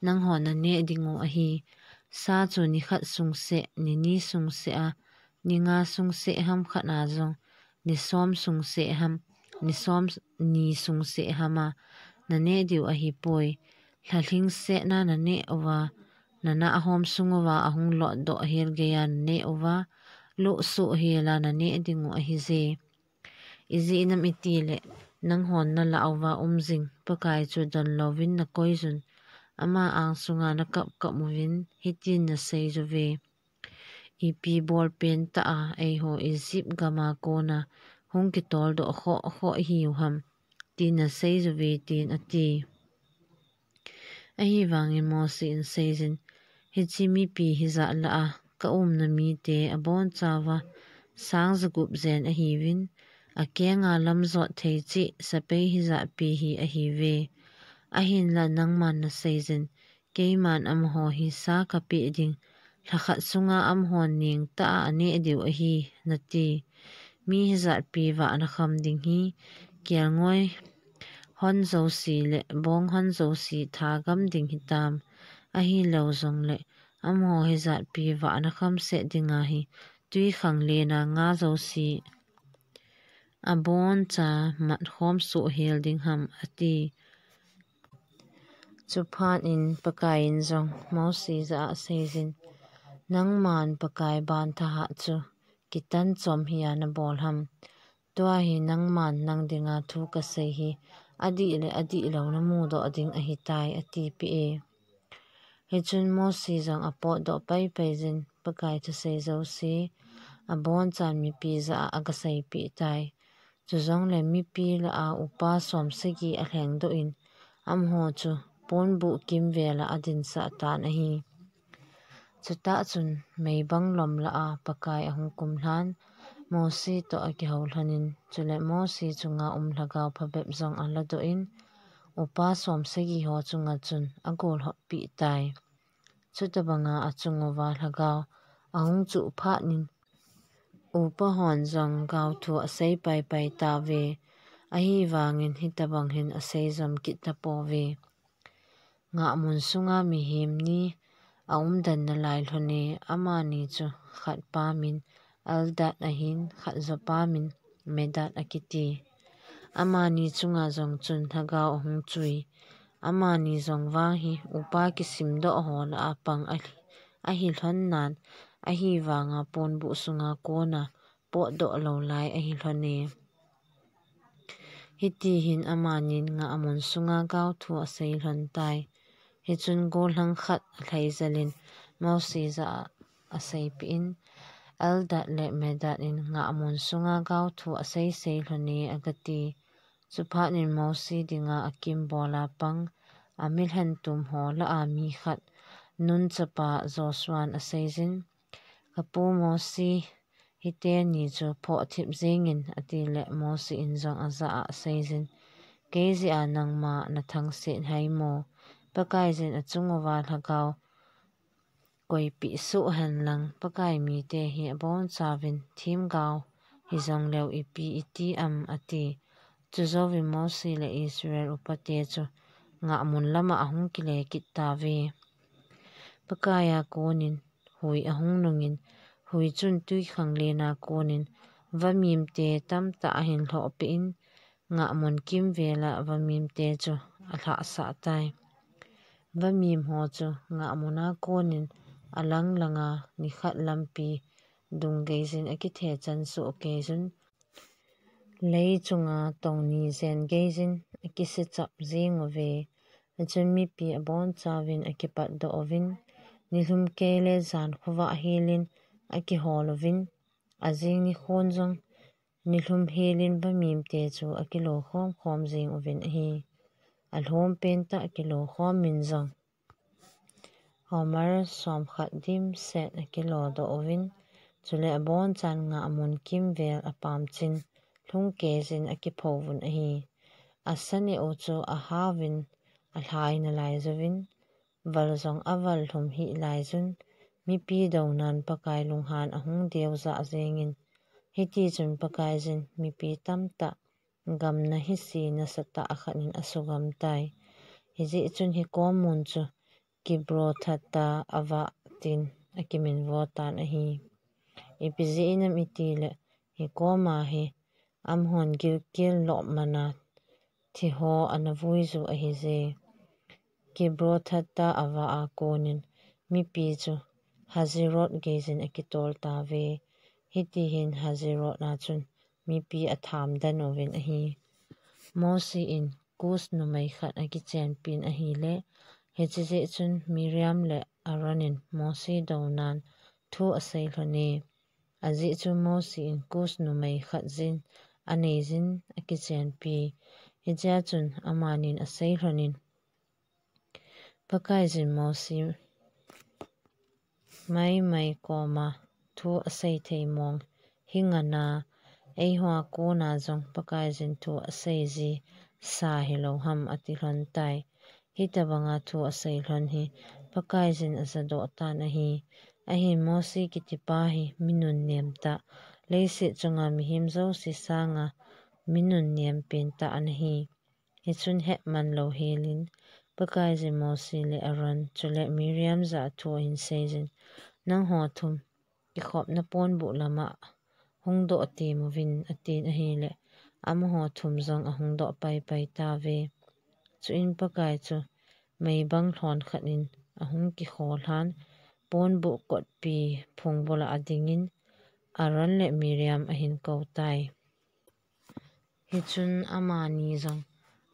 nangho naneh ding u ahi. Sa chu nikhat sungseh, nini sungseh a, ninga sungseh ham, khat a jong nisom sungseh ham, nisom ni sungseh ham a naneh diu ahipoi. Lhalhing sehna naneh uva, nanahhom sung uva ahung lotdoh hel geiya naneh uva, lohsoh hel a naneh ding u ahije. Ijeh inem itile, nanghon nalah uva um jing Pakai chu don louvin nakoiyun, ama angsunga nakap kap uvin hitin nasei uve: Ipi bolpen tah a eiho Egypt gama kona hung kitoldoh khoh khoh ihiu ham, tin nasei uve, tin ati. Ahivangin Mosi in aseijin, Hiche mipi hijat lah a kaumna mite abonchauva sang jagup jen ahiuvin, akenga lamjot thei cheh sapei hijatpi hi ahiuve. Ahinla nangman naseijin, Keiman amaho hi sa kapeh ding, lhakhat sunga amahon nengtah a aneh diu ahi, nati. Mi hijatpi vahna kham ding hi kelngoi hon jouse le bong hon jouse thagam ding hitam. Ahilou jongle amaho hijatpi vahna kham set dinga hi twikhanglen a nga jouse aboncha matkhom soh hel ding ham, ati. Chuphat in Pakai in jong Mosi jah a aseijin, Nangman Pakai ban thahat chu kitan chom hia nabol ham? Tua hi nangman nang dinga thu kasei hi adih le adihlou namudoh ding ahitai, atipeh e. Hichun Mosi jong apotdoh paipai jin Pakai thusei jouse abonchan mipi jah a agaseipeh tai. Chujongle mipi lah a upa somsagi alhengdoh in, amaho chu ponbuh kimvel a adinsah tan ahi. Chutah chun meibang lom lah a Pakai ahung kumlhan, Mosi toh akihou lhonin, chule Mosi chunga um lhagao phabep jong aladoh in, upa somsagi ho chunga chun agolhoppeh tai. Chutabanga achunguva lhagao ahung chuh phat in, upa hon jong gaothu asei paipai tauve, ahivangin hitabang hin asei jom kit tapouve. Ngahmun sunga mihem ni aumden nalai lhone, amani chu khat pa min Eldad ahin, khat jopa min Medad akiti. Amani chunga jong chun lhagao ahung chui. Amani jong vang hi upa kisimdoh ho lah a pang ahi, ahi lhon nan, ahivanga ponbuh sunga kona potdoh lou lai ahi lhone. Hiti hin amanin ngahmun sunga gaothu asei lhon tai. Hichun gollhang khat alhaijalin Mosi jah a aseipeh in, Eldad le Medad in ngahmun sunga gaothu asei sei lhone, agati. Chuphat in Mosi dinga akimbola pang amilhen tum ho lah a mi khat, Nun chapa Joshuan aseijin, Kapu Mosi, hiteni chu phoh thip jingin, atile Mosi in jong ajah a aseijin, Kei jeh a nangma nathangset haimo? Pakaiyin achunguva lhagao koipeh soh henlang, Pakai mite hi abonchauvin themgao hijongleu ipi iti am, ati. Chujouvin Mosi le Israel upate chu ngahmun lama ahung kile kit tauve. Pakaiya konin hui ahung nungin, hui chun twikhanglen a konin vamimte tamtah ahin lhohpeh in, ngahmun kimvel a vamimte chu alhahsah tai. Vamim ho chu ngahmun a konin alang langa nikhat lampi dung geijin akithe chan soh keijun, lei chunga tong ni jen geijin akisichap jing uve. Hichun mipi abonchauvin akipatdoh uvin, nilhum kei le jan khovah helin akihol uvin, ajing nikhon jong nilhum helin vamimte chu akilo khom khom jing uvin ahi. Alhom pentah kilo khomin jong homer somkhat dimset akilodoh uvin, chule abonchan ngahmun kimvel apamchin lhungkeijin akiphouvun ahi. Asa neh u chu ahaovin alhai nalaijouvin, val jong aval lhum hih laijun, mipi dounan Pakai lunghan ahung deujah jengin, hitichun Pakaiyin mipi tamtah gamna hise nasatah khat in asugam tai. Hijeh chun hikom mun chu Kibrot Hattaavah tin akiminvo tan ahi. Ipi jeh inam itile, hikoma hi amahon gilkel lopmana thiho ana vuiju ahije. Kibrot Hattaavah a konin mipi chu Hazerot geijin akitol tauve. Hitihin Hazerot a chun mipi atham den uvin ahi. Mosi in Kush numei khat akichenpin ahile, hiche jeh chun Miriam le Aaron in Mosi dounan thu asei lhon e. Ajeh chu Mosi in Kush numei khat jin anei jin akichenpi. Hichea chun amanin asei lhonin, Pakaiyin Mosi maimai koma thu asei thei mong hi ngana, eiho a kona jong Pakaiyin thu asei ji sa hilou ham ati lhon tai. Hitabanga thu asei lhon hi Pakaiyin ajadoh tan ahi. Ahin Mosi kitipa hi mi nunnem tah, leiset chunga mihem jouse sanga mi nunnem pen tah ana hi. Hichun hetman lou helin, Pakaiyin Mosi le Aaron chule Miriam jah a thu ahin seiyin, nangho thum kikhopna ponbuh lama hung doh temuvin atin ahile, amaho thum jong ahung doh paipai tauve. Chuin Pakai chu meibang lhon khat in ahung kikholhan, ponbuh kotpi phung bula adingin Aaron le Miriam ahin kou tai. Hichun amani jong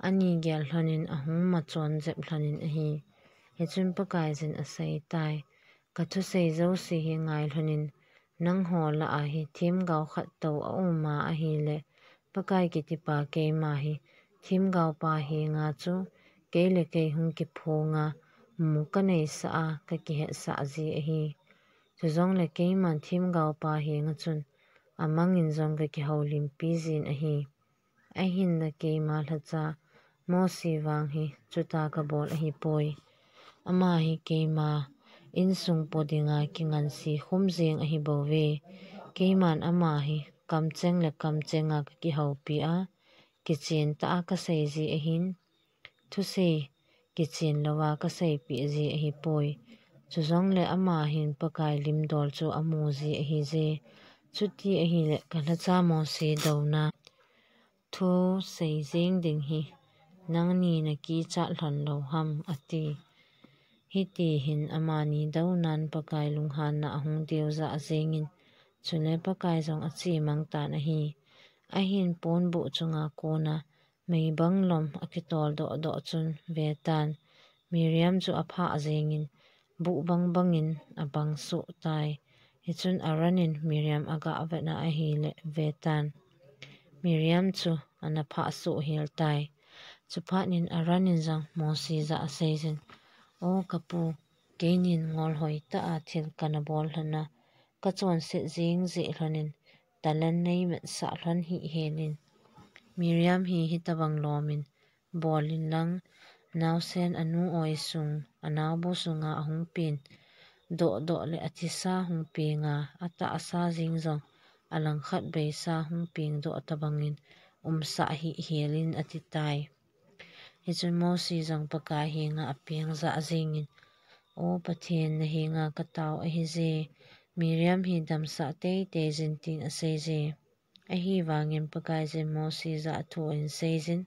ani gel lhonin ahung machon jep lhonin ahi. Hichun Pakaiyin asei tai, kathusei jouse hi ngai lhonin, nangho lah a hi themgao khat tou aum a ahile, Pakai kitipa keima hi themgaopa henga chu kei le kei hung kiphonga mu kaneisah a kakihetsah ji ahi. Chujongle keiman themgaopa henga chun amangin jong kakihoulimpi jin ahi. Ahinla keima lhacha Mosi vang hi chuti kabol ahipoi. Ama hi keima insung po dinga kingansi khum jeng ahibouve. Keiman ama hi kamcheng le kamchenga kakihoupi a, kichen tah a kasei ji ahin, thusei kichen louva kaseipeh ji ahipoi. Chujongle ama hin Pakai limdol chu amu ji ahije. Chuti ahile kalhacha Mosi douna thu sei jeng ding hi nangni nakichat lhon lou ham ati. Hiti hin amani dounan Pakai lunghanna ahung deujah jengin, chule Pakai jong achemang tan ahi. Ahin ponbuh chunga kona meibang lom akitol dohdoh chun vetan, Miriam chu aphah jengin, buh bangbangin abang soh tai. Hichun Aaron in Miriam aga vetna ahile vetan, Miriam chu ana phah soh hel tai. Chuphat in Aaron in jong Mosi jah a aseiyin, O kapu, keinin ngolhoi tah a thil kana bol lhona, kachonset jeng jeh lhonin, talan neimetsah lhon hih helin. Miriam hi hitabang lomin bolin lang, naosen anu oisung, anaobu sunga ahung pen dohdoh le athisa hung penga, atahsa jeng jong alangkhat beisa hung peng doh tabangin umsah hih helin ati tai. Hichun Mosi jong Pakai henga apeng jah jengin, O Pathen, nahenga katao ahije, Miriam hi damsah teitei jin tin aseije. Ahivangin Pakaiyin Mosi jah a thu ahin seiyin,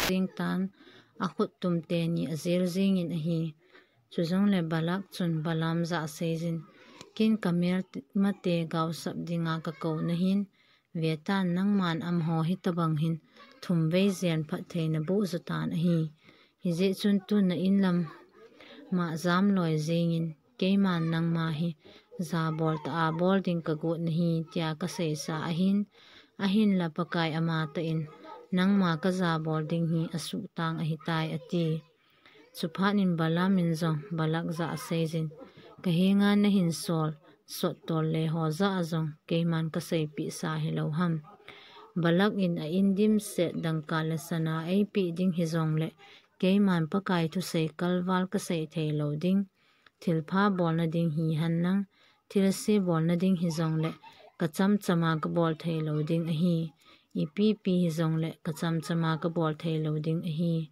jing tan, akhut tum teni ajel jingin ahi. Chujongle Balak chun Balaam jah a aseijin, ken kamel mate gaosap dinga kakou nahin, vetan nangman amaho hitabang hin thumvei jen phatthei naboh jutan ahi. Hijeh chun tun na inlam ma jam loi jingin, keiman nangma hi jabol tah a bol ding kagot nahi, tia kaseisa ahin, ahinla Pakai amatah in, nangma kajabol ding hi asuhtang ahitai, ati. Chuphat in Balaam in jong Balak jah a aseijin, kahenga nahin sol, sottol le ho jah a jong keiman kaseipeh sa hilou ham. Balak in a in dimset dangka le sana eipeh ding hijongle, keiman Pakai thusei kalval kasei thei lou ding, thilpha bolna ding hihen lang, thilse bolna ding hijongle, kachamchama kabol thei lou ding ahi. Ipi pi hijongle, kachamchama kabol thei lou ding ahi.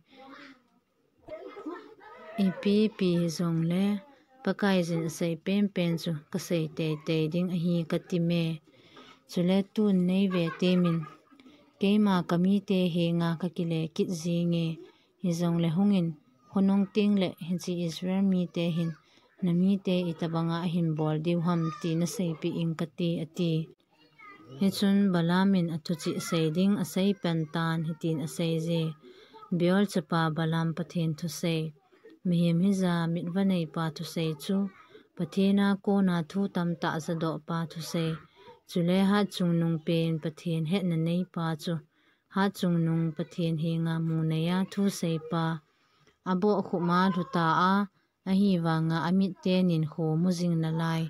Ipi pi hijongle, Pakaiyin asei penpen chu kasei teitei ding ahi, kati me. Chule tun neive temin, keima kamite henga kakile kit jinge, hijongle hungin, khonung tengle hiche Israel mite hin, namite itobanga ahin bol diu ham ti naseipeh ing kati, ati. Hichun Balaam in athuchih sei ding asei pan tan hitin aseije, Beor chapa Balaam, Pathen thusei, mihem hija mitvah neipa thusei chu, Pathen a kona thu tamtah jadohpa thusei, chule hatchungnung pen Pathen hetna neipa chu, hatchungnung Pathen henga mu neiya thuseipa, abohkhup ma lhuta a, ahivanga amit tenin kho mu jing nalai.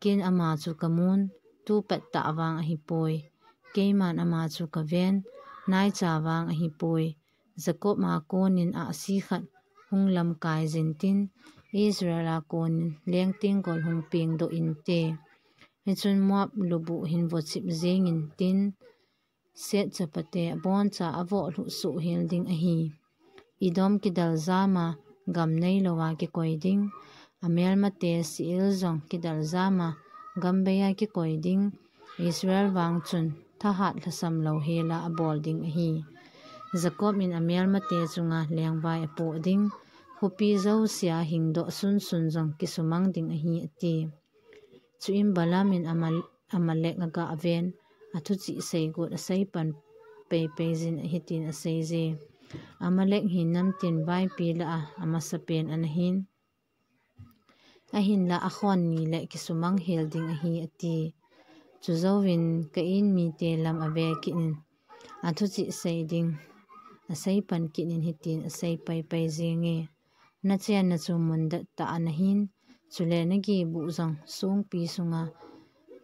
Ken ama chu kamun, tupat tah vang ahipoi. Keiman ama chu kaven, naicha vang ahipoi. Jacob a konin ahsi khat hung lamkai jin tin, Israel a konin lengtenggol hung pengdoh inte. Hichun Moab lubuh hin vochip jingin tin, Seth chapate aboncha avoh lhuh soh hel ding ahi. Edom kidel jama gam neilouva kikoi ding, amelmate Seir jong kidel jama gambeiya kikoi ding, Israel vang chun thahat lhasam lou hela abol ding ahi. Jacob in amelmate chunga lengvai apoh ding, khopi jousea hingdoh sunsun jong kisumang ding ahi, ati. Chuin Balaam in Amal-, Amalek agaven, athuchih seigot asei pan peipei jin hitin aseije, Amalek hi namtin vaipi lah a amasapen anahin, ahinla akhon ni le kisumang hel ding ahi, ati. Chujouvin Kain mite lam ave kit in, athuchih sei ding asei pan kit in hitin asei peipei jinge, nachenna chu mun dettah anahin, chule nagibuh jong songpi sunga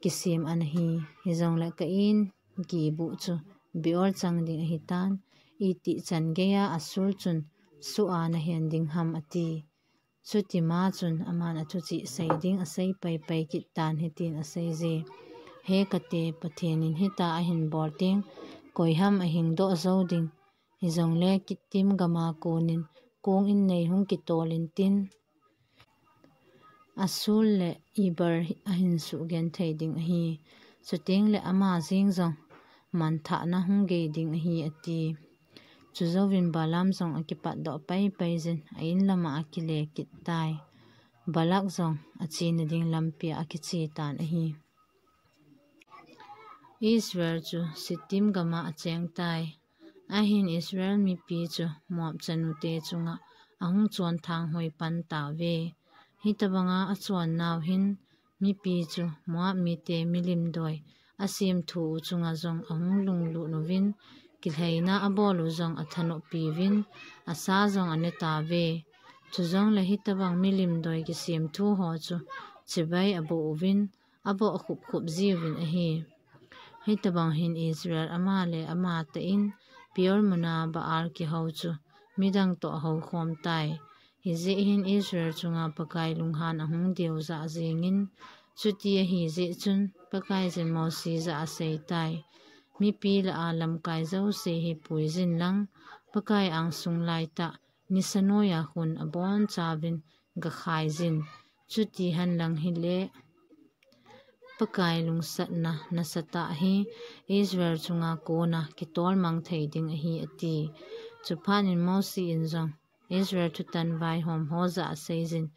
kisem anahi, hijongle Kain gibuh chu Beor chang ding ahitan, itih chan geiya asul chun soh a nahen ding ham, ati. Chutima chun aman athuchih sei ding asei peipei kit tan hitin aseije, He kate, Pathen in hitia ahin bol teng, koiham ahingdoh jou ding, hijongle Kittim gama konin kong innei hung kitol intin, asul le Eber ahin suhgenthei ding ahi. Chutengle ama jeng jong manthahna hung gei ding ahi, ati. Chujouvin Balaam jong akipatdoh peipei jin a-in lama akile kit tai. Balak jong achena ding lampia akiche tan ahi. Israel chu Sittim gama acheng tai. Ahin Israel mipi chu Moab chanute chunga ahung chonthang hoi pan tauve. Hitabanga achon nau hin mipi chu Moab mite milim doi asemthu u chunga jong ahung lunglut uvin, kilheina abol u jong athanoppi uvin, asa jong ane tauve. Chujongle hitabang milim doi kisemthu ho chu chibai aboh uvin, aboh khup khup jiuvin ahi. Hitabang hin Israel ama le amatah in Peor muna Baal kihou chu midang toh ahoukhom tai. Hijeh hin Israel chunga Pakai lunghan ahung deujah jengin, chuti ahijeh chun Pakaiyin Mosi jah a asei tai. Mipi lah a lamkai jouse hi puijin lang, Pakai angsung laitah nisa noiya khun abonchauvin gakhai jin. Chuti henlang hile Pakai lungsatna nasatah hi Israel chunga kona kitolmang thei ding ahi, ati. Chuphat in Mosi in jong Israel thutan vaihom ho jah a aseijin,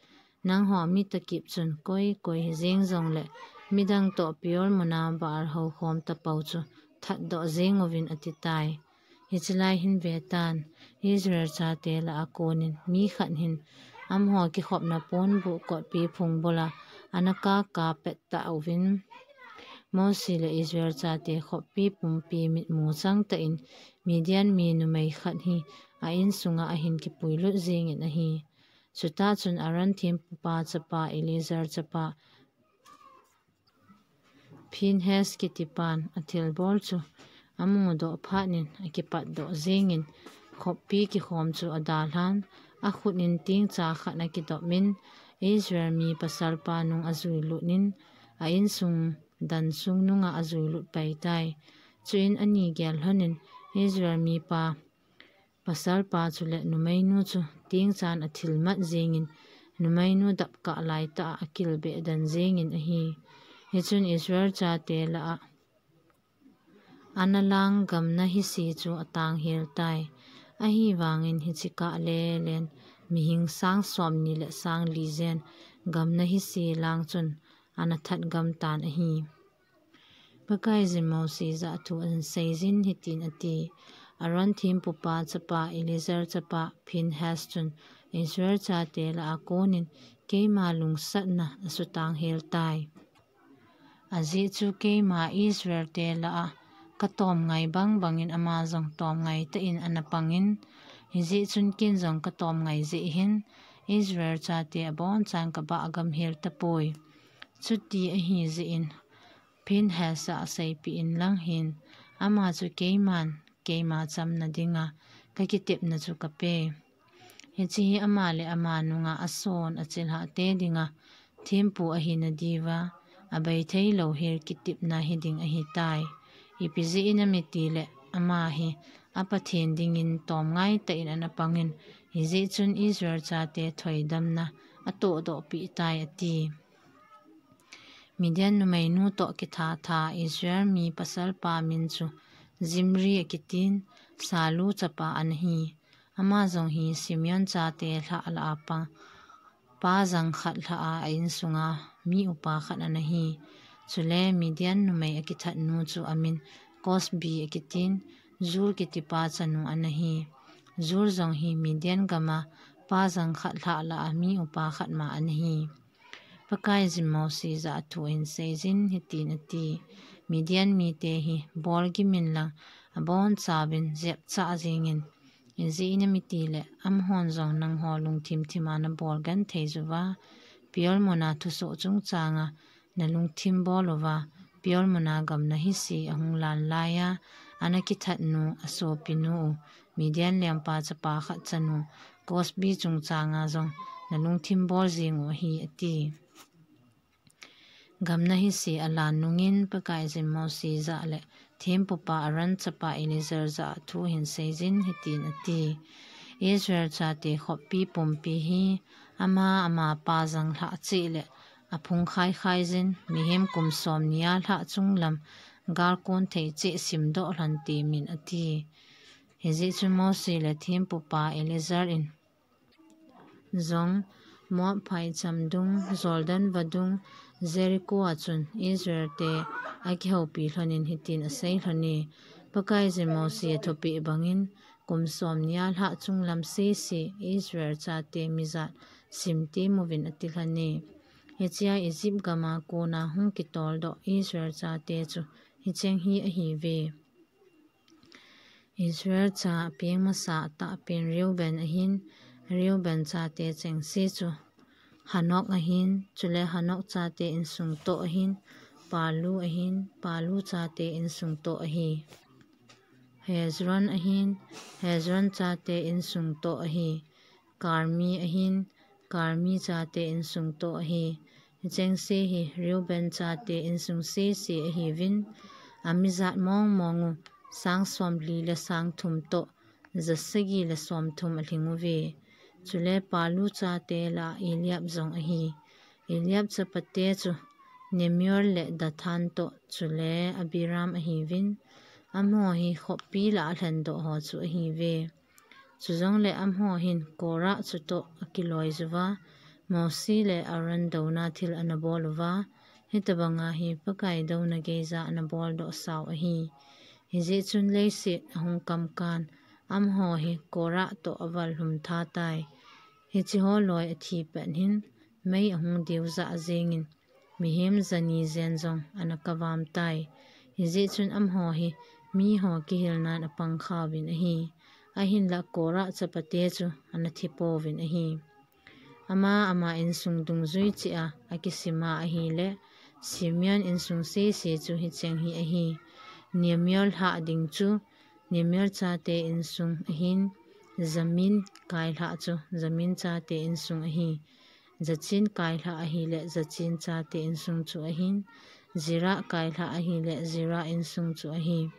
nangho mi takip chun koi koi hijeng jongle midang toh Peor muna Baal houkhom tapou chu thatdoh jeng uvin ati tai. Hiche lai hin vetan, Israel chate lah a konin mi khat hin amaho kikhopna ponbuh kotpi phung bula ana kaka pet tah uvin. Mosi le Israel chate khoppi pumpi mitmu chang tah in Midian mi numei khat hi a insunga ahin kipuilut jengin ahi. Chutah chun Aaron thempupa chapa Eleazar chapa Phinehas kitipan athilbol chu amudoh phat in akipatdoh jengin khoppi kikhom chu adalhan, akhut in tingcha khat akidopin Israel mi pasalpa nung ajuilut in a insung dansung nunga ajuilut pai tai. Chuin ani gel lhonin Israel mipa pasalpa chule numeinu chu tingchan athilmat jengin numeinu dapkah laitah a akilbeh den jengin ahi. Hichun Israel chate lah a ana lang gamna hise chu atang hel tai. Ahivangin hiche kah lelen mihing sang somni le sang li jen gamna hise lang chun ana that gam tan ahi. Pakaiyin Mosi jah a thu ahin seijin hitin ati, Aaron thempupa chapa Eleazar chapa Phinehas chun Israel chate lah a konin keima lungsatna asutang hel tai. Ajeh chu keima Israel te lah a katom ngai bang bangin ama jong tom ngai tah in ana pangin, hijeh chun ken jong katom ngai jeh hin Israel chate abonchan kabah gam hel tapoi. Chuti ahi jeh in Phinehas a seipeh in lang hin, ama chu keiman keima chamna dinga kakitepna chu kape. Hiche hi ama le ama nunga ason achilhah te dinga thempu ahina diuva abei theilou hel kitepna hiding ahitai. Ipi jeh inem itile ama hi a Pathen dingin tom ngai tah in ana pangin, hijeh chun Israel chate thoidamna atohdoh peh tai ati. Midian numeinu toh kithatha Israel mi pasalpa min chu Zimri akitin, Salu chapa ana hi. Ama jong hi Simeon chate lhah lah a pa, pa jang khat lhah a, a insunga mi upa khat ana hi. Chule Midian numei akithat nu chu amin Kosbi akitin, Zur kitipa chanu ana hi. Zur jong hi Midian gama pa jang khat lhah lah a mi upa khat ma ana hi. Pakaiyin Mosi jah a thu ahin seijin hitin ati, Midian mite hi bol gimin lang abonchauvin jepchah jengin. Ijeh inem itile amahon jong nangho lungthim thima nabol genthei uva, Peor muna thusoh chungchanga nalungthim bol uva, Peor muna gamna hise ahung lan laiya, ana kithat nu, asopinu u, Midian lengpa chapa khat chanu, Kosbi chungchanga jong nalungthim bol jeng u ahi, ati. Gamna hise alan nungin Pakaiyin Mosi jah le thempupa Aaron chapa Eleazar jah a thu ahin seijin hitin ati, Israel chate khoppi pumpi hi ama ama pa jang lhah cheh le aphung khaikhai jin, mihem kum somni a lhah chunglam gal kon thei cheh simdoh lhon temin ati. Hijeh chun Mosi le thempupa Eleazar in jong Moab phaicham dung, Jordan vadung, Jericho a chun Israel te akihoupi lhonin hitin asei lhone, Pakaiyin Mosi athupeh bangin, kum somni a lhah chunglam sese Israel chate mijat simtem uvin ati lhone. Hichea Egypt gama kona hung kitoldoh Israel chate chu hicheng hi ahiuve. Israel cha apeng masa tah pen Reuben ahin, Reuben chate chengse chu Hanok ahin, chule Hanok chate insung toh ahin, Palu ahin, Palu chate insung toh ahi. Hezron ahin, Hezron chate insung toh ahi. Karmi ahin, Karmi chate insung toh ahi. Hichengse hi Reuben chate insung sese ahiuvin, amijat mong mong u sang somli le sang thum toh jasagi le somthum alhing uve. Chule Palu chate lah a Eliab jong ahi. Eliab chapate chu Nemuel le Dathan toh chule Abiram ahiuvin, amaho hi khoppi lah a lhendoh ho chu ahiuve. Chujongle amaho hin Korah chutoh akiloi uva, Mosi le Aaron douna thil anabol uva, hitabanga hi Pakai douna geija anabol doh sau ahi. Hijeh chun leiset ahung kamkan, amaho hi Korah toh aval lhum tha tai. Hicheho loi athi pet hin, mei ahung diu jah jengin, mihem jani jen jong ana kavam tai. Hijeh chun amaho hi miho kihilnan apang khauvin ahi. Ahinla Korah chapate chu ana thipouvin ahi. Ama, ama insung dungjui cheh a akisima ahile, Simeon insung sese chu hicheng hi ahi. Nemiel lhah ding chu Nemiel chate insung ahin, Jamin kailhah chu Jamin chate insung ahi. Jachin kailhah ahile Jachin chate insung chu ahin, Zerah kailhah ahile Zerah insung chu ahi.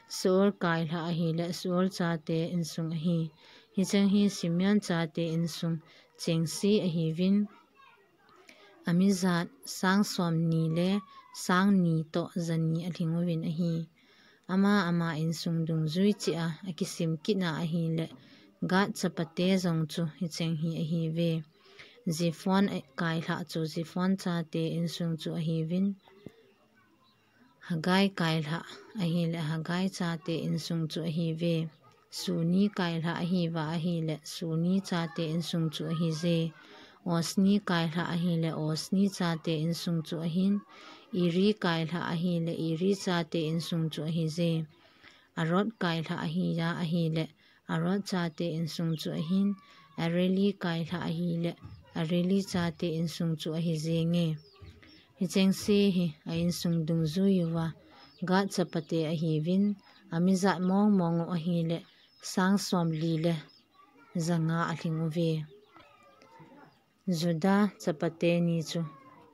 Shaul kailhah ahile Shaul chate insung ahi. Hicheng hi Simeon chate insung chengse ahiuvin, amijat sang somni le sang ni toh jani alhing uvin ahi. Ama, ama insung dungjui cheh a akisim kitna ahile, Gad chapate jong chu hicheng hi ahiuve. Ziphon kailhah chu Ziphon chate insung chu ahiuvin, Haggai kailhah ahile Haggai chate insung chu ahiuve. Shuni kailhah ahiuva ahile Shuni chate insung chu ahije. Ozni kailhah ahile Ozni chate insung chu ahin. Eri kailhah ahile Eri chate insung chu ahije. Arod kailhah ahiuva ahile Arod chate insung chu ahin. Areli kailhah ahile Areli chate insung chu ahijenge. Hichengse hi a insung dungjui uva Gad chapate ahiuvin, amijat mong mong u ahile sang somli le janga alhing uve. Judah chapate ni chu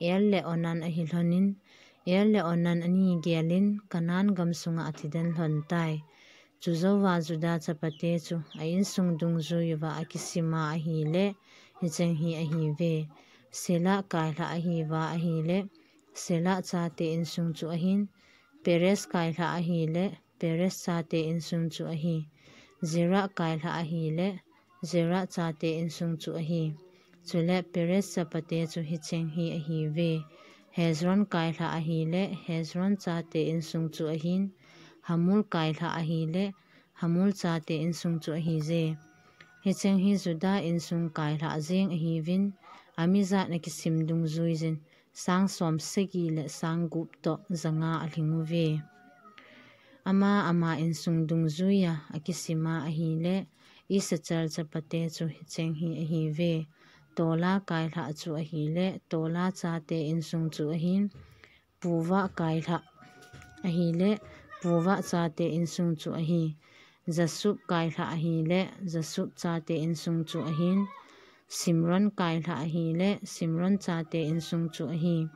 Er le Onan ahi lhonin, Er le Onan ani gelin Canaan gamsunga athi den lhon tai. Chujouva Judah chapate chu a insung dungjui uva akisima ahile, hicheng hi ahiuve. Shelah kailhah ahiuva ahile, Shelah chate insung chu ahin. Perez kailhah ahile, Perez chate insung chu ahi. Zerah kailhah ahile, Zerah chate insung chu ahi. Chule Perez chapate chu hicheng hi ahiuve. Hezron kailhah ahile, Hezron chate insung chu ahin. Hamul kailhah ahile, Hamul chate insung chu ahije. Hicheng hi Judah insung kailhah jeng ahiuvin, amijat akisim dungjuiyin sang som sagi le sang gup toh janga alhing uve. Ama, ama insung dungjuiya akisima ahile, Issachar chapate chu hicheng hi ahiuve. Tola kailhah chu ahile, Tola chate insung chu ahin. Puvah kailhah ahile, Puvah chate insung chu ahi. Jasub kailhah ahile, Jasub chate insung chu ahin. Simron kailhah ahile, Simron chate insung chu ahi.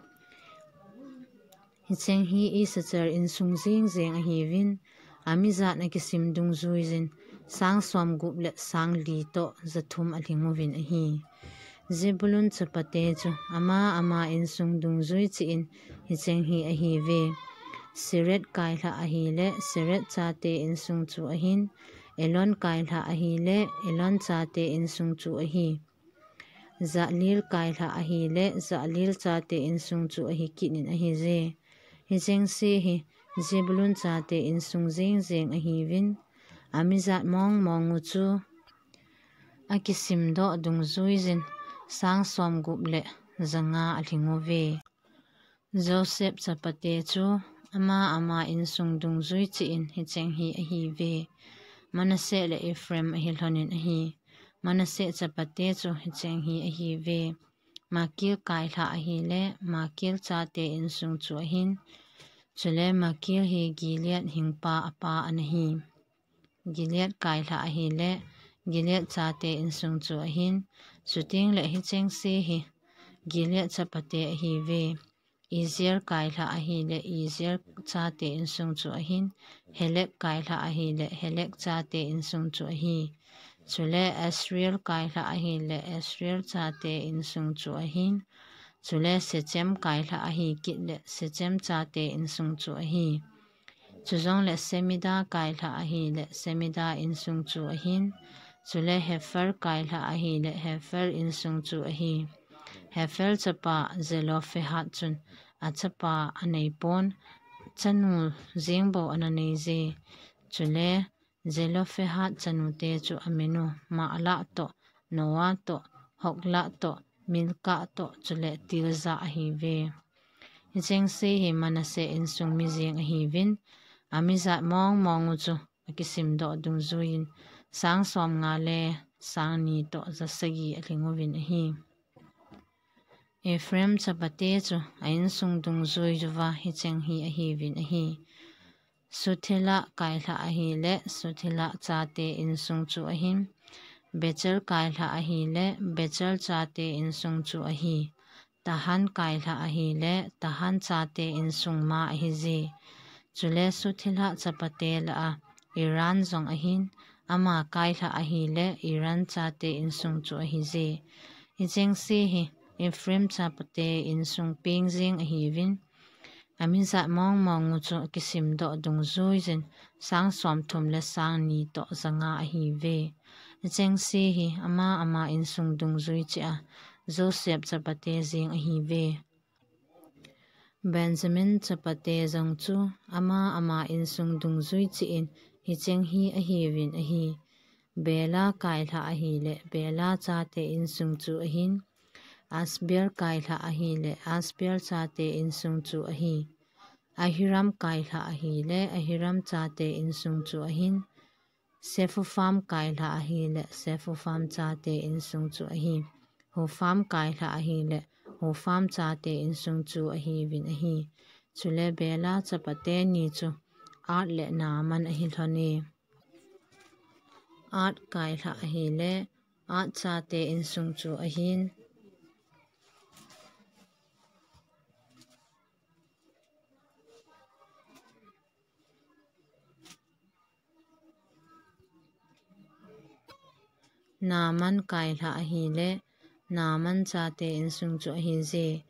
Hicheng hi Issachar insung jeng jeng ahiuvin, amijat akisim dungjuiyin sang som gup le sang li toh jathum alhing uvin ahi. Zebulun chapate chu ama, ama insung dungjui cheh in hicheng hi ahiuve. Sered kailhah ahile, Sered chate insung chu ahin. Elon kailhah ahile, Elon chate insung chu ahi. Jahleel kailhah ahile, Jahleel chate insung chu ahi kit in ahije. Hichengse hi Zebulun chate insung jeng jeng ahiuvin, amijat mong mong u chu akisim doh dungjuiyin sang som gup le janga alhing uve. Joseph chapate chu ama, ama insung dungjui cheh in hicheng hi ahiuve. Manasseh le Ephraim ahi lhonin ahi. Manasseh chapate chu hicheng hi ahiuve. Makir kailhah ahile, Makir chate insung chu ahin. Chule Makir hi Gilead hingpa apa ana hi. Gilead kailhah ahile, Gilead chate insung chu ahin. Chuteng le hichengse hi Gilead chapate ahiuve. Iezer kailhah ahile, Iezer chate insung chu ahin. Helek kailhah ahile, Helek chate insung chu ahi. Chule Asriel kailhah ahile, Asriel chate insung chu ahin. Chule Shechem kailhah ahi kit le, Shechem chate insung chu ahi. Chujongle Shemida kailhah ahile, Shemida insung chu ahin. Chule Hepher kailha ahile Hepher insung chu ahi. Hepher chapa Zelophehad chun achapa aneipon, chanu jeng bou ana neije. Chule Zelophehad chanute chu amin u, Mahlah toh, Noah toh, Hoglah toh, Milkah toh, chule Tirzah ahiuve. Hichengse hi Manasseh insung mi jeng ahiuvin, amijat mong mong u chu akisimdoh dungjuiyin, sang somnga le sang ni toh jasagi alhing uvin ahi. Ephraim chapate chu a insung dungjui uva hicheng hi ahiuvin ahi. Suthelah kailha ahile Suthelah chate insung chu ahin. Becher kailha ahile Becher chate insung chu ahi. Tahan kailha ahile Tahan chate insung ma ahije. Chule Suthelah chapate lah a Iran jong ahin, ama kailha ahile Iran chate insung chu ahije. Hichengse hi Ephraim chapate insung peng jeng ahiuvin, amijat mong mong u chu akisimdoh dungjuiyin, sang somthum le sang ni toh janga ahiuve. Hichengse hi ama ama insung dungjui cheh a Joseph chapate jeng ahiuve. Benjamin chapate jong chu ama ama insung dungjui cheh in hicheng hi ahiuvin ahi. Bela kailha ahile Bela chate insung chu ahin. Asbel kailha ahile Asbel chate insung chu ahi. Ahiram kailha ahile Ahiram chate insung chu ahin. Sephupham kailha ahile Sephupham chate insung chu ahi. Hupham kailha ahile Hupham chate insung chu ahiuvin ahi. Chule Bela chapate ni chu Ard le Naaman ahi lhon e. Ard kailha ahile Ard chate insung chu ahin. Naaman kailha ahile Naaman chate insung chu ahije.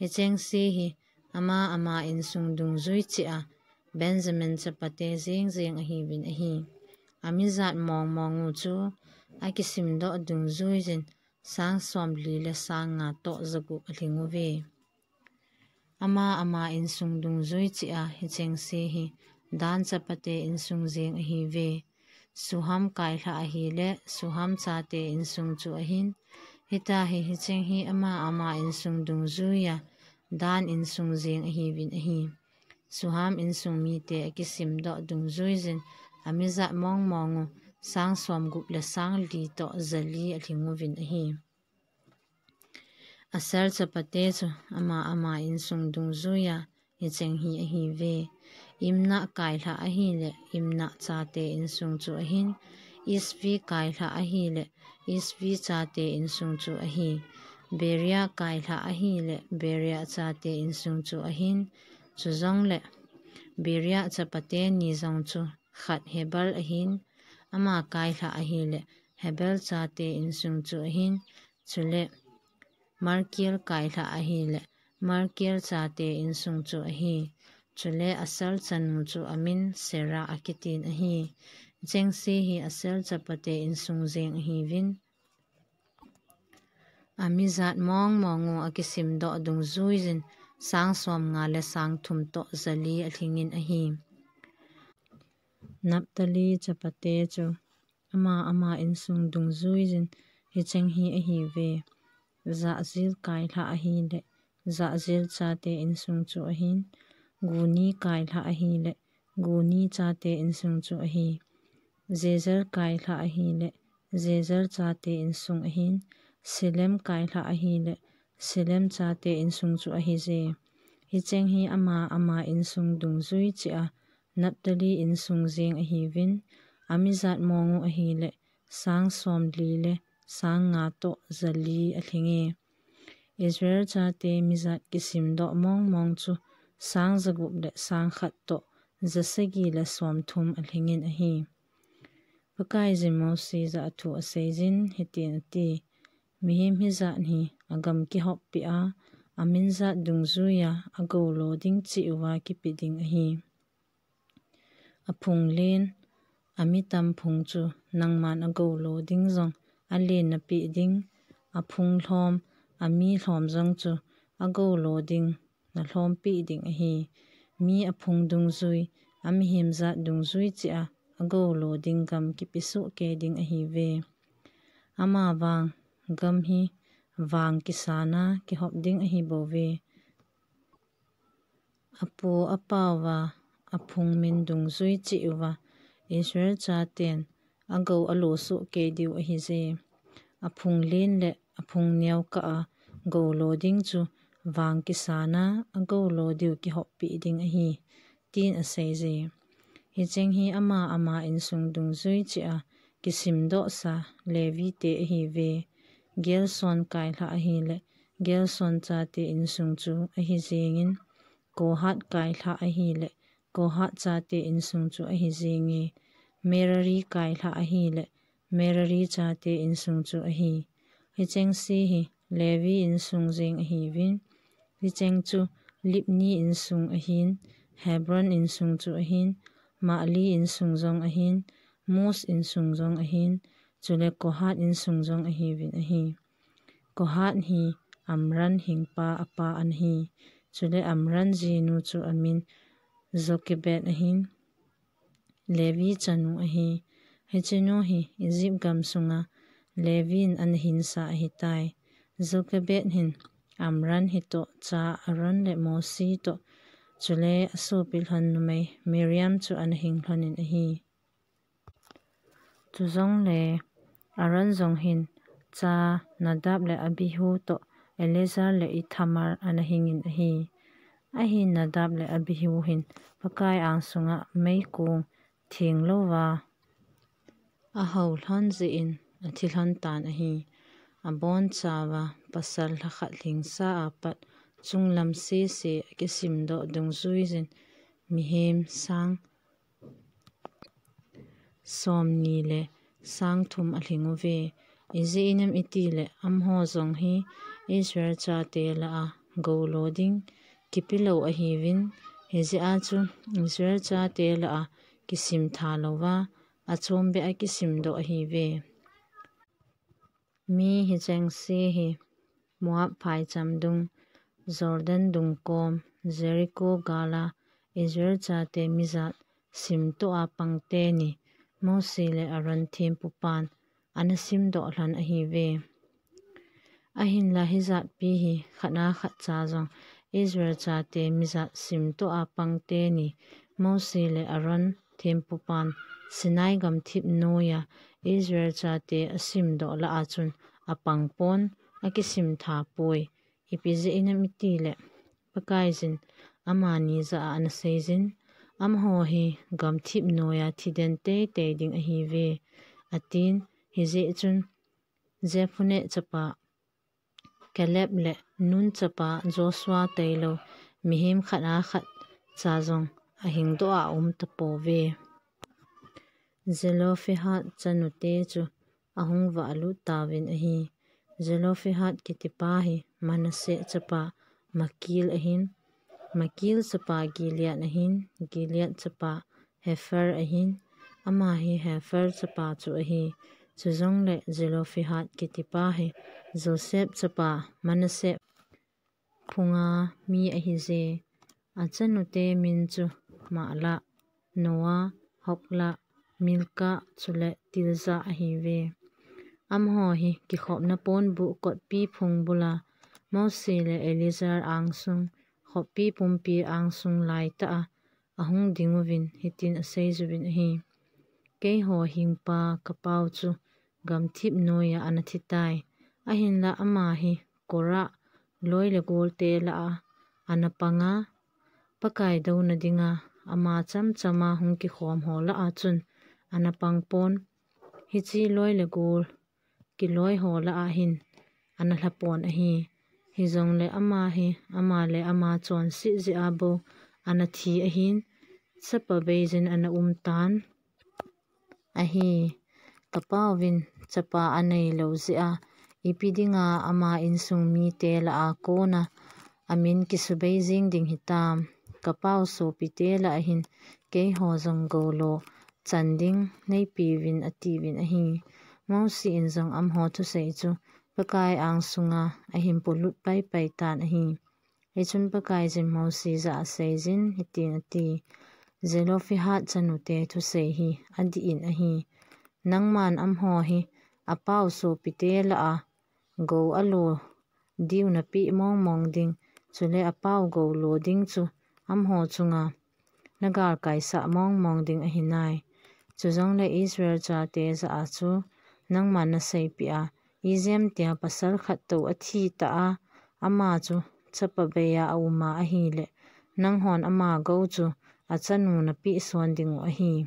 Hichengse hi ama ama insung dungjui cheh a Benjamin chapate jeng jeng ahiuvin ahi. Amijat mong mong u chu akisimdoh dungjuiyin, sang somli le sang nga toh jagup alhing uve. Ama ama insung dungjui cheh a hichengse hi Dan chapate insung jeng ahiuve. Suham kailha ahile Suham chate insung chu ahin. Hitia hi hicheng hi ama ama insung dungjuiya Dan insung jeng ahiuvin ahi. Suham insung mite akisimdoh dungjuiyin, amijat mong mong u sang somgup le sang li toh jali alhing uvin ahi. Aser chapate chu ama ama insung dungjuiya hicheng hi ahiuve. Imnah kailha ahile Imnah chate insung chu ahin. Isvi kailha ahile Isvi chate insung chu ahi. Beria kailha ahile Beria chate insung chu ahin. Chujongle Beria chapate ni jong chu khat Hebal ahin, ama kailha ahile Hebal chate insung chu ahin. Chule Malkiel kailha ahile Malkiel chate insung chu ahi. Chule Aser chanu chu amin Serah akitin ahi. Hichengse hi Aser chapate insung jeng ahiuvin, amijat mong mong u akisimdoh dungjuiyin, sang somnga le sang thum toh jali alhingin ahi. Naphtali chapate chu ama ama insung dungjuiyin hicheng hi ahiuve. Jahzeel kailha ahile Jahzeel chate insung chu ahin. Guni kailha ahile Guni chate insung chu ahi. Jezer kailha ahile Jezer chate insung ahin. Silem kailha ahile Silem chate insung chu ahije. Hicheng hi ama ama insung dungjui cheh a Naphtali insung jeng ahiuvin, amijat mong u ahile sang somli le sang nga toh jali alhinge. Israel chate mijat kisimdoh mong mong chu sang jagup le sang khat toh jasagi le somthum alhingin ahi. Pakaiyin Mose jah a thu aseijin hitin ati, mihem hijat hi agam kihoppeh a, amin jat dungjuiya agou lo ding cheh uva kipe ding ahi. Aphunglen, Ami tam phung chu nangman agou lo ding jong alen napeh ding, aphung lhom, ami lhom jong chu agou lo ding nalhom peh ding ahi. Mi aphung dungjui, amihem jat dungjui cheh a agou lo ding gam kipe soh kei ding ahiuve. Amavang gam hi vang kisan a kihop ding ahibouve. Apu apau va aphung min dungjui cheh uva Israel chaten agou alo soh kei diu ahije. Aphung len le aphung neo kah a gou lo ding chu vang kisan a agou lo diu kihop peh ding ahi, tin aseije. Hicheng hi ama ama insung dungjui cheh a kisimdoh sa Levi te ahiuve. Gerson kailhah ahile Gerson chate insung chu ahi jengin, Kohat kailhah ahile Kohat chate insung chu ahi jenge, Merari kailhah ahile Merari chate insung chu ahi. Hicheng se hi Levi insung jeng ahiuvin, hicheng chu Libni insung ahin, Hebron insung chu ahin, Mahli insung jong ahin, Mus insung jong ahin, chule Kohat insung jong ahiuvin ahi. Kohat hi Amram hingpa apa ana hi. Chule Amram jinu chu amin Jokebed ahin, Levi chanu ahi. Hichenu hi Egypt gam sunga Levin ana hinsa ahitai. Jokebed hin Amram hitoh cha Aaron le Mosi toh, chule asopi lhon numei Miriam chu ana hing lhonin ahi. Chujongle Aaron jong hin cha Nadab le Abihu toh Eleazar le Ithamar ana hingin ahi. Ahin Nadab le Abihu hin Pakai angsunga meikong thenglouva ahou lhon jeh in athi lhon tan ahi. Abonchauva pasal lhakhat lhingsa apat chunglam sese akisimdoh dungjuiyin mihem sang somni le sang thum alhing uve. Ijeh inem itile amaho jong hi Israel chate lah a gou lo ding kipelou ahiuvin, hijeh a chu Israel chate lah a kisim thalouva achombeh a kisimdoh ahiuve. Mi hicheng se hi Moab phaicham dung, Jordan dung kom, Jericho gal a Israel chate mijat simtoh a pang teni Mosi le Aaron thempupan ana simdoh lhon ahiuve. Ahinla hijatpi hi khat a khat cha jong Israel chate mijat simtoh a pang teni Mosi le Aaron thempupan Sinai gamthip noiya Israel chate asimdoh lah a chun apang pon, akisim tha poi. Ipi jeh inem itile Pakaiyin amani jah a ana seiyin, amaho hi gamthip noiya thiden teitei ding ahiuve, atin. Hijeh chun Jephunneh chapa Caleb le Nun chapa Joshua tailou mihem khat a khat cha jong ahingdoh a aum tapouve. Zelophehad chanute chu ahung valut tauvin ahi. Zelophehad kitipa hi Manasseh chapa Makir ahin, Makir chapa Gilead ahin, Gilead chapa Hepher ahin, ama hi Hepher chapa chu ahi. Chujongle Zelophehad kitipa hi Joseph chapa Manasseh phunga mi ahije. Achanute min chu Mahlah, Noah, Hoglah, Milkah chule Tirzah ahiuve. Amaho hi kikhopna ponbuh kotpi phung bula Mosi le Eleazar angsung, khoppi pumpi angsung laitah a ahung dinguvin hitin aseiyuvin ahi. Keiho hingpa kapau chu gamthip noiya ana thitai. Ahinla ama hi Korah loi le golte lah a ana panga, Pakai douna dinga ama chamchama hung kikhom ho lah a chun ana pang pon. Hiche loi le gol kiloi ho lah a hin ana lha pon ahi. Hijongle ama hi ama le ama chonset jeh a bou ana thi ahin, chapa beiyin ana um tan ahi. Kapauvin chapa aneilou jeh a ipi dinga ama insung mite lah a kona amin kisubei jing ding hitam. Kapau sopite lah a hin keiho jong goulo chan ding neipeuvin, atiuvin ahi. Mosi in jong amaho thusei chu Pakai angsunga ahin polut paipai tan ahi. Hichun Pakaiyin Mosi jah a aseijin hitin ati, Zelophehad chanute thusei hi adih in ahi. Nangman amaho hi apau sopite lah a gou alo diu napeh mongmong ding, chule apau gou lo ding chu amaho chunga nagalkaisah mongmong ding ahinai. Chujongle Israel chate jah a chu nangman naseipeh a, ijemtia pasal khat tou athi ta a, ama chu chapa bei a aum a ahile, nanghon ama gou chu achanu napeh son ding u ahi.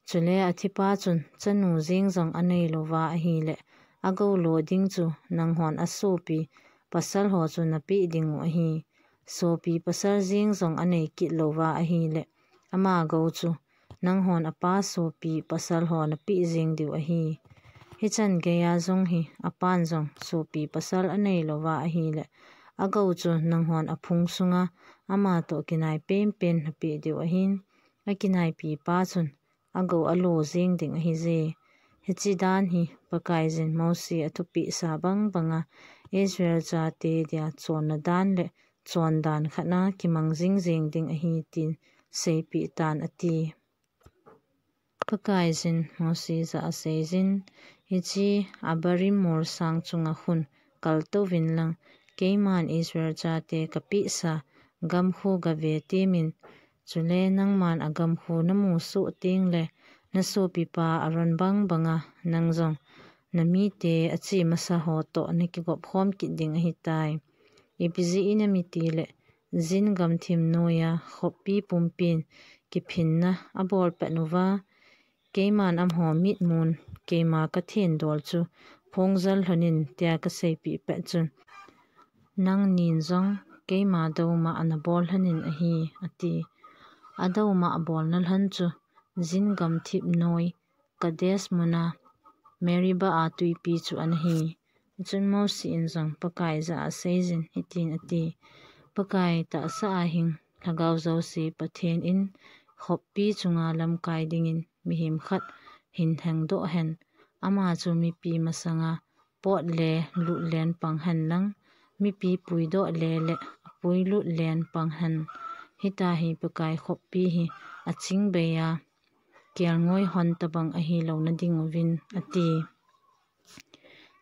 Chule athipa chun chanu jeng jong anei louva ahile, agou lo ding chu nanghon asopi pasal ho chu napeh ding u ahi. Sopi pasal jeng jong anei kit louva ahile, ama gou chu nanghon apa sopi pasal ho napeh jeng diu ahi. Hichan geiya jong hi apan jong sopi pasal anei louva ahile, agou chu nanghon aphung sunga ama toh kinai penpen napeh diu ahin, akinaipi pa chun agou alo jeng ding ahije. Hiche dan hi Pakaiyin Mosi athupeh sa bang banga Israel chate dia chonna dan le chondan khat a kimang jingjing ding ahi tin seipeh tan ati. Pakaiyin Mosi jah a aseijin, hiche Abarim molsang chunga khun kaltouvin lang, keiman Israel chate kapehsa gamkhu gave temin, chule nangman agamkhu namu soh tengle, nasopipa Aaron bang banga nang jong namite ache masa ho toh nakigop khom kit ding ahitai. Ipi jeh inem itile, Zin gamthip noiya khoppi pumpin kiphinna abol pet uva, keiman amaho mitmun keima kathendol chu phongjal lhonin tia kaseipeh pet chun, nangnin jong keima douma nabol lhonin ahi, ati. Adouma abolna lhon chu Zin gamthip noi Kadesh muna Meribah a twipi chu anahi. Chun Mosi in jong Pakai jah a aseijin hitin ati, Pakai tahsa a hing lhagao jouse Pathen in khoppi chunga lamkai dingin mihem khat hin lhengdoh hen. Ama chu mipi masanga pot le lut len pang hen lang, mipi puidoh le le apui lut len pang hen. Hita hi Pakai khoppi hi aching bei a, kelngoi hon tabang ahi louna ding uvin, ati.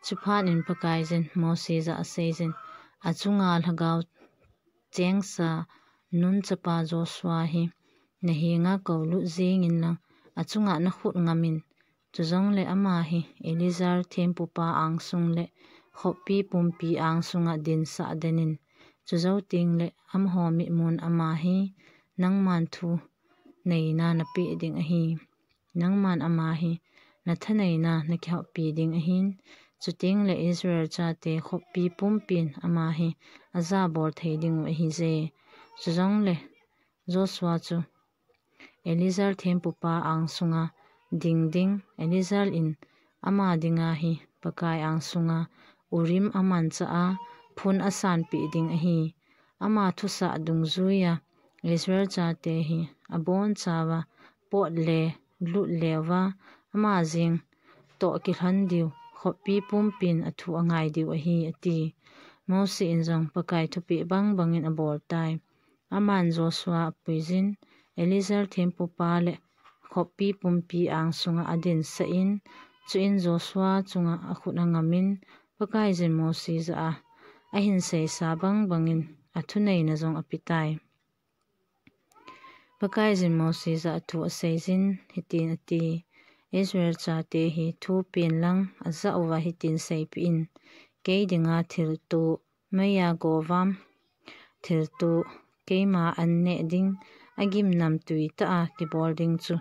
Chuphat in Pakaiyin Mosi jah a aseijin, achunga lhagao chengsa Nun chapa Joshua hi nahenga koulut jengin lang, achunga nakhut ngamin, chujongle ama hi Eleazar thempupa angsung le khoppi pumpi angsunga dinsah denin, chujou tengle amaho mitmun ama hi nangman thuneina napeh ding ahi. Nangman ama hi nathaneina nakihahpi ding ahin, chutengle Israel chate khoppi pumpin ama hi ajabol thei ding u ahije. Chujongle Joshua chu Eleazar thempupa angsunga ding ding, Eleazar in ama dinga hi Pakai angsunga Urim amanchah a phun asanpeh ding ahi. Ama thusah dungjuiya Israel chate hi abonchauva pot le lut leuva, ama jeng toh kilhon diu khoppi pumpin athu angai diu ahi, ati. Mosi in jong Pakai thupeh bang bangin abol tai. Aman Joshua apuijin, Eleazar thempupa le khoppi pumpi angsunga adinsah in, chuin Joshua chunga akhut angamin, Pakaiyin Mosi jah a ahin seisa bang bangin athuneina jong apetai. Pakaiyin Mosi jah a thu aseijin hitin ati, Israel chate hi thupen lang ajah uva hitin seipeh in, kei dinga thilto, meiya govam thilto, keima an neh ding, agimnamtui tah a kibol ding chu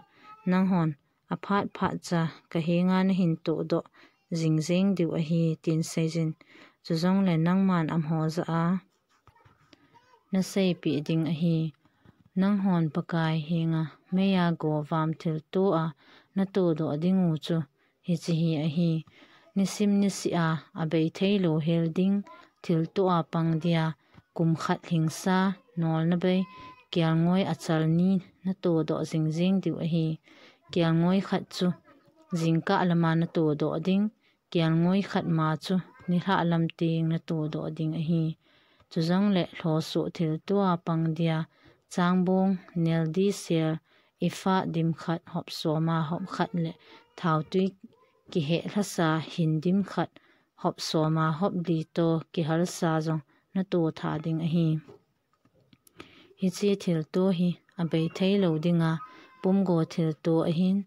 nanghon aphat phat cha kahenga nahin tohdoh jingjing diu ahi, tin seijin. Chujongle nangman amaho jah a naseipeh ding ahi. Nanghon Pakai henga meiya govam thilto a natohdoh ding u chu hiche hi ahi. Nisim niseh a abei theilou hel ding thilto a pang dia kum khat lhingsa nolna bei kelngoi achal ni natodoh jingjing diu ahi. Kelngoi khat chu jingkah lama natodoh ding, kelngoi khat ma chu nilhah lam teng natodoh ding ahi. Chujongle lhosoh thilto a pang dia changbong nel di sel ephah dim khat hop soma hop khat le thaotui kiheh lhasa hin dim khat hop soma hop li to kihalsa jong nato tha ding ahi. Hiche thilto hi abei thei lou dinga pumgo thilto ahin,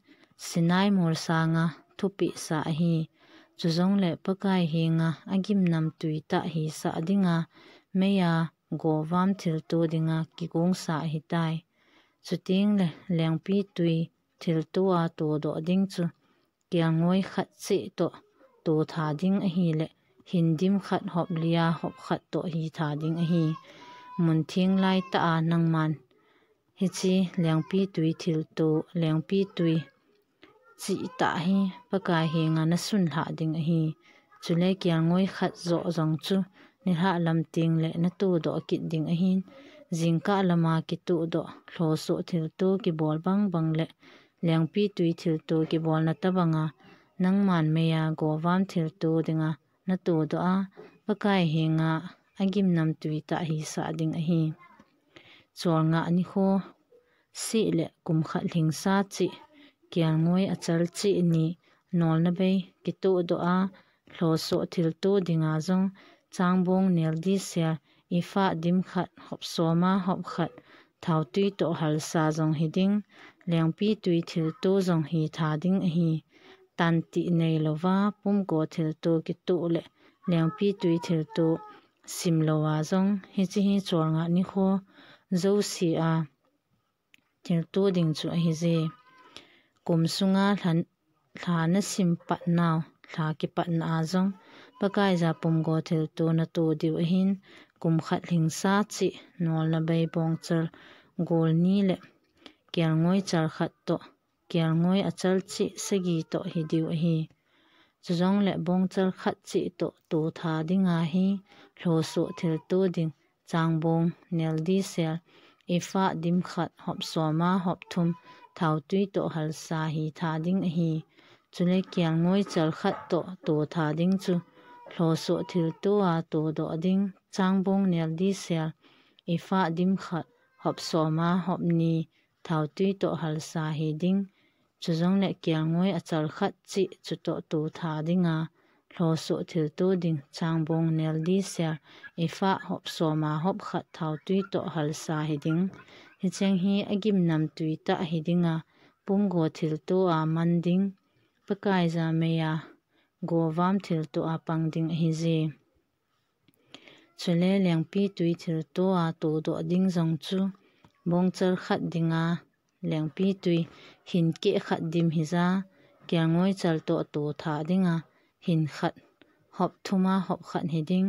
Sinai mol sanga thupeh sa ahi. Chujongle Pakai henga agimnamtui tah hisah dinga meiya govam thilto dinga kigongsa ahitai. Chutengle lengpitui thilto a todoh ding chu kelngoi khat cheh toh to tha ding ahile, hin dim khat hop lia hop khat toh hi tha ding ahi. Mun theng lai tah a nangman hiche lengpitui thilto, lengpitui cheh tah hi Pakai henga nasun lhah ding ahi. Chule kelngoi khat joh jong chu nilhah lam tengle natodoh kit ding ahin, jingkah lama kitodoh lhosoh thilto kibol bang bang le lengpitui thilto kibolna tobanga nangman meiya govam thilto dinga natodoh a, Pakai henga agimnamtui tah hisah ding ahi. Cholngah nikho seh le kum khat lhingsa cheh, kelngoi achal cheh ni nolna bei kitodoh a, lhosoh thilto dinga jong changbong nel di sel ephah dim khat hop soma hop khat thaotui toh halsa jong hiding, lengpitui thilto jong hi tha ding ahi. Tantih neilouva pumgo thilto kitoh le lengpitui thilto simlouva jong hiche hi cholngah nikho jouse a thilto ding chu ahije. Kum sunga lha nasim patnau, lha kipatna a jong Pakaiya pumgo thilto nato diu ahin, kum khat lhingsa cheh nolna bei bongchal gol ni le kelngoi chal khat toh kelngoi achal cheh sagi toh hidiu ahi. Chujongle bongchal khat cheh toh to tha dinga hi lhosoh thilto ding changbong nel di sel ephah dim khat hop soma hop thum thaotui toh halsa hi tha ding ahi. Chule kelngoi chal khat toh to tha ding chu lhosoh thilto a todoh ding changbong nel di sel ephah dim khat hop soma hop ni thaotui toh halsa hiding. Chujongle kelngoi achal khat cheh chutoh to tha dinga lhosoh thilto ding changbong nel di sel ephah hop soma hop khat thaotui toh halsa hiding. Hicheng hi agimnamtui tah hidinga pumgo thilto a man ding, Pakaiya meiya govam thilto a pang ding ahije. Chule lengpitui thilto a todoh ding jong chu bongchal khat dinga lengpitui hin keh khat dim hija, kelngoi chal toh to tha dinga hin khat hop thuma hop khat hiding.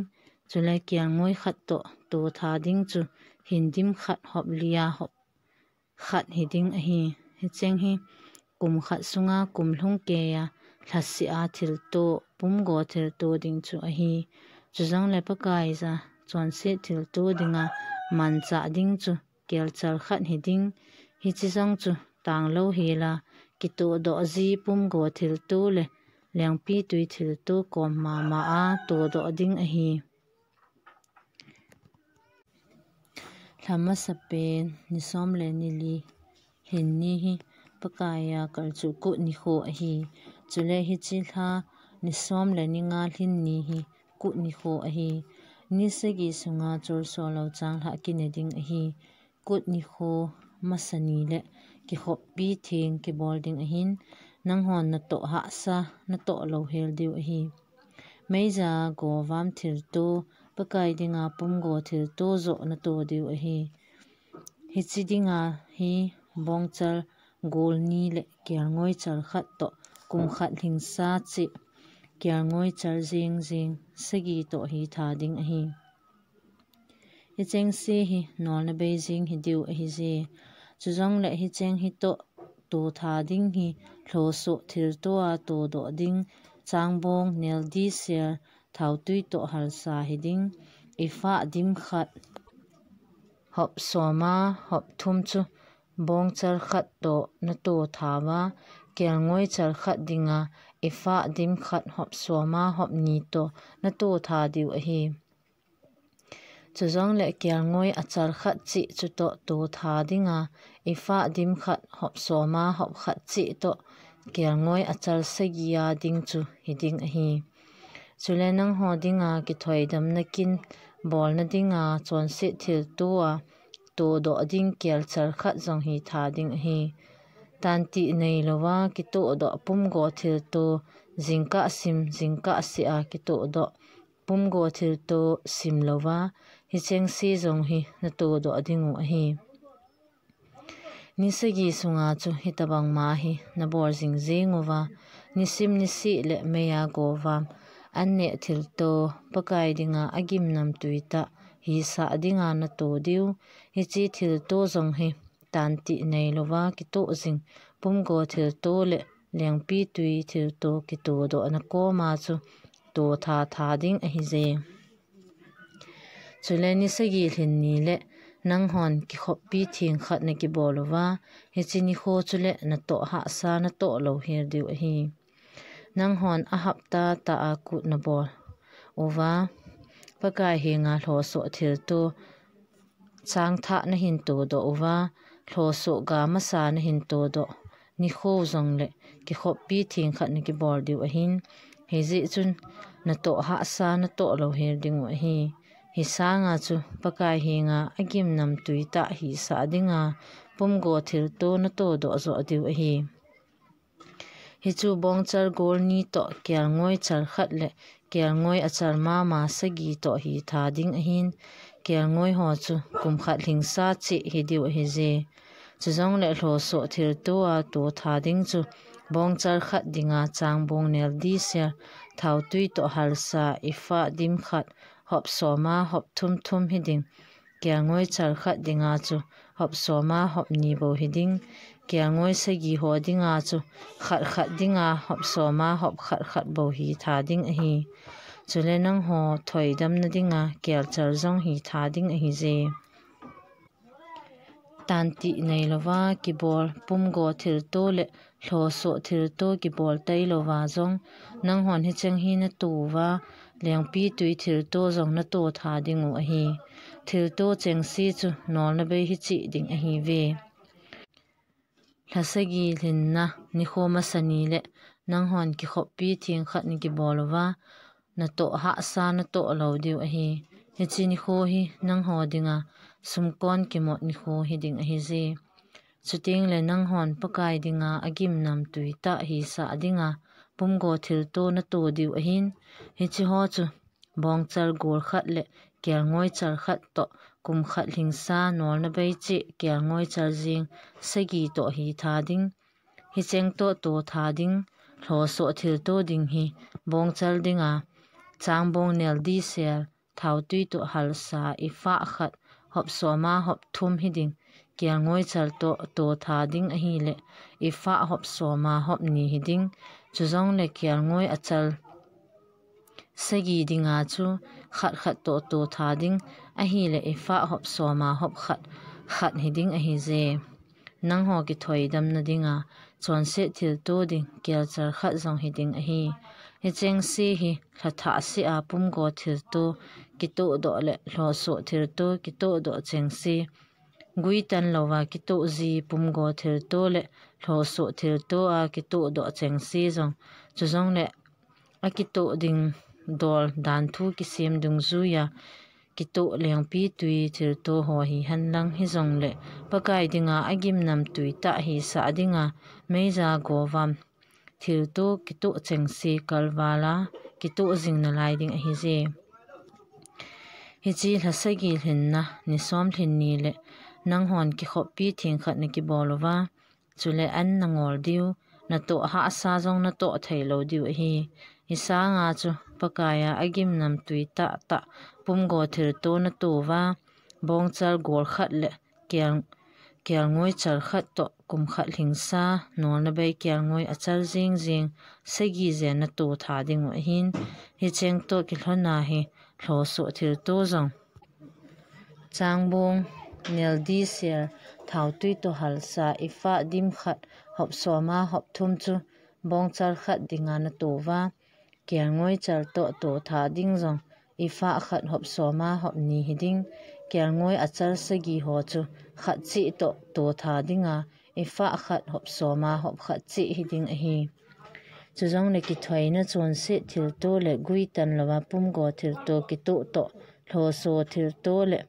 Chule kelngoi khat toh to tha ding chu hin dim khat hop lia hop khat hiding ahi. Hicheng hi kum khat sunga kum lhung keiya lhaseh a thilto, pumgo thilto ding chu ahi. Chujongle Pakaiya chonset thilto dinga manchah ding chu kelchal khat hiding. Hiche jong chu tanglou hela kitodoh ji pumgo thilto le lengpitui thilto kom mama a todoh ding ahi. Lha masapen ni som le ni li lhin ni hi Pakaiya kalchuh kut nikho ahi. Chule hiche lha ni som le ni nga lhin ni hi kut nikho ahi. Ni sagi sunga cholso lou changlhah kine ding ahi. Kut nikho masa ni le kikhoppi theng kibol ding ahin, nanghon natoh hahsa natoh louhel diu ahi. Meiya govam thilto, Pakai dinga pumgo thilto joh nato diu ahi. Hiche dinga hi bongchal gol ni le kelngoi chal khat toh kum khat lhingsa cheh kelngoi chal jing jing sagi toh hi tha ding ahi. Hicheng se hi nolna bei jing hidiu ahije. Chujongle hicheng hitoh to tha ding hi lhosoh thilto a todoh ding changbong nel di sel thaotui toh halsa hiding, ephah dim khat hop soma hop thum chu bongchal khat to na to thava, kelngoi chal khat dinga ephah dim khat hop soma hop ni to na to tha diu ahi. Chujongle kelngoi achal khat chih chu to to tha dinga ephah dim khat hop soma hop khat chih to kelngoi achal sagi a ding chu hi ding ahi. Chule nangho dinga kithoidamna kin bolna dinga chonset thil to a to doh ding kelchal khat jong hi tha ding ahi. Tanti nei lova kito doh pumgo thil to, jingkah sim jingkah sia kito doh pumgo thil to sim lova, hicheng si jong hi na to doh ding u ahi. Ni sagi sunga chu hitabang ma hi na bol jing jing uva, nisim nisi le meiya govam an neh thil to, Pakai dinga agim nam tui ta hi sa dinga na to diu. Hichi thil to jong hi tanti nei lova kito jing pumgo thil to le lengpi tui thil to kito doh na koma chu to tha tha ding ahi je. Chule ni sagi lhin ni le nanghon kikhoppi thing khat na kibol uva, hichi nikho chule na to hahsa na to lo hel diu ahi. Nanghon a hapta ta a kut na bol uva, Pakai henga lhosoh thil to chang tha na hin to doh uva, lhosoh ga masa na hin to doh nikho jongle kikhoppi thing khat na kibol diu ahin, hijeh chun na to hahsa na to lo hel ding u ahi. Hi sanga chu Pakai henga agim nam tui ta hi sa dinga pumgo thil to na to doh jo diu ahi. Hichu bongchal gol ni to kelngoi chal khat le kelngoi achal mama sagi to hi tha ding ahin, kelngoi ho chu kum khat lhingsa cheh hi diu ahi je. Chujongle lhosoh thil to a to tha ding chu bongchal khat dinga changbong nel di sel, thautui to halsa ephah dim khat, hop soma hop thum thum hi ding. Kelngoi chal khat dinga chu hop soma hop ni bou hi ding. Kelngoi sagi ho dinga chu khat khat dinga hop soma hop khat khat bou hi tha ding ahi. Chule nangho thoidamna dinga kelchal jong hi tha ding ahi je. Tanti nei lova kibol pumgo thil to le lhosoh thil to kibol tai lova jong, nanghon hicheng hi na to uva, lengpi tui thil to jong na to tha ding u ahi. Thil to cheng si chu nolna bei hi cheh ding ahi ve. Lha sagi lhinna nikho masa ni le nanghon kikhoppi thing khat na kibol uva, na to hahsa na to lo diu ahi. Hichi nikho hi nangho dinga sumkon kimot nikho hi ding ahi je. Chuteng le nanghon Pakai dinga agim nam tui ta hi sa dinga pumgo thil to na to diu ahin, hichi ho chu bongchal gol khat le kelngoi chal khat to kum khat lhingsa nolna bei cheh kelngoi chal jing sagi to hi tha ding. Hicheng to to tha ding, lhosoh thil to ding hi bongchal dinga changbong nel di sel, thautui to halsa ephah khat, hop soma hop thum hi ding. Kelngoi chal to to tha ding ahile ephah hop soma hop ni hi ding. Chujongle kelngoi achal sagi dinga chu khat khat to to tha ding ahile ephah hop soma hop khat khat hi ding ahi je. Nangho kithoidamna dinga chonset thil to ding kelchal khat jong hi ding ahi. Hicheng si hi lha thah si a pumgo thil to kito doh le lhosoh thil to kito doh cheng si, gui tan lova kito ji pumgo thil to le lhosoh thil to a kito doh cheng si jong, chujongle akito ding dol dan thu kisem dungjuia kito lengpi tui thil to ho hi henlang hijongle Pakai dinga agim nam tui ta hi sa dinga meija govam thil to kito cheng si kalvala kito jing nalai ding ahi je. Hichi lha sagi lhinna ni som lhin ni le nanghon kikhoppi thing khat na kibol uva, chule an na ngol diu, na to hahsa jong na to thei lo diu ahi. Hi sanga chu Pakai a agim nam tui ta ta pumgo thil to na to uva, bongchal gol khat le kel, kelngoi chal khat to kum khat lhingsa nolna bei kelngoi achal jing jing sagi jen na to tha ding u ahin, hicheng to kilhona hi lhosoh thil to jong changbong neldi sel, thautui toh halsa, ephah dim khat hop soma hop thum chu bongchal khat dinga nato uva, kelngoi chal toh totha ding jong ephah khat hop soma hop ni hiding, kelngoi achal sagi ho chu khat cheh toh totha dinga, ephah khat hop soma hop khat cheh hiding ahi. Chujongle kithoina chonset thilto le guitan louva pumgo thilto kitoh toh, lhosoh thilto le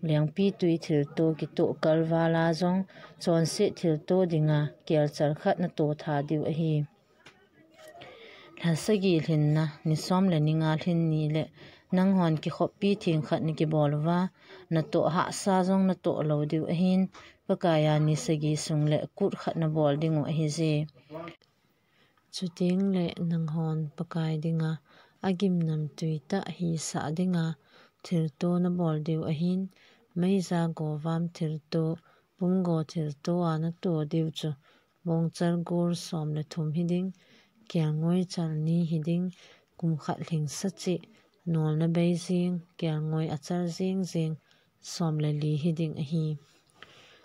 lengpitui thilto kitoh kalvala jong chonset thilto dinga kelchal khat natotha diu ahi. Lhasagi lhinna, ni som le ni nga lhin ni le nanghon kikhoppi theng khat nakibol uva, natoh hahsa jong natoh lou diu ahin, Pakaiya ni sagi sung le kut khat nabol dingu ahije. Chuteng le nanghon Pakai dinga agimnamtui tah hisah dinga thilto nabol diu ahin, meija govam thilto, pumgo thilto a nato diu chu bongchal gol som le thum hiding, kelngoi chal ni hiding, kum khat lhingsa cheh, nolna bei jing, kelngoi achal jing jing, som le li hiding ahi.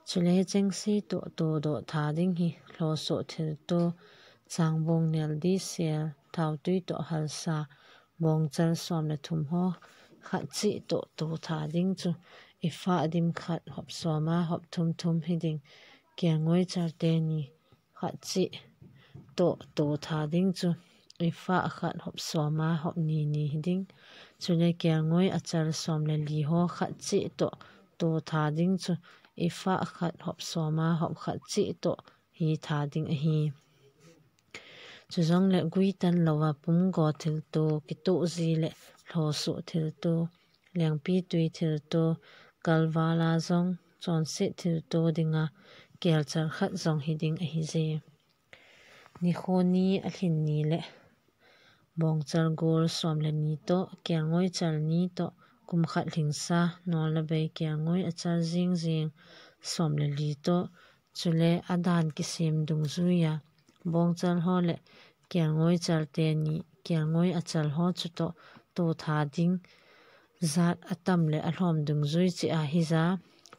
Chule chengse toh todoh tha ding hi lhosoh thilto, changbong neldi sel, thautui toh halsa, bongchal som le thum ho khat cheh toh totha ding chu ephah dim khat hop soma hop thum thum hiding, kelngoi chal teni khat cheh toh totha ding chu ephah khat hop soma hop ni ni hiding. Chule kelngoi achal som le li ho khat cheh toh totha ding chu ephah khat hop soma hop khat cheh toh hitha ding ahi. Chujongle guitan louva pumgo thilto kitoh ji le lhosoh thilto, lengpitui thilto kalvala jong chonset thilto dinga kelchal khat jong hiding ahije. Nikho ni alhin ni le bongchal gol som le ni toh, kelngoi chal ni toh, kum khat lhingsa, nolna bei kelngoi achal jing jing, som le li toh, chule adan kisem dungjuiya bongchal ho le kelngoi chal teni, kelngoi achal ho chutoh totha ding, jat atam le alhom dungjui cheh ahija,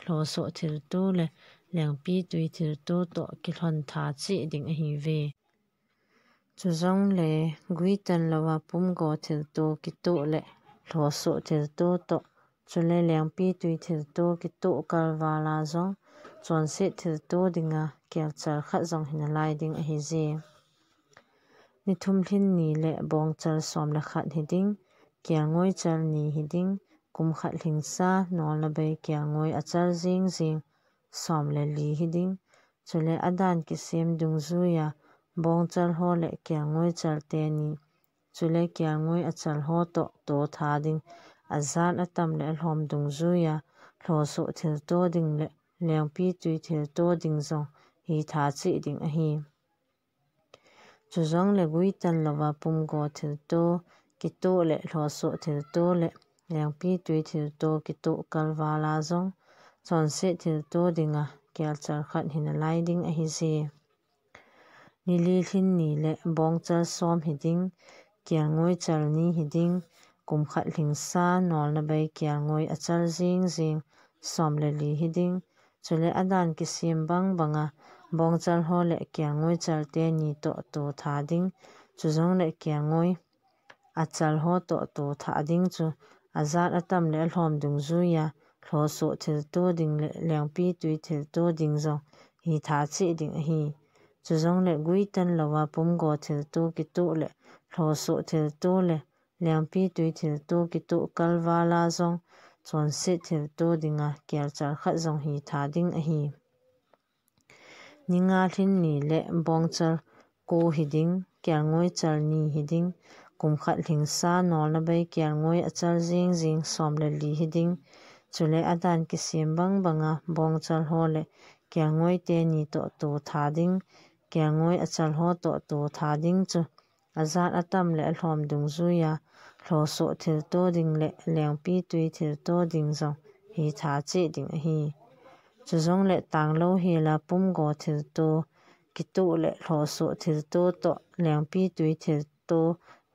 lhosoh thilto le lengpitui thilto toh kilhon tha cheh ding ahiuve. Chujongle guitan louva pumgo thilto kitoh le lhosoh thilto toh, chule lengpitui thilto kitoh kalvala jong chonset thilto dinga kelchal khat jong hinalai ding ahije. Ni thum lhin ni le bongchal som le khat hiding, kelngoi chal ni hiding, kum khat lhingsa, nolna bei kelngoi achal jing jing, som le li hiding. Chule adan kisem dungjuiya bongchal ho le kelngoi chal teni, chule kelngoi achal ho toh totha ding, ajat atam le alhom dungjuiya lhosoh thilto ding le lengpitui thilto ding jong hitha cheh ding ahi. Chujongle guitan louva pumgo thilto kitoh le lhosoh thilto le lengpitui thilto kitoh kalvala jong chonset thilto dinga kelchal khat hinalai ding ahije. Ni li lhin ni le bongchal som hiding, kelngoi chal ni hiding, kum khat lhingsa, nolna bei kelngoi achal jing jing, som le li hiding. Chule adan kisem bang banga bongchal ho le kelngoi chal teni toh totha ding, chujongle kelngoi achal ho toh totha ding chu ajat atam le alhom dungjuiya lhosoh thilto ding le lengpitui thilto ding jong hitha cheh ding ahi. Chujongle guitan louva pumgo thilto kitoh le lhosoh thilto le lengpitui thilto kitoh kalvala jong chonset thilto dinga kelchal khat jong hitha ding ahi. Ni nga lhin ni le bongchal ko hiding, kelngoi chal ni hiding, kum khat lhingsa, nolna bei kelngoi achal jing jing, som le li hiding. Chule adan kisem bang banga bongchal ho le kelngoi teni toh totha ding, kelngoi achal ho toh totha ding chu ajat atam le alhom dungjuiya lhosoh thilto ding le lengpitui thilto ding jong hitha cheh ding ahi. Chujongle tanglou hela pumgo thilto kitoh le lhosoh thilto toh lengpitui thilto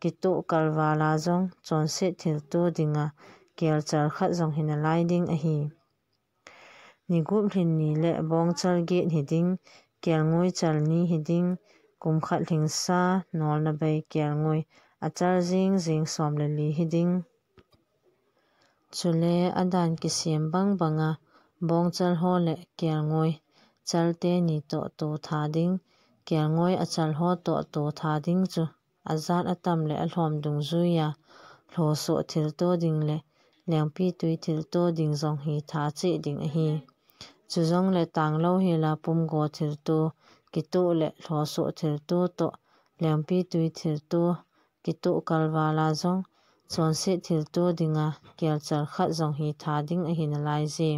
kitoh kalvala jong chonset thilto dinga kelchal khat jong hinalai ding ahi. Nigup lhin ni le bongchal get hiding, kelngoi chal ni hiding, kum khat lhingsa nolna bei kelngoi achal jing jing som le li hiding. Chule adan kisem bang banga bongchal ho le kelngoi chal teni toh to tha ding, kelngoi achal ho toh to tha ding chu ajat atam le alhom dungjuiya lhosoh thilto ding le lengpitui thilto ding jong hitha cheh ding ahi. Chujongle tanglou hela pumgo thilto kitoh le lhosoh thilto toh lengpitui thilto kitoh kalvala jong chonset thilto dinga kelchal khat jong hitha ding ahi nalaije.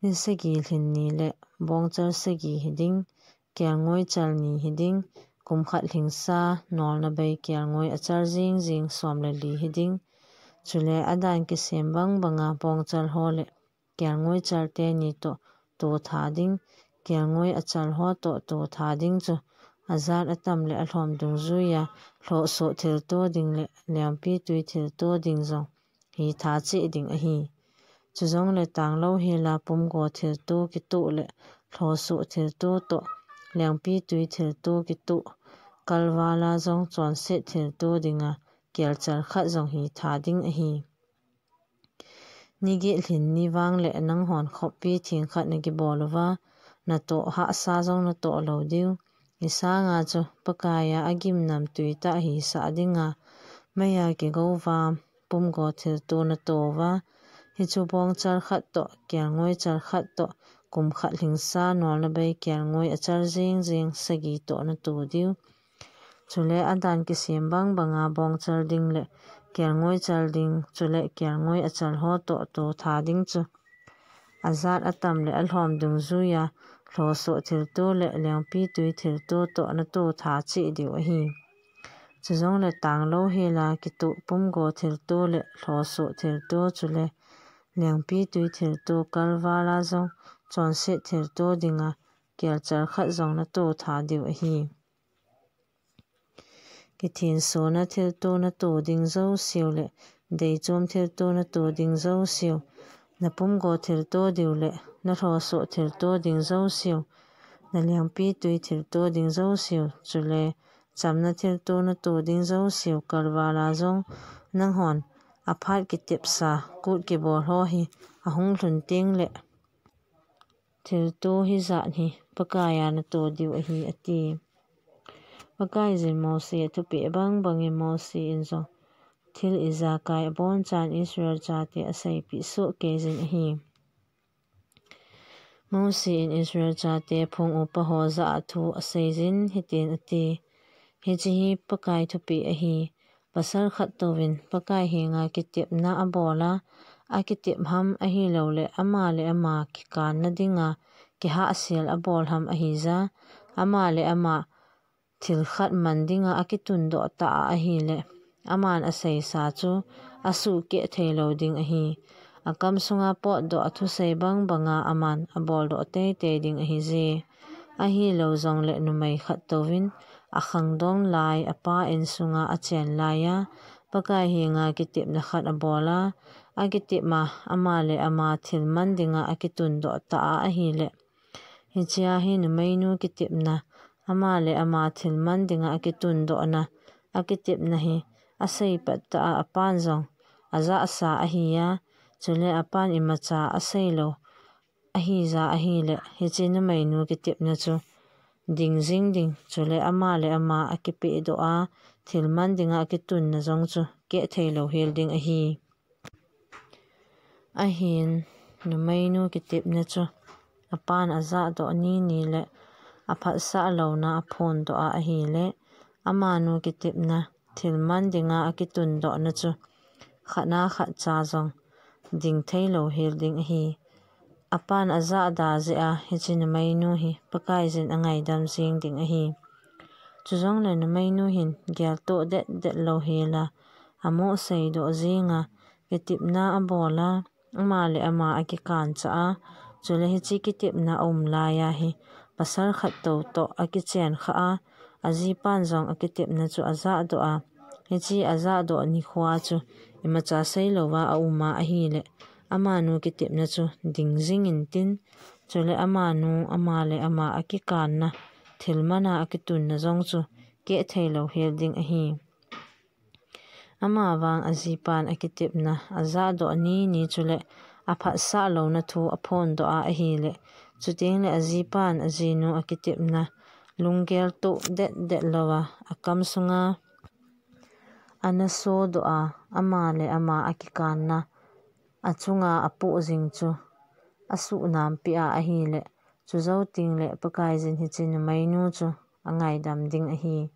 Ni sagi lhin ni le bongchal sagi hiding, kelngoi chal ni hiding, kum khat lhingsa nolna bei kelngoi achal jing jing som le li hiding. Chule adan kisem bang banga bongchal ho le kelngoi chal teni toh to tha ding, kelngoi achal ho toh to tha ding chu ajat atam le alhom dungjuiya lhosoh thilto ding le lengpitui thilto ding jong hitha cheh ding ahi. Chujongle tanglou hela pumgo thilto kitoh le lhosoh thilto toh lengpitui thilto kitoh kalvala jong chonset thilto dinga kelchal khat jong hitha ding ahi. Ni get lhin ni vang le nanghon khoppi thing khat nakibol uva, natoh hahsa jong natoh lou diu. Hisanga chu Pakaiya agim namtui tah hisah dinga meiya kigouva pumgo thilto natoh uva, hichu bongchal khat toh kelngoi chal khat toh kum khat lhingsa nolna bei kelngoi achal jing jing sagi toh natoh diu. Chule adan kisem bang banga bongchal ding le kelngoi chal ding, chule kelngoi achal ho toh to tha ding chu ajat atam le alhom dungjuiya lhosoh thilto le lengpitui thilto toh natoh tha cheh diu ahi. Chujongle tanglou hela kitoh pumgo thilto le lhosoh thilto chule lengpitui thilto kalvala jong chonset thilto dinga kelchal khat jong natoh tha diu ahi. Kithin sona thilto natoh ding jouseu le deichom thilto natoh ding jouseu, napumgo thilto diu le nalhosoh thilto ding jouseu, nalengpitui thilto ding jouseu, chule chamna thilto natoh ding jouseu kalvala jong nanghon aphat kitepsa kut kibol ho hi ahung lhun teng le thilto hijat hi Pakaiya natoh diu ahi, ati. Pakaiyin Mosi athupeh bang bangin Mosi in jong thil ijakai abonchan Israel chate aseipeh soh kei jin ahi. Mosi in Israel chate phung upa ho jah a thu aseijin hitin ati, Hiche hi Pakai thupeh ahi. Pasal khat touvin Pakai henga kitepna abol a, akitep ham ahilouleh ama le ama kikanna dinga kihahsel abol ham ahija, ama le ama thil khat man dinga akitundoh ta ahileh, aman aseisa chu asuhkeh theilou ding ahi. Akam sunga potdoh athusei bang banga aman aboldoh teitei ding ahije. Ahilou jongleh numei khat touvin akhangdong lai apa insunga achen laiya, Pakai henga kitepna khat abol a, akitep a ama le ama thil man dinga akitundoh ta ahileh, hichea hi numeinu kitepna, ama le ama thil man dinga akitundohna, akitepna hi aseipat ta a, apan jong ajahsa ahiya, chule apan imacha aseilou ahija ahileh, hiche numeinu kitepna chu ding jing ding, chule ama le ama akipehdoh a, thil man dinga akitunna jong chu keh theilou hel ding ahi. Ahin, numeinu kitepna chu apan ajahdoh nini le aphatsah louna aphondoh a ahileh, amanu kitepna thil man dinga akitundohna chu khatna khatcha jong ding theilou hel ding ahi. Apan ajahda jeh a hiche numeinu hi Pakaiyin angaidam jing ding ahi. Chujongle numeinu hin geltoh det det lou hela, amoh seidoh jinga, kitepna abol a, ama le ama akikancha a, chule hiche kitepna aum laiya hi pasal khat tou toh akichen kha a, ajipan jong akitepna chu ajahdoh a, hiche ajahdoh nikhoa chu imacha seilouva aum a ahileh, amanu kitepna chu ding jing intin, chule amanu ama le ama akikanna thil mana akitunna jong chu keh thei lou hel ding ahi. Amavang ajipan akitepna ajahdoh ni ni chule aphatsah louna thu aphondoh a ahile, chuteng le ajipan ajinu akitepna lunggel toh det det louva akam sunga ana sodoh a, ama le ama akikanna achunga apoh jing chu asuhnampi a ahile, chujou teng le Pakaiyin hiche numeinu chu angaidam ding ahi.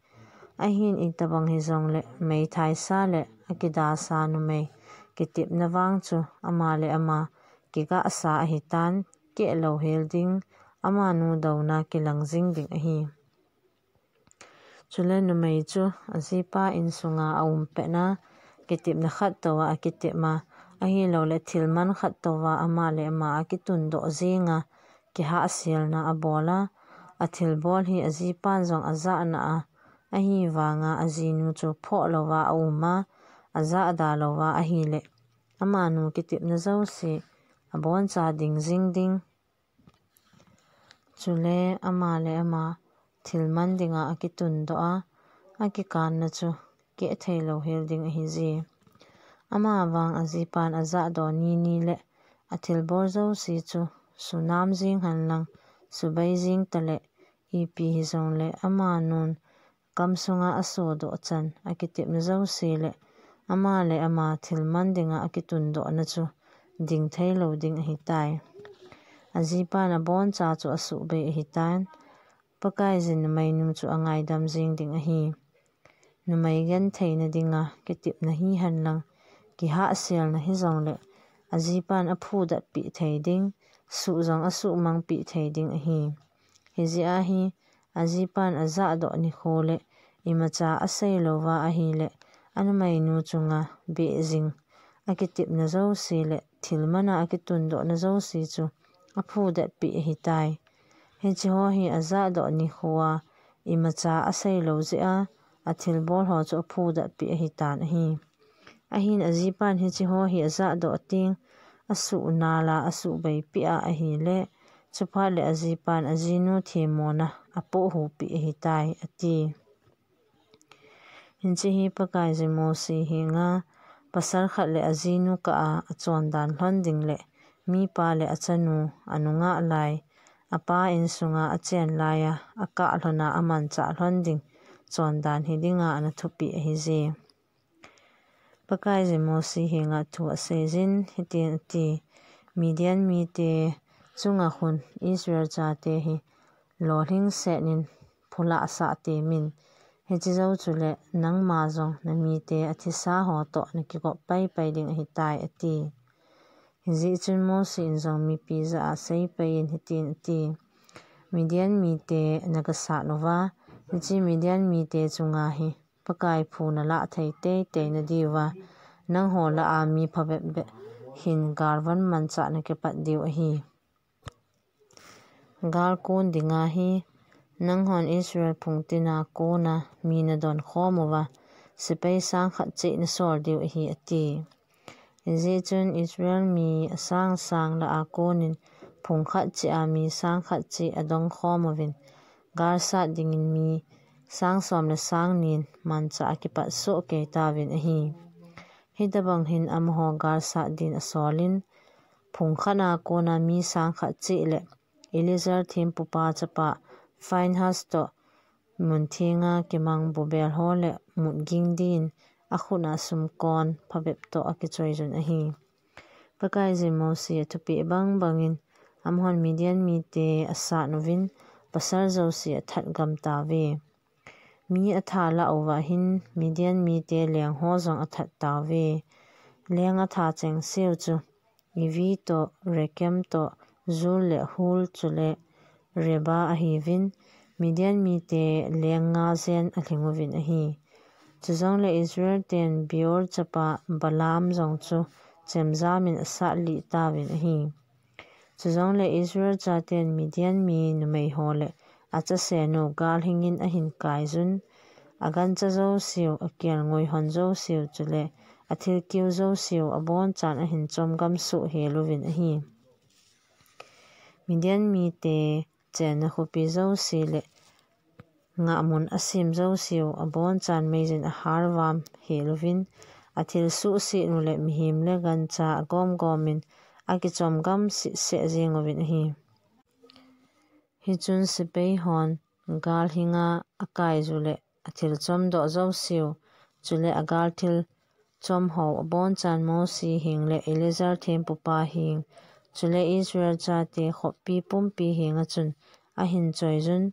Ahin itobang hijongle meithaisa le akidasa numei kitepna vang chu ama le ama kigahsa ahitan, keh lou hel ding, amanu douna kilang jing ding ahi. Chule numei chu ajipa insunga aum petna, kitepna khat touva akitep a, ahilou le thil man khat touva ama le ama akitundoh jinga, kihahselna abol a, athilbol hi ajipan jong ajahna a, ahivanga ajinu chu phoh louva aum a, ajahda louva ahile, amanu kitepna jouse aboncha ding jing ding. Chule ama le ama thil man dinga akitundoh a, akikanna chu keh thei lou hel ding ahije. Amavang ajipan ajahdoh ni ni le athilbol jouse chu sunam jing henlang, subei jing tale, ipi hijongle amanun kam sunga asodoh chan akitepna jouse le ama le ama thil man dinga akitundohna chu ding thei lou ding ahitai. Ajipan aboncha chu asuhbei ahitan, Pakaiyin numeinu chu angaidam jing ding ahi. Numei gentheina dinga kitepna hihenlang, kihahselna hijongle ajipan aphudatpeh thei ding, suh jong asuhmangpeh thei ding ahi. Hijeh a hi, ajipan ajahdoh nikho le imacha asei louva ahile, anumeinu chunga beh jing akitepna jouse le thil mana akitundohna jouse chu aphudatpeh ahitai. Hicheho hi ajahdoh nikhoa imacha asei lou jeh a, athilbol ho chu aphudatpeh ahitan ahi. Ahin ajipan hicheho hi ajahdoh teng, asuhnal a asuhbeipeh a ahile, chuphat le ajipan ajinu themmona apohhupeh ahitai, ati. Hiche hi Pakaiyin Mose henga pasal khat le ajinu kah a achondan lhon ding le mipa le achanu anungah lai, apa insunga achen laiya akah lhona amanchah lhon ding chondan hidinga ana thupeh ahije. Pakaiyin Mose henga thu aseijin hitin ati, Midian mite chunga khun Israel chate hi lolhing setnin phulah sah temin, hiche jou chule nangma jong namite athisa ho toh nakigop paipai ding ahitai, ati. Hijeh chun Mose in jong mipi jah a seipaiyin hitin ati, Midian mite nagasat uva, hiche Midian mite chunga hi Pakai phu nalah thei teitei nadiuva, nangho lah a mi phabep bep hin galvan manchah nakipat diu ahi. Gal kon dinga hi, nanghon Israel phung tina kona mi nadon khom uva, sepai sang khat cheh nasol diu ahi, ati. Hijeh chun Israel mi asang sang lah a konin phung khat cheh a mi sang khat cheh adong khom uvin, gal sat dingin mi sang som le sang ni in manchah akipat soh kei tauvin ahi. Hitobang hin amaho gal sat din asolin, phung khat a kona mi sang khat cheh le Eleazar thempupa chapa Phinehas toh mun thenga kimang bubel ho le mutging din akhut a sumkon phabep toh akichoiyun ahi. Pakaiyin Mose athupeh bang bangin amahon Midian mite asat uvin pasal jouse athat gam tauve. Mi atha lah uva hin Midian mite leng ho jong athat tauve. Leng atha chengseu chu Evi toh, Rekem toh, Zur le Hur chule Reba ahiuvin, Midian mite leng nga jen alhing uvin ahi. Chujongle Israel ten Beor chapa Balaam jong chu chemjam in asat lih tauvin ahi. Chujongle Israel chaten Midian mi numei ho le achasenu galhing in ahin kaiyun, agancha jouseu, akial ngoi hon jouseu, chule athilkeu jouseu abonchan ahin chomgam soh hel uvin ahi. Midian mite chenna khopi jouse le ngahmun asem jouseu abonchan meijin aharvam hel uvin, athil suhset u le mihem le gancha agomgomin akichomgam sehseh jeng uvin ahi. Hichun sepai hon gal hinga akai u le athil chomdoh jouseu, chule agal thil chomho abonchan Mosi heng le Eleazar thempupa heng, chule Israel chate khopi pumpi henga chun ahin choiyun,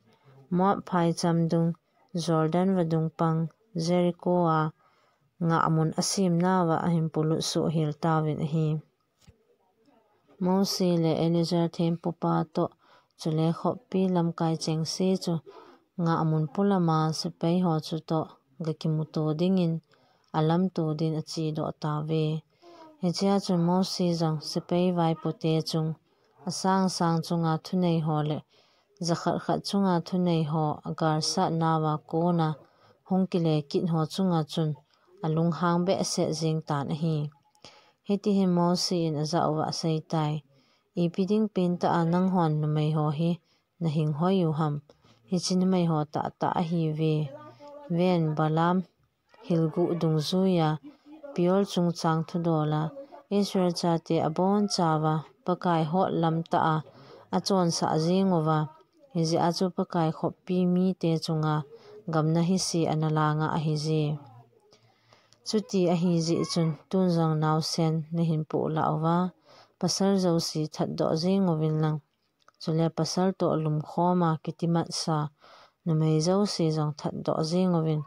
Moab phaicham dung, Jordan vadung pang, Jericho a ngahmun asemnauva ahin polut soh hel tauvin ahi. Mosi le Eleazar thempupa toh, chule khopi lamkai chengse chu ngahmun polama sepai ho chutoh gakimuto dingin alamto din achedoh tauve. Hichea chun Mosi jong sepai vaipote chung, asang sang chunga thunei ho le jakhat khat chunga thunei ho agalsatnauva kona hung kile kit ho chunga chun alunghang behseh jeng tan ahi. Hiti hin Mosi in ajah uva aseitai, Ipi ding pentah a nanghon numei ho hi nahinghoi u ham? Hiche numei ho tahtah ahiuve. Ven, Balaam hilguh dungjuiya Peor chungchang thudola Israel chate abonchauva Pakai hot lamtah a achonsah jeng uva, hijeh a chu Pakai khopi mite chunga gamna hise ana langa ahije. Chuti ahijeh chun tun jong naosen nahin poh lah uva, pasal jouse thatdoh jeng uvin lang, chule pasal toh lumkhoma kitimatsa numei jouse jong thatdoh jeng uvin.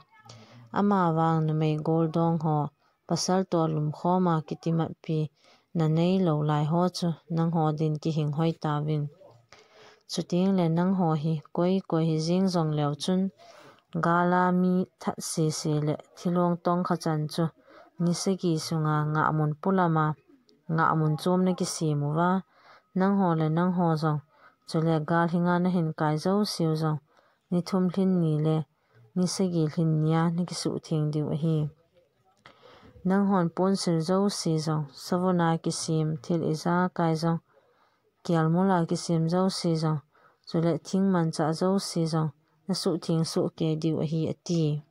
Amavang numei goldong ho, pasal toh lumkhoma kitimatpi nanei lou lai ho chu nangho din kihinghoi tauvin. Chuteng le nangho hi koi koi hijeng jongleu chun, gala mi that sese le thilong tongkha chan chu ni sagi sunga ngahmun polama ngahmun chom nakisem uva, nangho le nangho jong, chule gal hinga nahin kai jouseu jong, ni thum lhin ni le ni sagi lhin nia nakisuhtheng diu ahi. Nanghon ponsil jouse jong, savona kisem thil ijakai jong, kialmola kisem jouse jong, chule thing manchah jouse jong nasuhtheng sohkei diu ahi, ati.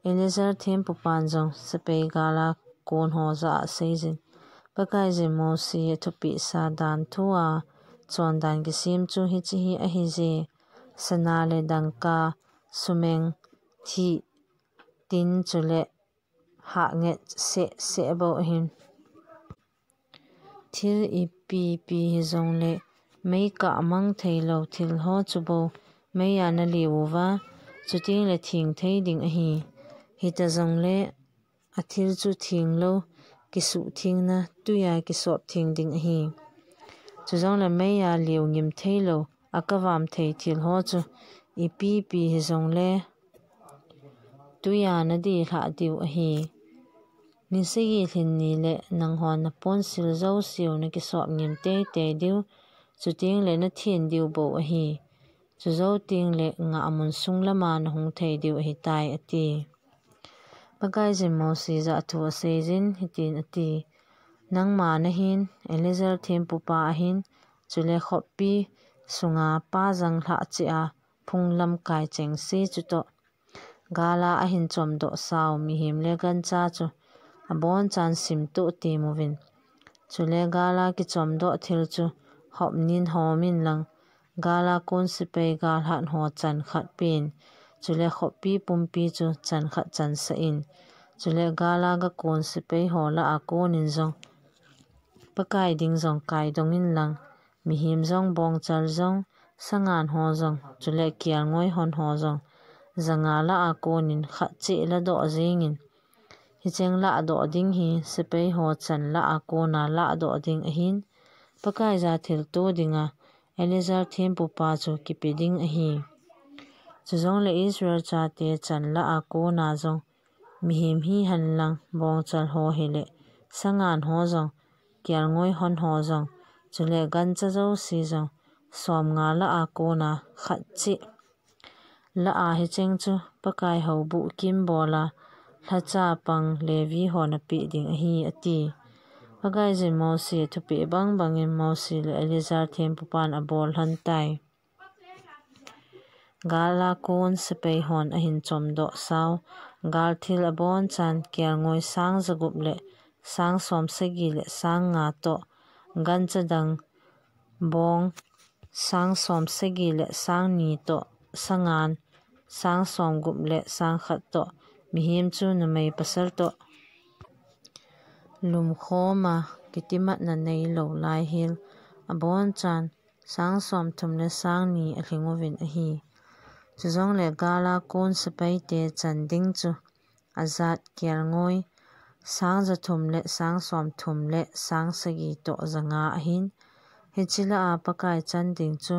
Eleazar thempupan jong sepai gala kon ho jah a aseijin, Pakaiyin Mosi athupeh sa dan thua chondan kisem chu hiche hi ahije, sana le dangka, sumeng, thih, tin chule hah nget sehseh bou ahin. Thil ipi ipi hijongle mei kah mang theilou thil ho chu bou meiya naliu uva, chuteng le theng thei ding ahi. Hita jongle athil chu thenglou kisuhthengna tuiya kisoptheng ding ahi. Chujongle meiya liu ngim theilou akavam thei thil ho chu ipi ipi hijongle tuiya nadilhah diu ahi. Ni sagi lhin ni le nanghon naponsil jouseu nakisop ngim teitei diu, chuteng le nathen diu bou ahi. Chujou teng le ngahmun sung lama nahung thei diu ahitai, ati. Pakaiyin Mosi jah a thu aseijin hitin ati, Nangma nahin, Eleazar thempupa ahin, chule khopi sunga pa janglhah cheh a phung lamkai chengse chutoh gala ahin chomdoh sau mihem le gancha chu abonchan simtoh temuvin. Chule gala kichomdoh thil chu hopnin homin lang, gala kon sepai galhat ho chan khat pen, chule khopi pumpi chu chan khat chansah in, chule gala gakon sepai ho lah a konin jong Pakai ding jong kaidongin lang, mihem jong, bongchal jong, sangan ho jong, chule kialngoi hon ho jong, janga lah a konin khat cheh ladoh jengin. Hicheng lahdoh ding hi sepai ho chan lah a kona lahdoh ding ahin, Pakaiya thilto dinga Eleazar thempupa chu kipe ding ahi. Chujongle Israel chate chan lah a kona jong mihem hihen lang, bongchal ho hile sangan ho jong, kialngoi hon ho jong, chule gancha jouse jong, somnga lah a kona khat cheh la a hicheng chu Pakai houbuh kin bola lhacha pang Levi hon apeh ding ahi, ati. Pakaiyin Mosi athupeh bang bangin Mosi le Eleazar thempupan abol lhon tai. Gala kon sepai hon ahin chomdoh sau, gal thil abonchan kelngoi sang jagup le sang som sagi le sang nga toh, gancha dang bong sang som sagi le sang ni toh, sangan sang som gup le sang khat toh, mihem chu numei pasal toh lumkhoma kitimatna neilou lai hel abonchan sang som thum le sang ni alhing uvin ahi. Chujongle gala kon sepai te chan ding chu ajat kelngoi sang jathum le sang som thum le sang sagi toh janga ahin. Hiche la a Pakai chan ding chu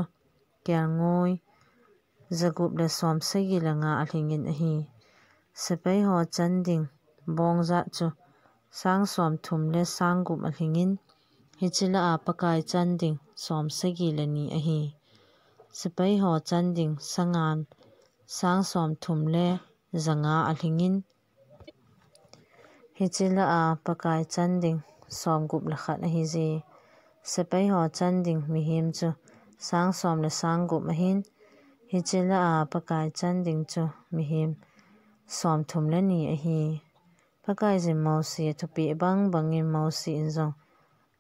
kelngoi jagup le som sagi le nga alhingin ahi. Sepai ho chan ding bong jat chu sang som thum le sang gup alhingin, hiche la a Pakai chan ding som sagi le ni ahi. Sepai ho chan ding sangan sang som thum le janga alhingin, hiche la a Pakai chan ding som gup le khat ahije. Sepai ho chan ding mihem chu sang som le sang gup ahin, hiche la a Pakai chan ding chu mihem som thum le ni ahi. Pakaiyin Mosi athupeh bang bangin Mosi in jong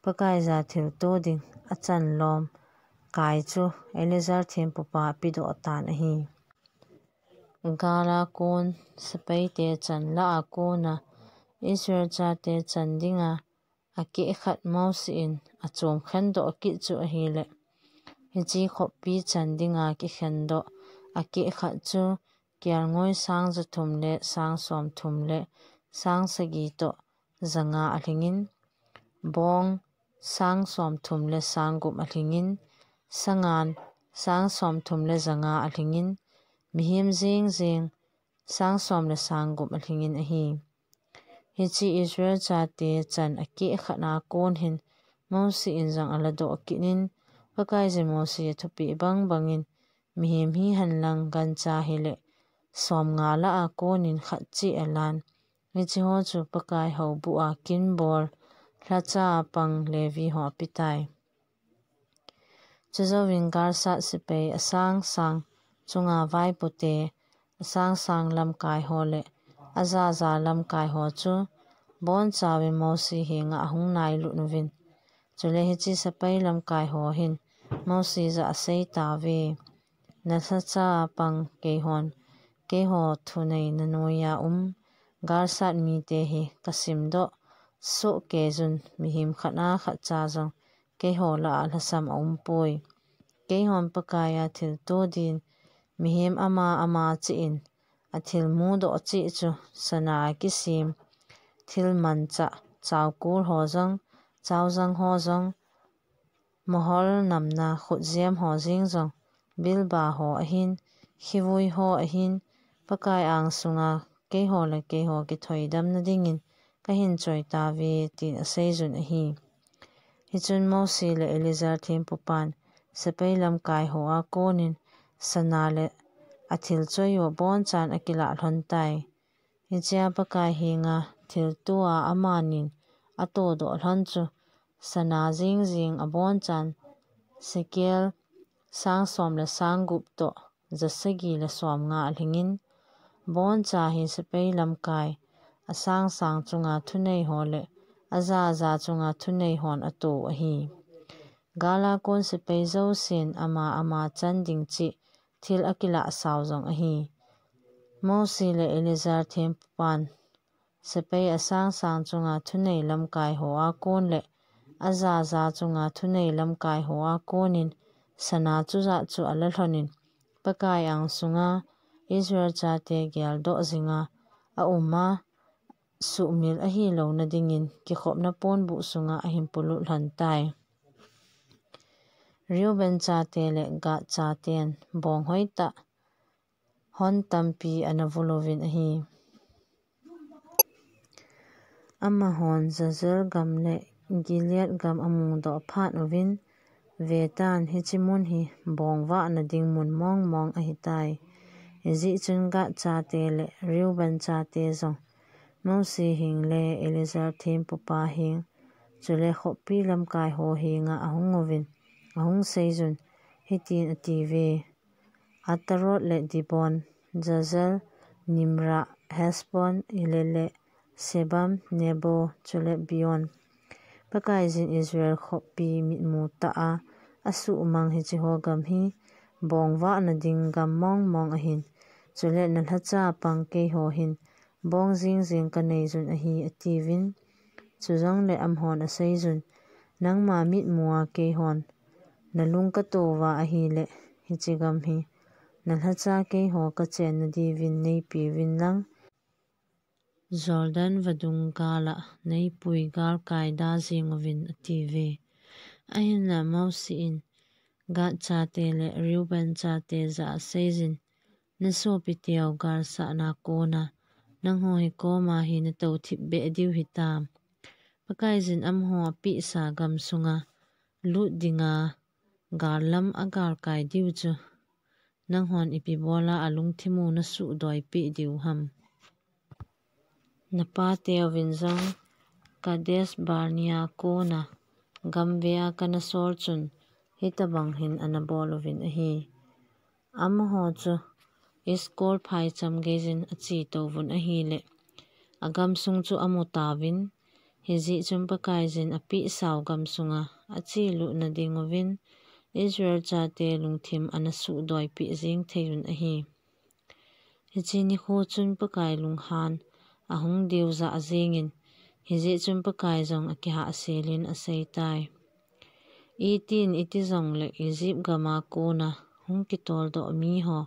Pakaiya thilto ding achan lom kai chu Eleazar thempupa apedoh tan ahi. Gala kon sepai te chan la a kona Israel chate chan dinga akeh khat Mosi in achom khendoh kit chu ahile, hiche khoppi chan dinga kikhendoh akeh khat chu kelngoi sang jathum le sang som thum le sang sagi toh janga alhingin, bong sang som thum le sang gup alhingin, sangan sang som thum le janga alhingin, mihem jeng jeng sang som le sang gup alhingin ahi. Hiche Israel chate chan akeh khat a kon hin Mosi in jong aladoh kit in, Pakaiyin Mosi athupeh bang bangin mihem hihen lang gancha hile som nga la a konin khat cheh alan, hiche ho chu Pakai houbuh a kin bol lhacha pang Levi ho apetai. Chujouvin galsat sepai asang sang chunga vaipote, asang sang lamkai ho le aja ja lamkai ho chu bonchauvin Mosi henga ahung nailut uvin. Chule hiche sepai lamkai ho hin Mosi jah a aseitauve, Na lhacha pang keihon, keiho thuneina noiya um galsat mite hi kasimdoh soh keiyun, mihem khat a khat cha jong keiho lah a lhasam aumpoi. Keihon Pakaiya thilto din mihem ama ama cheh in athil mudoh cheh chu sana a kisem thil manchah, chaokol ho jong, chaojang ho jong, mohol namna khutjem ho jeng jong, bilba ho ahin, khivui ho ahin, Pakai angsunga keiho le keiho kithoidamna dingin kahin choitauve, tin aseiyun ahi. Hichun Mosi le Eleazar thempupan sepai lamkai ho a konin sana le athil choi u abonchan akilah lhon tai. Hichea Pakai henga thilto a amanin atodoh lhon chu sana jeng jeng abonchan sekel sang som le sang gup toh ja sagi le som nga alhingin, boncha hi sepai lamkai asang sang chunga thunei ho le aja ja chunga thunei hon ato u ahi. Gala kon sepai jousen ama ama chan ding cheh thil akilah sau jong ahi. Mosi le Eleazar thempupan sepai asang sang chunga thunei lamkai ho a kon le aja ja chunga thunei lamkai ho a konin sana chujat chu ala lhonin, Pakai angsunga Israel chate geldoh jinga auma suhmil ahilouna dingin kikhopna ponbuh sunga ahin polut lhon tai. Reuben chate le Gad chaten bong hoitah hon tampi ana vul uvin ahi. Amahon Jazer gam le Gilead gam amudoh phat uvin, vetan, hiche mun hi bong vahna ding mun mong mong ahitai. Hijeh chun Gad chate le Reuben chate jong Mose heng le Eleazar thempupa heng, chule khopi lamkai ho henga ahung uvin, ahung seiyun, hitin atiuve: Ataroth le Dibon, Jazer, Nimra, Heshbon, Eleale, Sebam, Nebo, chule Beon. Pakaiyin Israel khopi mitmu tah a asuhmang hiche ho gam hi bongvahna ding gam mongmong ahin, chule nalhacha pang keiho hin bong jingjing kaneiyun ahi, atiuvin. Chujongle amahon aseiyun, Nangma mitmu a keihon nalung kato uva ahile, hiche gam hi nalhacha keiho kachenna diuvin neipeuvin lang, Jordan vadung gal a neipui galkai da jeng uvin, atiuve. Ahinla Mose in Gad chate le Reuben chate jah a aseiyun, Nasopi teu galsahna kona nangho hikoma hi natou thipbeh diu hitam? Pakaiyin amaho apehsa gam sunga lut dinga gal lam agalkai diu chu nanghon ipi bola alungthim u nasuhdoipeh diu ham? Napateuvin jong Kadesh Barnea kona gamvei a kanasol chun hitobang hin anabol uvin ahi. Amaho chu Eshkol phaicham geiyin ache touvun ahile, agamsung chu amu tauvin, hijeh chun Pakaiyin apehsau gamsunga achelut nading uvin Israel chate lungthim anasuhdoipeh jeng theiyun ahi. Hiche nikho chun Pakai lunghan ahung deuja jengin, hijeh chun Pakai jong akihahselin aseitai: Itin iti jongle Egypt gam a kona hung kitoldoh miho,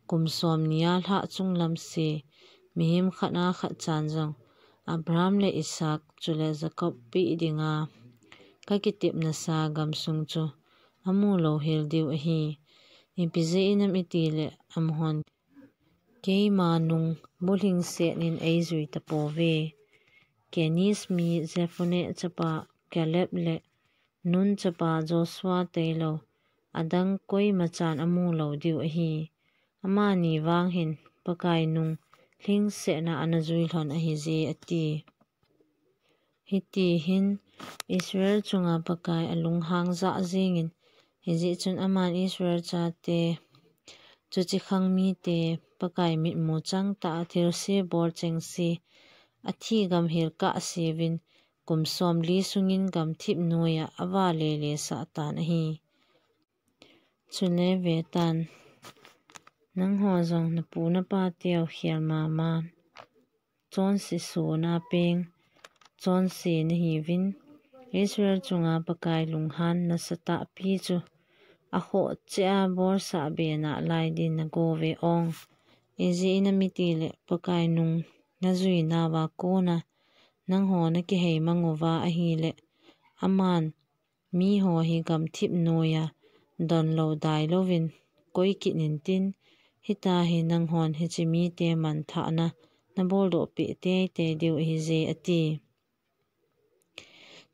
kum somni a lhah chunglam se, mihem khat a khat chan jong Abraham le Isaac chule Jacob peh dinga kakitepnasa gamsung chu amu louhel diu ahi. Ipi jeh inem itile amahon keima nung bulhingset in eijui tapouve. Keniz mi Jephunneh chapa Caleb le Nun chapa Joshua tailou adang koimachan amu lou diu ahi. Amani vang hin Pakai nung lhingsetna anajui lhon ahije, ati. Hiti hin Israel chunga Pakai alunghang jah jengin, hijeh chun aman Israel chate, chuche khang mite, Pakai mitmu changtah a thilse bol chengse, athi gam hel kahseuvin, kum somli sungin gamthip noiya avale lesah tan ahi. Chule vetan, nangho jong napu napateu khel mama, chonse sona peng, chonse nahiuvin, Israel chunga Pakai lunghan nasatahpi chu akhoh cheh a bolsah be nalai din nagouve ong. Ijeh inem itile Pakai nung najuinauva kona nangho nakihei mang uva ahile, aman miho hi gamthip noiya donlou dailouvin koi kit intin, hitia hi nanghon hiche mite manthahna naboldoh peh teitei diu ahije, ati.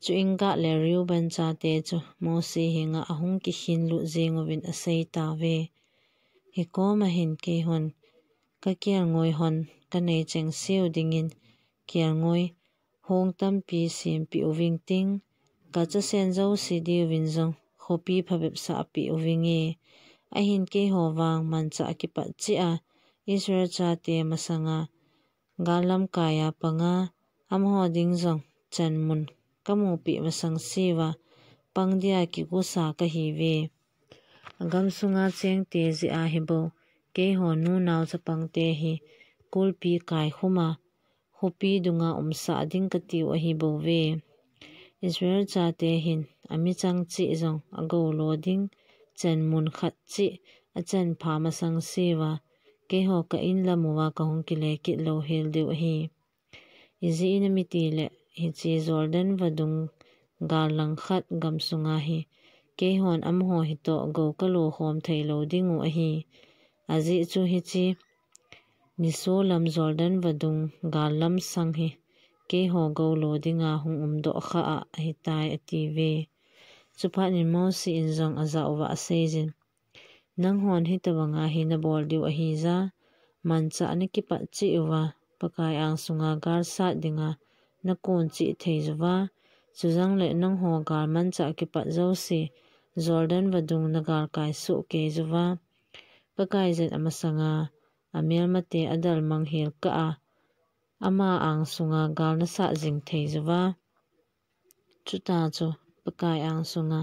Chuin Gad le Reuben chate chu Mose henga ahung kikhinlut jeng uvin aseitauve: Hikoma hin keihon kakelngoi hon kanei chengseu dingin kelngoi hong tampi sempeh uving ting, kachasen jouse diuvin jong khopi phabep sahpeh uvinge. Ahin keiho vang manchah kipat cheh a Israel chate masanga gal lamkaiya panga, amaho ding jong chanmun kamupeh masangseuva pang dia kigosa kahiuve. Agamsunga chengte jeh a hibou, keiho nunao chapangte hi kulpi kaikhuma khopi dunga umsah ding katiu ahibouve. Israel chate hin amichang cheh jong agoulo ding chanmun khat cheh achanpha masangseuva, keiho ka inlam uva kahung kile kit louhel diu ahi. Ijeh inem itile hiche Jordan vadung gal langkhat gamsunga hi keihon amaho hitoh gou kalo khom theilou dingu ahi. Ajeh chu hiche nisolam Jordan vadung gal lamsang hi keiho goulo dinga hung umdoh kha a ahitai, atiuve. Chuphat in Mose in jong ajah uva aseijin, Nanghon hitabanga hi nabol diu ahi ja, manchah nakipat cheh uva, Pakai angsunga gal sat dinga nakon cheh thei juva, chujongle nangho gal manchah kipat jouse, Jordan vadung nagal kai soh kei juva, Pakaiyin amasanga amelmate adalmang hel kah a, ama angsunga gal nasat jing thei juva. Chuta chu Pakai angsunga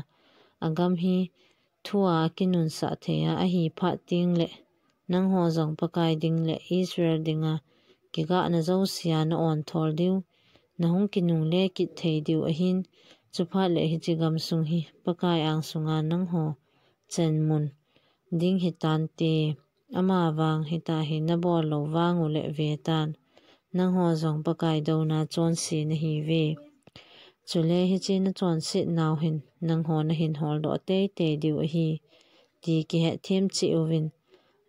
agam hi thua kinunsah thei a ahi phat tengle, nangho jong Pakai ding le Israel dinga kigahna jousea na-on thol diu, nahung kinungle kit thei diu ahin, chuphat le hiche gamsung hi Pakai angsunga nangho chenmun ding hitante. Amavang hitahi nabol lou vang uleh vetan, nangho jong Pakai douna chonse nahiuve. Chule hiche nachonset nau hin nangho nahin holdoh teitei diu ahi, ti kihetthem cheh uvin.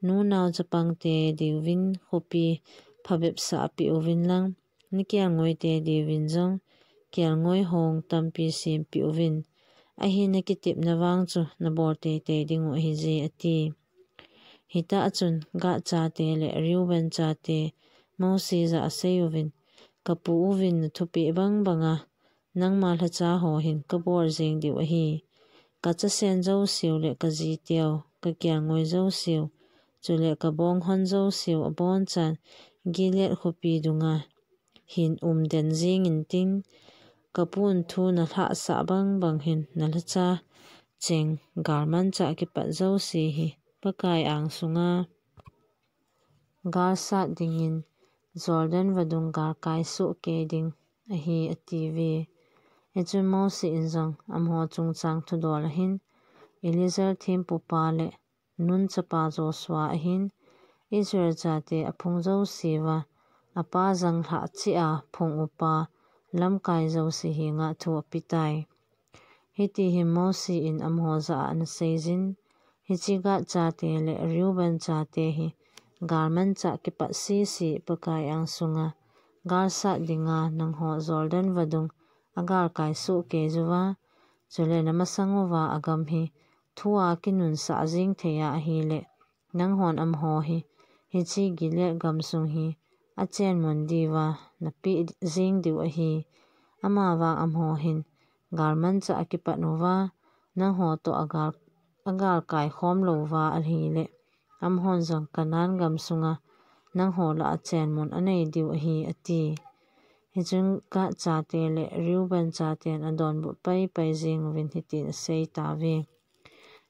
Nunao chapangte diuvin khopi phabep sahpeh uvin lang, nakelngoite diuvin jong kelngoi hong tampi sempeh uvin. Ahin nakitepna vang chu nabol teitei dingu ahije, ati. Hitah chun Gad chate le Reuben chate Mosi jah a aseiuvin, kapu uvin nathupeh bangbanga nangma lhacha ho hin kabol jeng diu ahi. Kachasen jouseu le kajiteu, kakelngoi jouseu, chule kabonghon jouseu abonchan Gilead khopi dunga hin umden jeng intin, kapun thu nalhahsah bangbang hin nalhacha cheng galmanchah kipat jouse hi Pakai angsunga galsat dingin Jordan vadung galkai soh kei ding ahi, atiuve. Hichun Mosi in jong amaho chungchang thudol ahin, Eleazar thempupa le Nun chapa Joshua ahin, Israel chate aphung jouseuva, apa janglhah cheh a phung upa lamkai jouse henga thu apetai. Hiti hin Mosi in amaho jah a anaseijin, hiche Gad chate le Reuben chate hi galmanchah kipat sese Pakai angsunga galsat dinga nangho Jordan vadung agalkai soh kei juva, chule namasang uva agam hi thua kinunsah jeng thei a ahile, nanghon amaho hi hiche Gilead gamsung hi achenmun diuva napeh jeng diu ahi. Amavang amaho hin galmanchah akipat uva, nangho toh agal, agalkai khom louva ahile, amahon jong Canaan gamsunga nangho lah a chenmun anei diu ahi, ati. Hichun Gad chate le Reuben chaten adonbut paipai jeng uvin hitin aseitauve.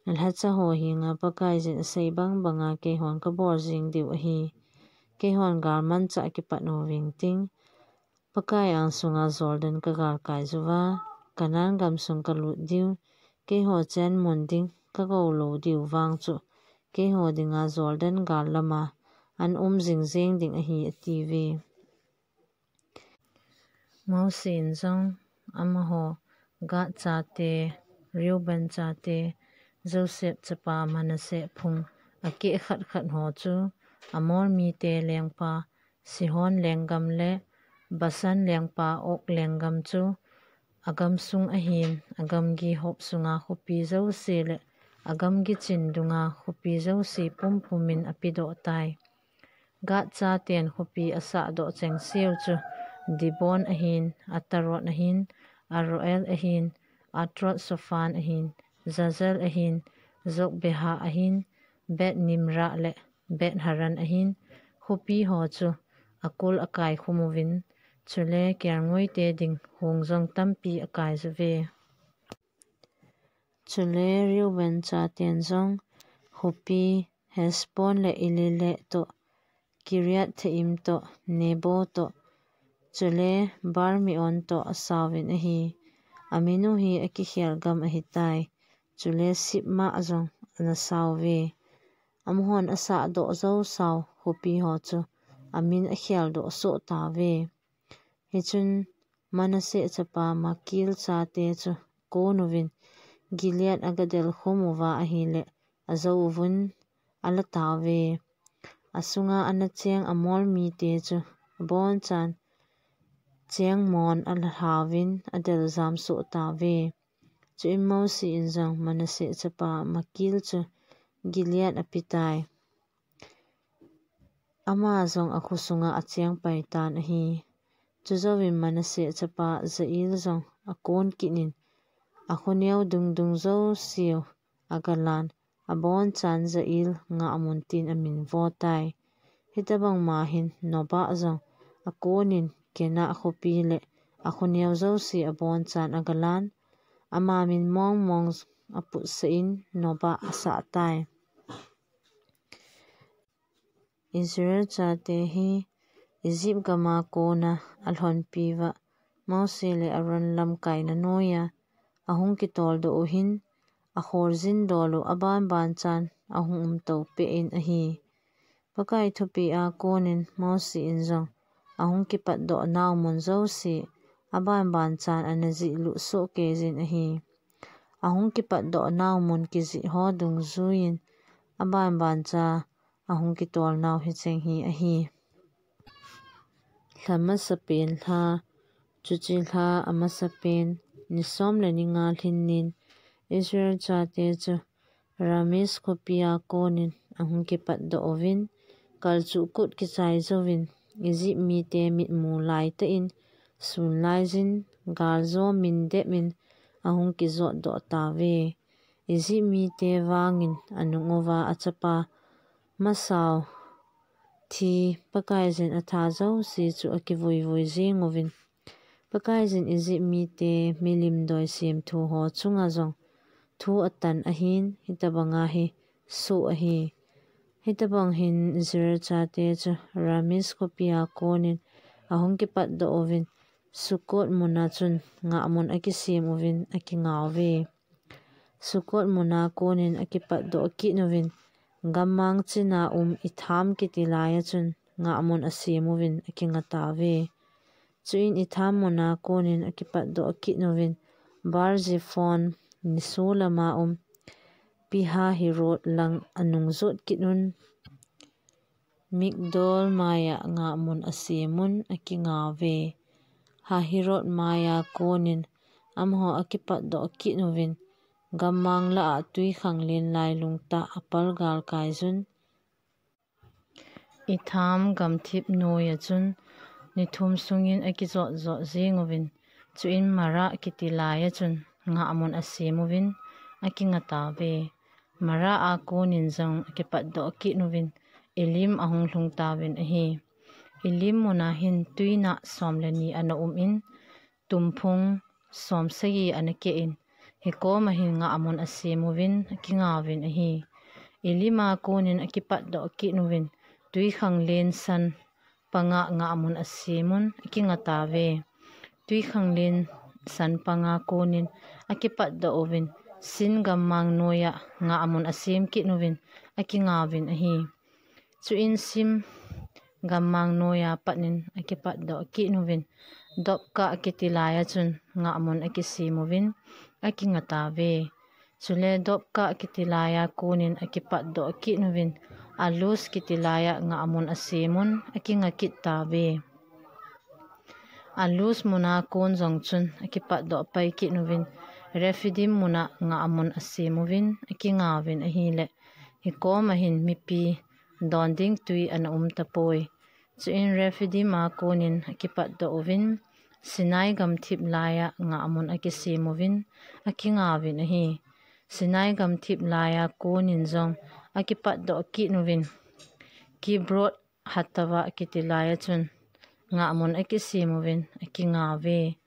Nalhacha ho henga Pakaiyin asei bangbanga keihon kabol jeng diu ahi. Keihon galmanchah kipat uving ting, Pakai angsunga Jordan kagalkai juva, Canaan gamsung kalut diu, keiho chenmun ding kagou lou diu vang chu, keiho dinga Jordan gal lama ana um jingjeng ding ahi, atiuve. Mosi in jong amaho Gad chate, Reuben chate, Joseph chapa Manasseh phung akeh khat khat ho chu Amor mite lengpa Sihon lenggam le Bashan lengpa Og lenggam chu agamsung ahin, agamgi hop sunga khopi jouse le agamgi chin dunga khopi jouse pumpumin apedoh tai. Gad chaten khopi asahdoh chengseu chu Dibon ahin, Atarot ahin, Aroer ahin, Atroth Sophan ahin, Jazer ahin, Jogbeha ahin, Beth Nimra le Beth Haran ahin, khopi ho chu akul akaikhum uvin, chule kelngoite ding hung jong tampi akaijuve. Chule Reuben chaten jong khopi Heshbon le Eleale toh, Kiriathaim toh, Nebo toh, chule Baal-meon toh asauvin ahi. Amin u hi akikhel gam ahitai. Chule Sibmah jong anasauve. Amahon asahdoh jousau khopi ho chu amin akheldoh soh tauve. Hichun Manasseh chapa Makir chate chu akon uvin, Gilead agadelkhum uva ahile, ajou uvin alatauve. Asunga anacheng Amor mite chu abonchan chengmon alhauvin adeljam soh tauve. Chuin Mosi in jong Manasseh chapa Makir chu Gilead apetai. Ama jong akhosunga achengpai tan ahi. Chujouvin Manasseh chapa Jael jong akon kit in, akhoneo dungdung jouseu agalan, abonchan Jael ngahmun tin amin votai. Hitobang ma hin Nobah jong akonin Kenah khopi le akhoneo jouse abonchan agalan, ama min mongmong aputsah in Nobah asahtai. Israel chate hi Egypt gama kona alhonpi uva Mose le Aaron lamkaina noiya ahung kitoldoh u hin, akholjin dol u abanbanchan ahung umto peh in ahi. Pakai thupia konin Mose in jong ahung kipatdoh nau mun jouse abanbanchan ana jihlut sohkeijin ahi. Ahung kipatdoh nau mun kijih ho dungjuiyin abanbancha ahung kitol nau hicheng hi ahi. Lha masapen lha, chuche lha amasapen, ni som le ni nga lhin nin, Israel chate chu Rameses khopia konin ahung kipatdoh uvin, kalchuh kut kichai jouvin, Egypt mite mitmu laitah in, sunlaijin, galjou min dep in ahung kijotdoh tauve. Egypt mite vangin anung uva achapa masao thi Pakaiyin atha jouse chu akivuivui jing uvin. Pakaiyin Egypt mite milim doi semthu ho chunga jong thu atan ahin, hitobanga hi soh ahi. Hitobang hin Israel chate chu Rameses khopia konin ahung kipatdoh uvin, Sukkot muna chun ngahmun akisem uvin akingauve. Sukkot muna konin akipatdoh kit uvin, gammang china um Etham kiti laiya chun ngahmun asem uvin akingatauve. Chuin Etham muna konin akipatdoh kit uvin, Baal Zephon niso lama um Pi-hahiroth lang anung jot kit un, Migdol maiya ngahmun asem un akingauve. Hahiroth maiya konin amaho akipatdoh kit uvin, gammang lah a twikhanglen lailung tah apal galkai jun, Etham gamthip noiya chun ni thum sungin akijot jot jing uvin, chuin Marah kiti laiya chun ngahmun asem uvin akingatauve. Marah a konin jong akipatdoh kit uvin, Elim ahung lhung tauvin ahi. Elim muna hin twinah som le ni ana um in, tumphung som sagi ana keh in, hikoma hin ngahmun asem uvin akingauvin ahi. Elim a konin akipatdoh kit uvin, twikhanglen san panga ngahmun asem un akingatauve. Twikhanglen san panga konin akipatdoh uvin, Sin gammang noiya ngahmun asem kit uvin akingauvin ahi. Chuin Sin gammang noiya patnin akipatdoh kit uvin, Dopkah kiti laiya chun ngahmun akisem uvin akingatauve. Chule Dopkah kiti laiya konin akipatdoh kit uvin, Alus kiti laiya ngahmun asem un akinga kit tauve. Alus muna kon jong chun akipatdoh pai kit uvin, Rephidim muna ngahmun asem uvin akingauvin ahile, hikoma hin mipi don ding twi ana um tapoi. Chuin Rephidim a konin akipatdoh uvin, Sinai gamthip laiya ngahmun akisem uvin akingauvin ahi. Sinai gamthip laiya konin jong akipatdoh kit uvin, Kibrot Hattaavah kiti laiya chun ngahmun akisem uvin akingauve.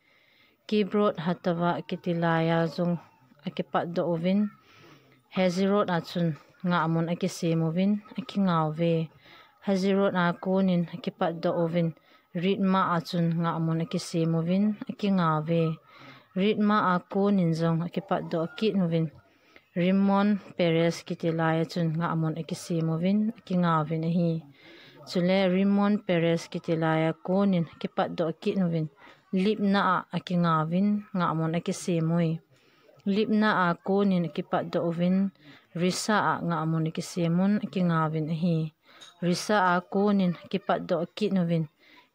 Kibrot Hattaavah kiti laiya jong akipatdoh uvin, Hazeroth a chun ngahmun akisem uvin akingauve. Hazeroth a konin akipatdoh uvin, Ritmah a chun ngahmun akisem uvin akingauve. Ritmah a konin jong akipatdoh kit uvin, Rimmon Peres kiti laiya chun ngahmun akisem uvin akingauvin ahi. Chule Rimmon Peres kiti laiya konin akipatdoh kit uvin, Libnah a akingauvin ngahmun akisem ui. Libnah a konin akipatdoh uvin, Rissah a ngahmun akisem un akingauvin ahi. Rissah a konin akipatdoh kit uvin,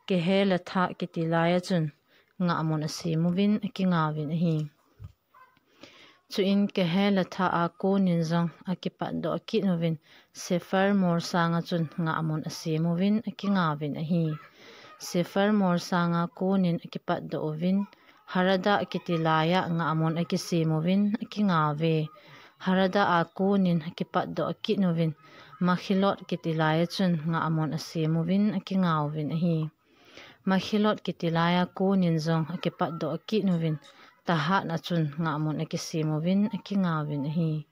Kehelathah kiti laiya chun ngahmun asem uvin akingauvin ahi. Chuin Kehelatha a konin jong akipatdoh kit uvin, Sephar mol sanga chun ngahmun asem uvin akingauvin ahi. Sephar mol sanga konin akipatdoh uvin, Harada kiti laiya ngahmun akisem uvin akingauve. Harada a konin akipatdoh kit uvin, Makhelot kiti laiya chun ngahmun asem uvin akingauvin ahi. Makhelot kiti laiya konin jong akipatdoh kit uvin, Tahat a chun ngahmun akisem uvin akingauvin ahi.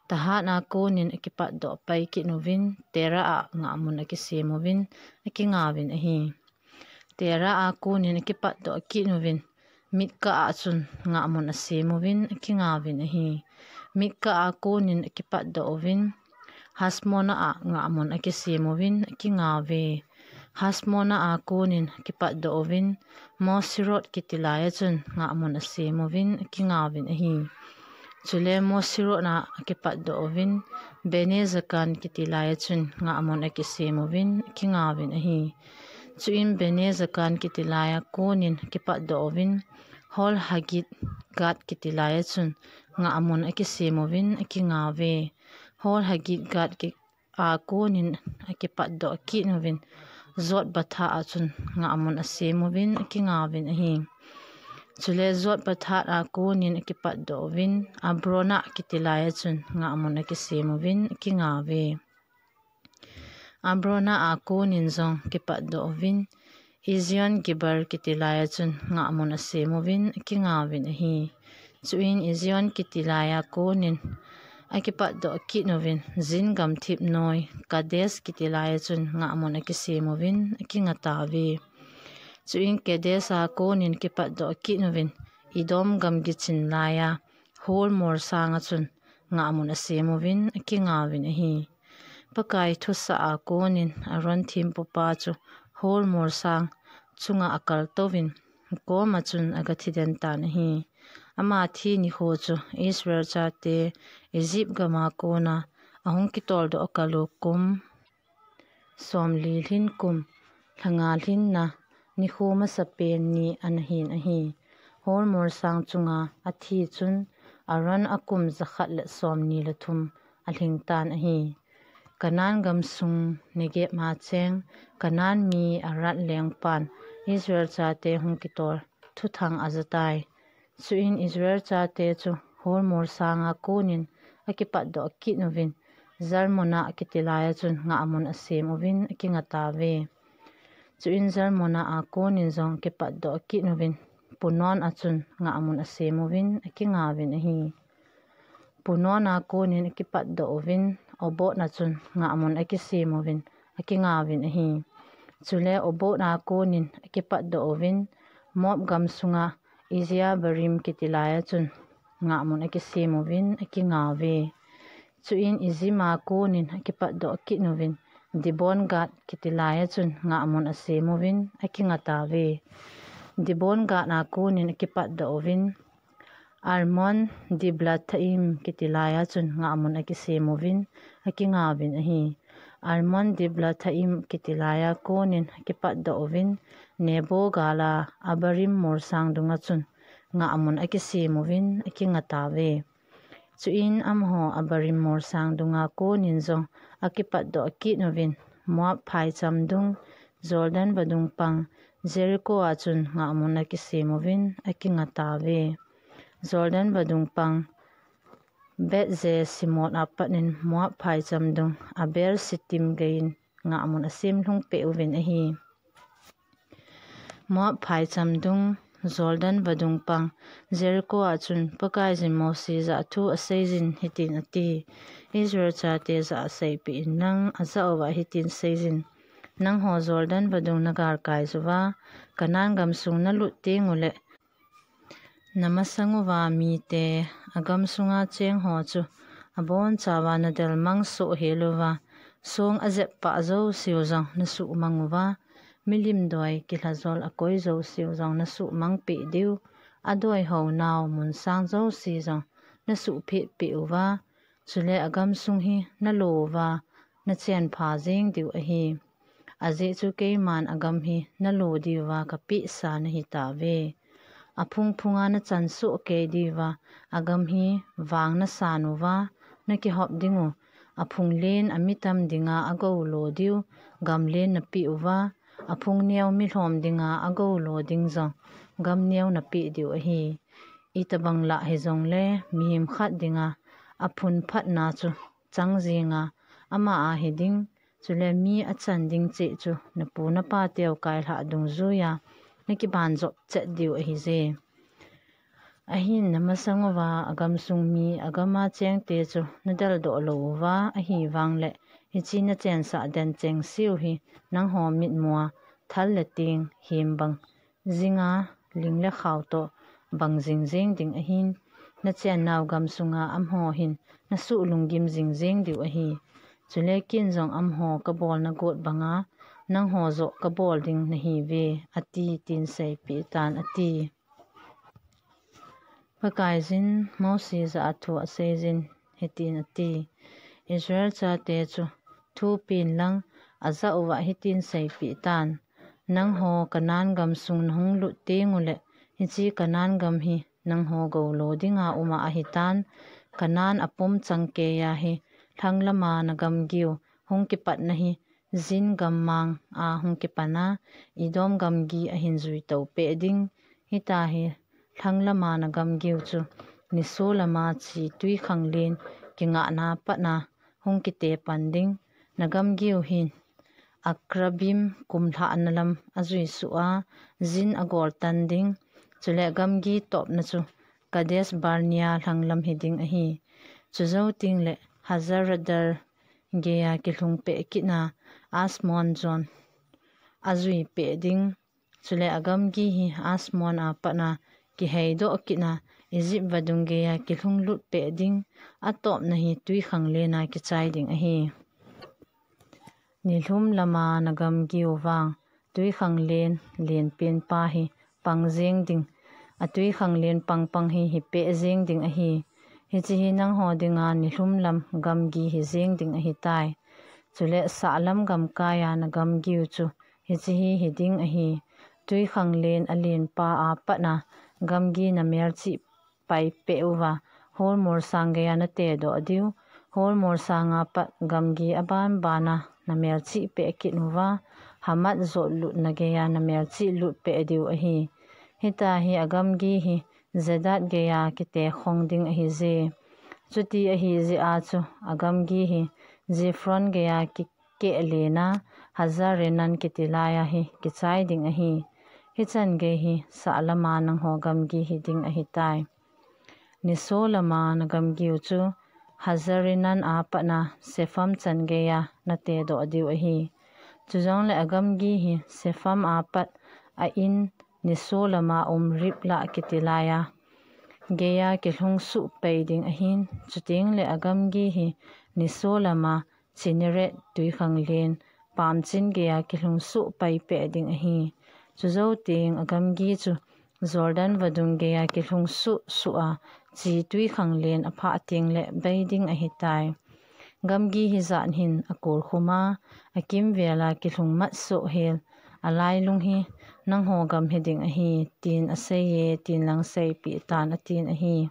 Tahat a konin akipatdoh pai kit uvin, Tera a ngahmun akisem uvin akingauvin ahi. Tera a konin akipatdoh kit uvin, Mitka a chun ngahmun asem uvin akingauvin ahi. Mitka a konin akipatdoh uvin, Hasmona a ngahmun akisem uvin akingauve. Hasmona a konin akipatdoh uvin, Mosirot kiti laiya chun ngahmun asem uvin akingauvin ahi. Chule Mosirot a akipatdoh uvin, Bene Jakan kiti laiya chun ngahmun akisem uvin akingauvin ahi. Chuin Bene Jakan kiti laiya konin akipatdoh uvin, Hor Hagit Gad kiti laiya chun ngahmun akisem uvin akingauve. Hor Hagit Gad ki-, a konin akipatdoh kit uvin, Jotbatha a chun ngahmun asem uvin akingauvin ahi. Chule Jotbatha a konin akipatdoh uvin, Abrona kiti laiya chun ngahmun akisem uvin akingauve. Abrona a konin jong kipatdoh uvin, Ezion Geber kiti laiya chun ngahmun asem uvin akingauvin ahi. Chuin Ezion kiti laiya konin akipatdoh kit uvin, Zin gamthip noi Kades kiti laiya chun ngahmun akisem uvin akingatauve. Chuin Kades a konin kipatdoh kit uvin, Edom gam gichin laiya Hor mol sanga chun ngahmun asem uvin akingauvin ahi. Pakai thusah a konin Aaron thempupa chu Hor mol sang chunga akaltouvin, koma chun agathi den tan ahi. Ama thi nikho chu Israel chate Egypt gama kona ahung kitoldoh akal u kum somli lhin kum lhanga lhinna nikho masapen ni ana hin ahi. Hor mol sang chunga athi chun Aaron akum jakhat le somni le thum alhing tan ahi. Canaan gamsung Negeb a cheng Canaan mi Arad lengpan Israel chate hung kitol thuthang ajatai. Chuin Israel chate chu Hor mol sanga konin akipatdoh kit uvin, Zalmona kiti laiya chun ngahmun asem uvin akingatauve. Chuin Zalmona a konin jong kipatdoh kit uvin, Punon a chun ngahmun asem uvin akingauvin ahi. Punon a konin akipatdoh uvin, Obot a chun ngahmun akisem uvin akingauvin ahi. Chule Obot a konin akipatdoh uvin, Moab gamsunga Iye-abarim kiti laiya chun ngahmun akisem uvin akingauve. Chuin Ezim a konin akipatdoh kit uvin, Dibon Gad kiti laiya chun ngahmun asem uvin akingatauve. Dibon Gad a konin akipatdoh uvin, Almon Diblathaim kiti laiya chun ngahmun akisem uvin akingauvin ahi. Almon Diblathaim kiti laiya konin akipatdoh uvin, Nebo gala Abarim mol sang dunga chun ngahmun akisem uvin akingatauve. Chuin amaho Abarim mol sang dunga konin jong akipatdoh kit uvin, Moab phaicham dung, Jordan vadung pang, Jericho a chun ngahmun akisem uvin akingatauve. Jordan vadung pang, Beth-jesimot a patnin Moab phaicham dung, Abel Shittim geiyin ngahmun asem lhung peh uvin ahi. Moab phaicham dung, Jordan vadung pang, Jericho a chun Pakaiyin Mose jah a thu aseijin hitin ati, Israel chate jah a seipeh in lang, ajah uva hitin seijin, Nangho Jordan vadung nagalkai uva, Canaan gamsung nalut teng uleh, namasang uva mite agamsunga chengho chu abonchauva nadelmang soh hel uva, song ajep pah jouseu jong nasuhmang uva, milim doi kilhajol akoi jouseu jong nasuhmang peh diu, adoi hounau mun sang jouse jong nasuhphet peh uva, chule agamsung hi nalo uva, nachenpha jeng diu ahi. Ajeh chu keiman agam hi nalo diuva kapehsa nahitauve. aphung phunga nachan soh kei diuva, agam hi vang nasan uva, nakihop dingu, aphung len ami tam dinga agou lo diu, gam len napeh uva, aphung neo mi lhom dinga agou lo ding jong, gam neo napeh diu ahi. Itobang lah hijongle, mihem khat dinga aphun phatna chu chang jinga, ama a hiding, chule mi achan ding cheh chu napu napa teu kailhah dungjuiya nakiban jop chet diu ahije. Ahin namasang uva, agamsung mi, agama chengte chu nadaldoh lou uva, ahivangle, hiche nachensah den chengse u hi, nangho mitmua, thal le ting, hem bang jinga, ling le khao toh, bang jing jeng ding ahin, nachennau gamsunga amaho hin, nasuh lunggim jing jeng diu ahi. Chule ken jong amaho kabolna got banga, nangho joh kabol ding nahiuve, ati, tin seipeh tan ati. Pakaiyin Mosi jah a thu aseijin, hitin ati, Israel chate chu thupen lang ajah uva hitin seipeh tan, nangho Canaan gamsung nahung lut tengule, hiche Canaan gam hi nangho gou lo dinga uma ahitan, Canaan apum changkeiya hi lhang lama nagamgiu hung kipatna hi Zin gammang a hung kipana, Edom gamgi ahin juitou peh ding, hitahi lhang lama nagamgiu chu niso lama chi twikhanglen kingahna patna hung kite pan ding, nagamgiu hin Akrabim kumlhahna lam ajui suh a, Zin agol tan ding, chule gamgi topna chu Kadesh Barnea lhang lam hiding ahi. Chujou tengle Hazar Adar geiya kilhung peh kitna Azmon jon ajui peh ding, chule agamgi hi Azmon a patna kiheidoh kitna Egypt vadung geiya kilhung lut peh ding, atopna hi twikhanglen a kichai ding ahi. Nilhum lama nagamgiu vang twikhanglen lenpen pa hi pang jeng ding, atwikhanglen pangpang hi hipeh jeng ding ahi. Hiche hi nangho dinga nilhum lam gamgi hijeng ding ahitai. Chule sahlam gamkaiya nagamgiu chu hiche hi hiding ahi. Twikhanglen alenpa a patna gamgi namelchih pai peh uva, Hor molsang geiya natedoh diu, Hor molsanga pat gamgi abanbana namelchih peh kit uva, Hamat jot lutna geiya namelchih lut peh diu ahi. Hitahi agamgi hi Zedad geiya kitekhong ding ahije. Chuti ahijeh a chu agamgi hi Ziphron geiya ki keh lena, Hazar Enan kiti laiya hi kichai ding ahi. Hichan gei hi sahlama nangho gamgi hiding ahitai. Niso lama nagamgiu chu Hazar Enan a patna Shepham chan geiya natedoh diu ahi. Chujongle agamgi hi Shepham a pat a in niso lama um Riblah kiti laiya geiya kilhung suh pai ding ahin, chutengle agamgi hi niso lama Chineret twikhanglen pamchin geiya kilhung suh pai peh ding ahi. Chujou teng agamgi chu Jordan vadung geiya kilhung suh suh a, chi twikhanglen aphah tengle bei ding ahitai. Gamgi hijat hin akolkhum a, akimvela kilhung mat soh hel, alailung hi nangho gam hiding ahi, tin aseiye, tin lang seipeh tan atin ahi.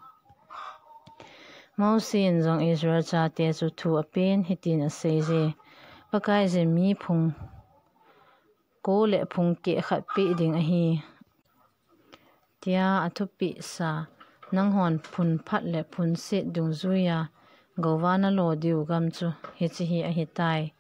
Mosi in jong Israel chate chu thu apen hitin aseije, Pakaiyin mi phung ko le phung keh khat peh ding ahi, tia athupeh sa, nanghon phun phat le phun set dungjuiya gouva nalo diu gam chu hiche hi ahitai.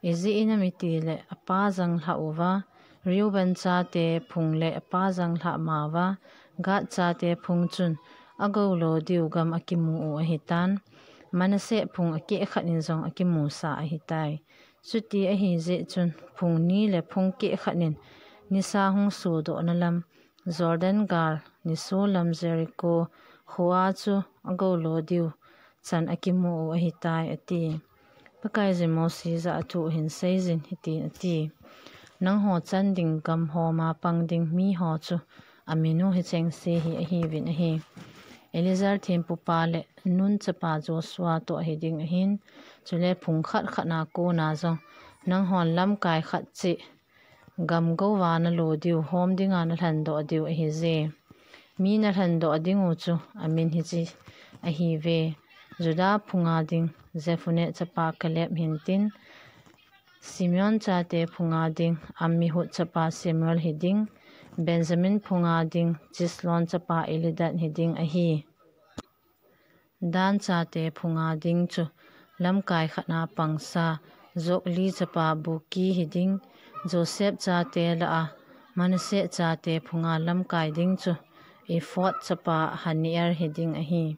Ijeh inem itile apa janglhah uva, Reuben chate phung le apa janglhah mauva, Gad chate phung chun agou lo diu gam akimu u ahitan, Manasseh phung akeh khat in jong akimusa ahitai. Chuti ahijeh chun phung ni le phung keh khat in nisa hung sodohna lam, Jordan gal niso lam Jericho khoa chu agou lo diu chan akimu u ahitai, ati. Pakaiyin Mosi jah a thu ahin seijin hitin ati, Nangho chan ding gam homa pang ding miho chu amin u hichengse hi ahiuvin ahi. Eleazar thempupa le Nun chapa Joshua toh hiding ahin, chule phung khat khat na kona jong nanghon lamkai khat cheh gam gouva nalo diu, hom dinga nalhendoh diu ahije. Mi nalhendoh ding u chu amin hiche ahiuve: Judah phunga ding Jephunneh chapa Kaleb hintin, Simeon chate phunga ding Ammihud chapa Shemuel hiding, Benjamin phunga ding Chislon chapa Elidad hiding ahi. Dan chate phunga ding chu lamkai khatna pangsa Jogli chapa Bukki hiding. Joseph chate lah a Manasseh chate phunga lamkai ding chu Ephod chapa Hanniel hiding ahi.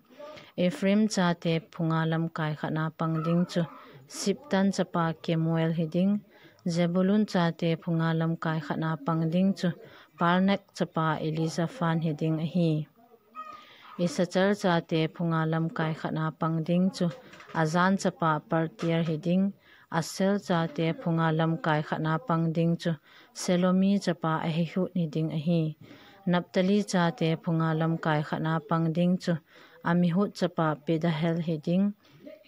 Ephraim chate phunga lamkai khatna pang ding chu Siptan chapa Kemuel hiding. Zebulun chate phunga lamkai khatna pang ding chu Parnak chapa Elizaphan hiding ahi. Issachar chate phunga lamkai khatna pang ding chu Azan chapa Paltiel hiding. Asher chate phunga lamkai khatna pang ding chu Selomi chapa Ahihud hiding ahi. Naphtali chate phunga lamkai khatna pang ding chu Ammihud chapa Pedahel hiding.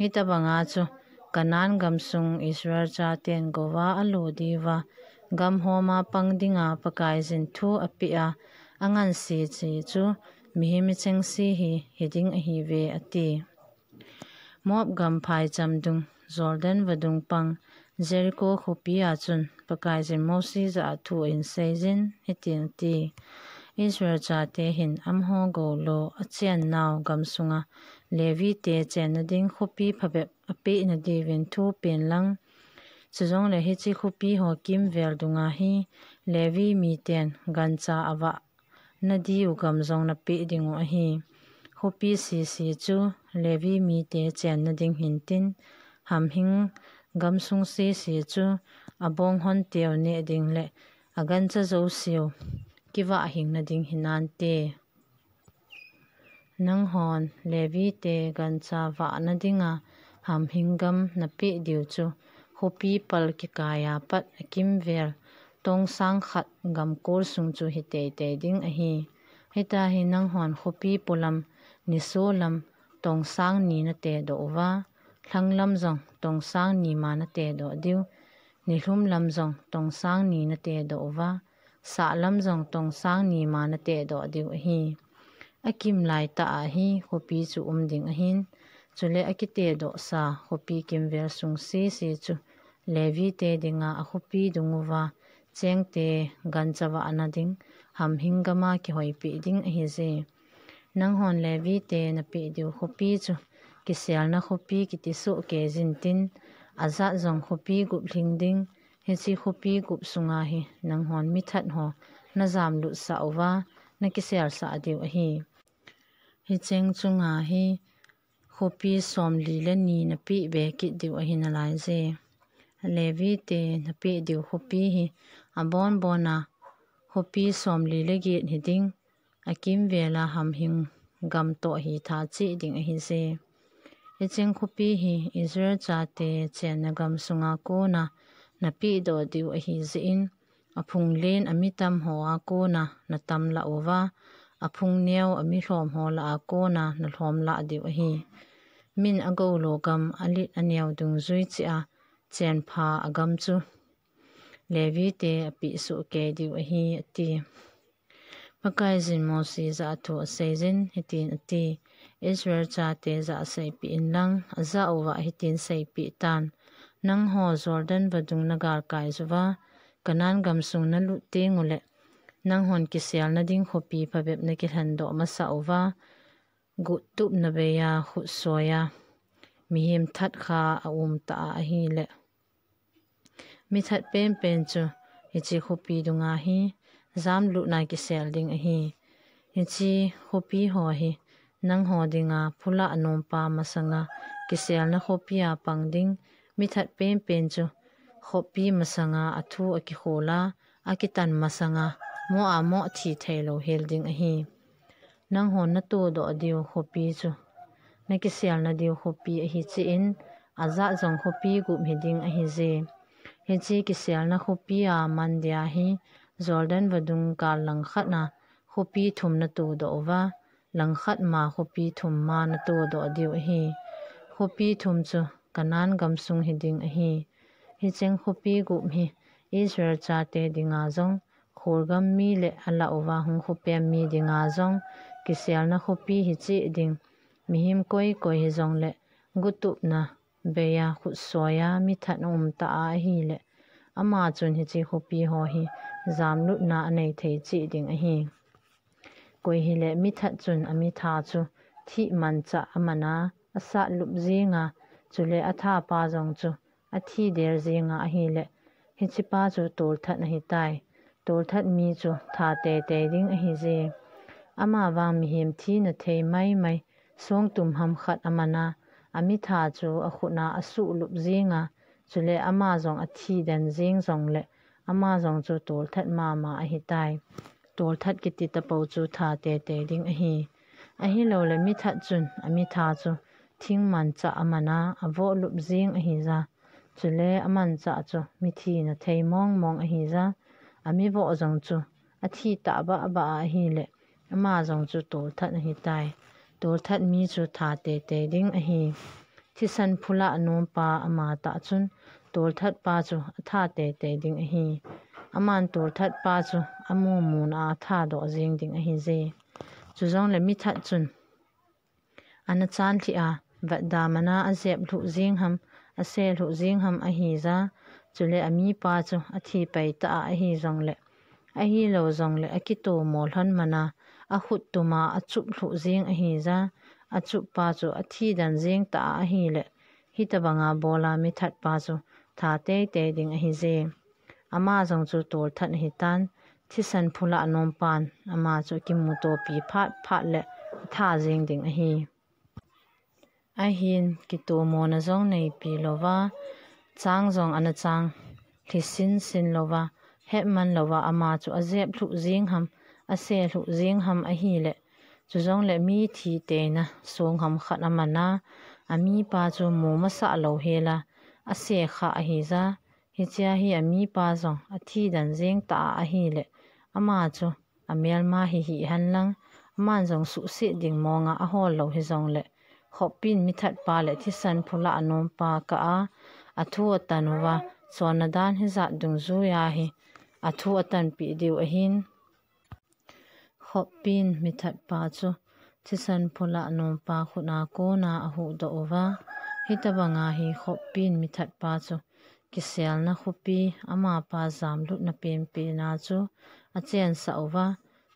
Hitobanga chu Canaan gamsung Israel chaten gouva alo diuva gam homa pang dinga Pakaiyin thu apeh a, anganse chu mihem michengse hi hiding ahiuve, ati. Moab gam phaicham dung, Jordan vadung pang, Jericho khopia chun Pakaiyin Mose jah a thu ahin seiyin hitin ati: Israel chate hin amaho goulou achennau gamsunga Levite chenna ding khopi phabep apeh nadiuvin thupen lang, chujongle hiche khopi ho kimvel dunga hi Levi miten gancha avah nadiu gam jong napeh dingu ahi. Khopi sese chu Levi mite chenna ding hintin, hamhing gamsung sese chu abonghon teu neh ding le agancha jouseu kivah hing nading hinante. Nanghon Levite gancha vahna dinga hamhing gam napeh diu chu khopi pal kikaiya pat akimvel tongsang khat gamkol sung chu hiteitei ding ahi. Hitia hi nanghon khopi polam nisolam tongsang ni natedoh uva, lhanglam jong tongsang ni ma natedoh diu, nilhum lam jong tongsang ni natedoh uva, sahlam jong tongsang ni ma natedoh diu ahi. Akim laitah a hi khopi chu um ding ahin, chule akitedohsa khopi kimvel sung sese chu Levite dinga akhopi dunguva chengte gancha vahna ding hamhing gama kihoipeh ding ahije. Nanghon Levite napeh diu khopi chu kiselna khopi kiti sohkei jintin, ajat jong khopi gup lhing ding, hiche khopi gup sunga hi nanghon mithat ho najamlutsah uva nakiselsah diu ahi. Hicheng chunga hi khopi somli le ni napeh be kit diu ahi nalaije. Levite napeh diu khopi hi abonbona khopi somli le get hiding, akimvela hamhing gam toh hitha cheh ding ahije. Hicheng khopi hi Israel chate chenna gamsunga kona napehdoh diu ahijeh in, aphunglen amitam hoa kona natamlah uva, aphungneo amilhom ho lah a kona nalhomlah diu ahi. Min agoulou gam alet aneo dungjui cheh a chenpha agam chu Levite apeh sohkei diu ahi, ati. Pakaiyin Mose jah a thu aseijin hitin ati: Israel chate jah a seipeh inlang, ajah uva hitin seipeh tan: Nangho Jordan vadung nagalkai uva, Canaan gamsung nalut tenguleh, nanghon kiselna ding khopi phabep nakilhendoh masah uva, guttupna beiya, khutsoiya, mihem thatkha aumtah a ahileh, mithat penpen chu hiche khopi dunga hi jamlutna kisel ding ahi. Hiche khopi ho hi nangho dinga phulah nompa masanga kiselna khopia pang ding, mithat penpen chu khopi masanga athu akikhol a, akitan masanga moh a moh thi theilou hel ding ahi. Nanghon natodoh diu khopi chu nakiselna diu khopi ahicheh in, ajat jong khopi gup hiding ahije. Hiche kiselna khopia man dia hi Jordan vadung gal langkhat a khopi thum natodoh uva, langkhat ma khopi thum ma natodoh diu ahi. Khopi thum chu Canaan gamsung hiding ahi. Hicheng khopi gup hi Israel chate dinga jong Kholgam mi le alah uva hung khopem mi dinga jong kiselna khopi hiche ding, mihem koi koi hijongle gutupna beiya khutsoiya mithat aum ta ahile, ama chun hiche khopi ho hi jamlutna anei thei cheh ding ahi. Koi hile mithat chun amitha chu thih manchah amana asat lup jinga, chule athapa jong chu athi del jinga ahile, hichepa chu tolthat ahitai. Tolthat mi chu that teitei ding ahije. Ama vang mihem thina thei maimai, songtum ham khat amana, amitha chu akhutna asuh lup jinga, chule ama jong athi den jing jongle, ama jong chu tolthat mama ahitai. Tolthat kiti tapou chu that teitei ding ahi. Ahilouleh mithat chun amitha chu thing manchah amana avoh lup jing ahija, chule amanchah chu mithina thei mongmong ahija, amivoh jong chu athi tahbahbah ahile, ama jong chu tolthat ahitai. Tolthat mi chu that teitei ding ahi. Thisan phulah nompa amatah chun tolthatpa chu atha teitei ding ahi. Aman tolthatpa chu amumuna athadoh jeng ding ahije. Chujongle mithat chun ana chanlhih a, vetda mana ajep lhuh jeng ham, ase lhuh jeng ham ahija, chule amipa chu athi pai ta ahijongle, ahilou jongle akitomo lhon mana akhut tuma achup lhuh jeng ahija, achuppa chu athi den jeng ta ahile, hitobanga bola mithatpa chu that teitei ding ahije. Ama jong chu tolthat ahitan, thisan phulah nompan ama chu kimutopi phatphat le atha jeng ding ahi. Ahin kitomona jong neipi louva, chang jong ana changlhi sinsin louva, hetman louva ama chu ajep lhuh jeng ham, ase lhuh jeng ham ahile, chujongle mithi teina songham khat amana, amipa chu mu masah lou hela ase kha ahija, hichea hi amipa jong athi den jeng ta ahile, ama chu amelma hi hih henlang, aman jong suhset ding monga ahol lou hijongle, khoppin mithatpa le thisan phulah nompa kah a athu atan uva, chonna dan hijat dungjuiya hi athu atanpeh diu ahin. Khoppin mithatpa chu thisan phulah nompa khutna kona ahuhdoh uva, hitobanga hi khoppin mithatpa chu kiselna khopi, amapa jamlutna penpena chu achensah uva,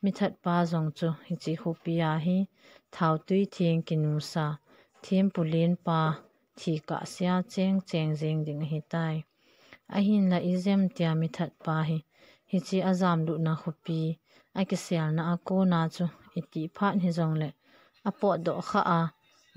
mithatpa jong chu hiche khopia hi thaotui theng kinusa thempu lenpa thi kahsea chengcheng jeng ding ahitai. Ahinla ijemtia mithatpa hi hiche ajamlutna khopi akiselna a kona chu itih phat hijongle, apotdoh khah a,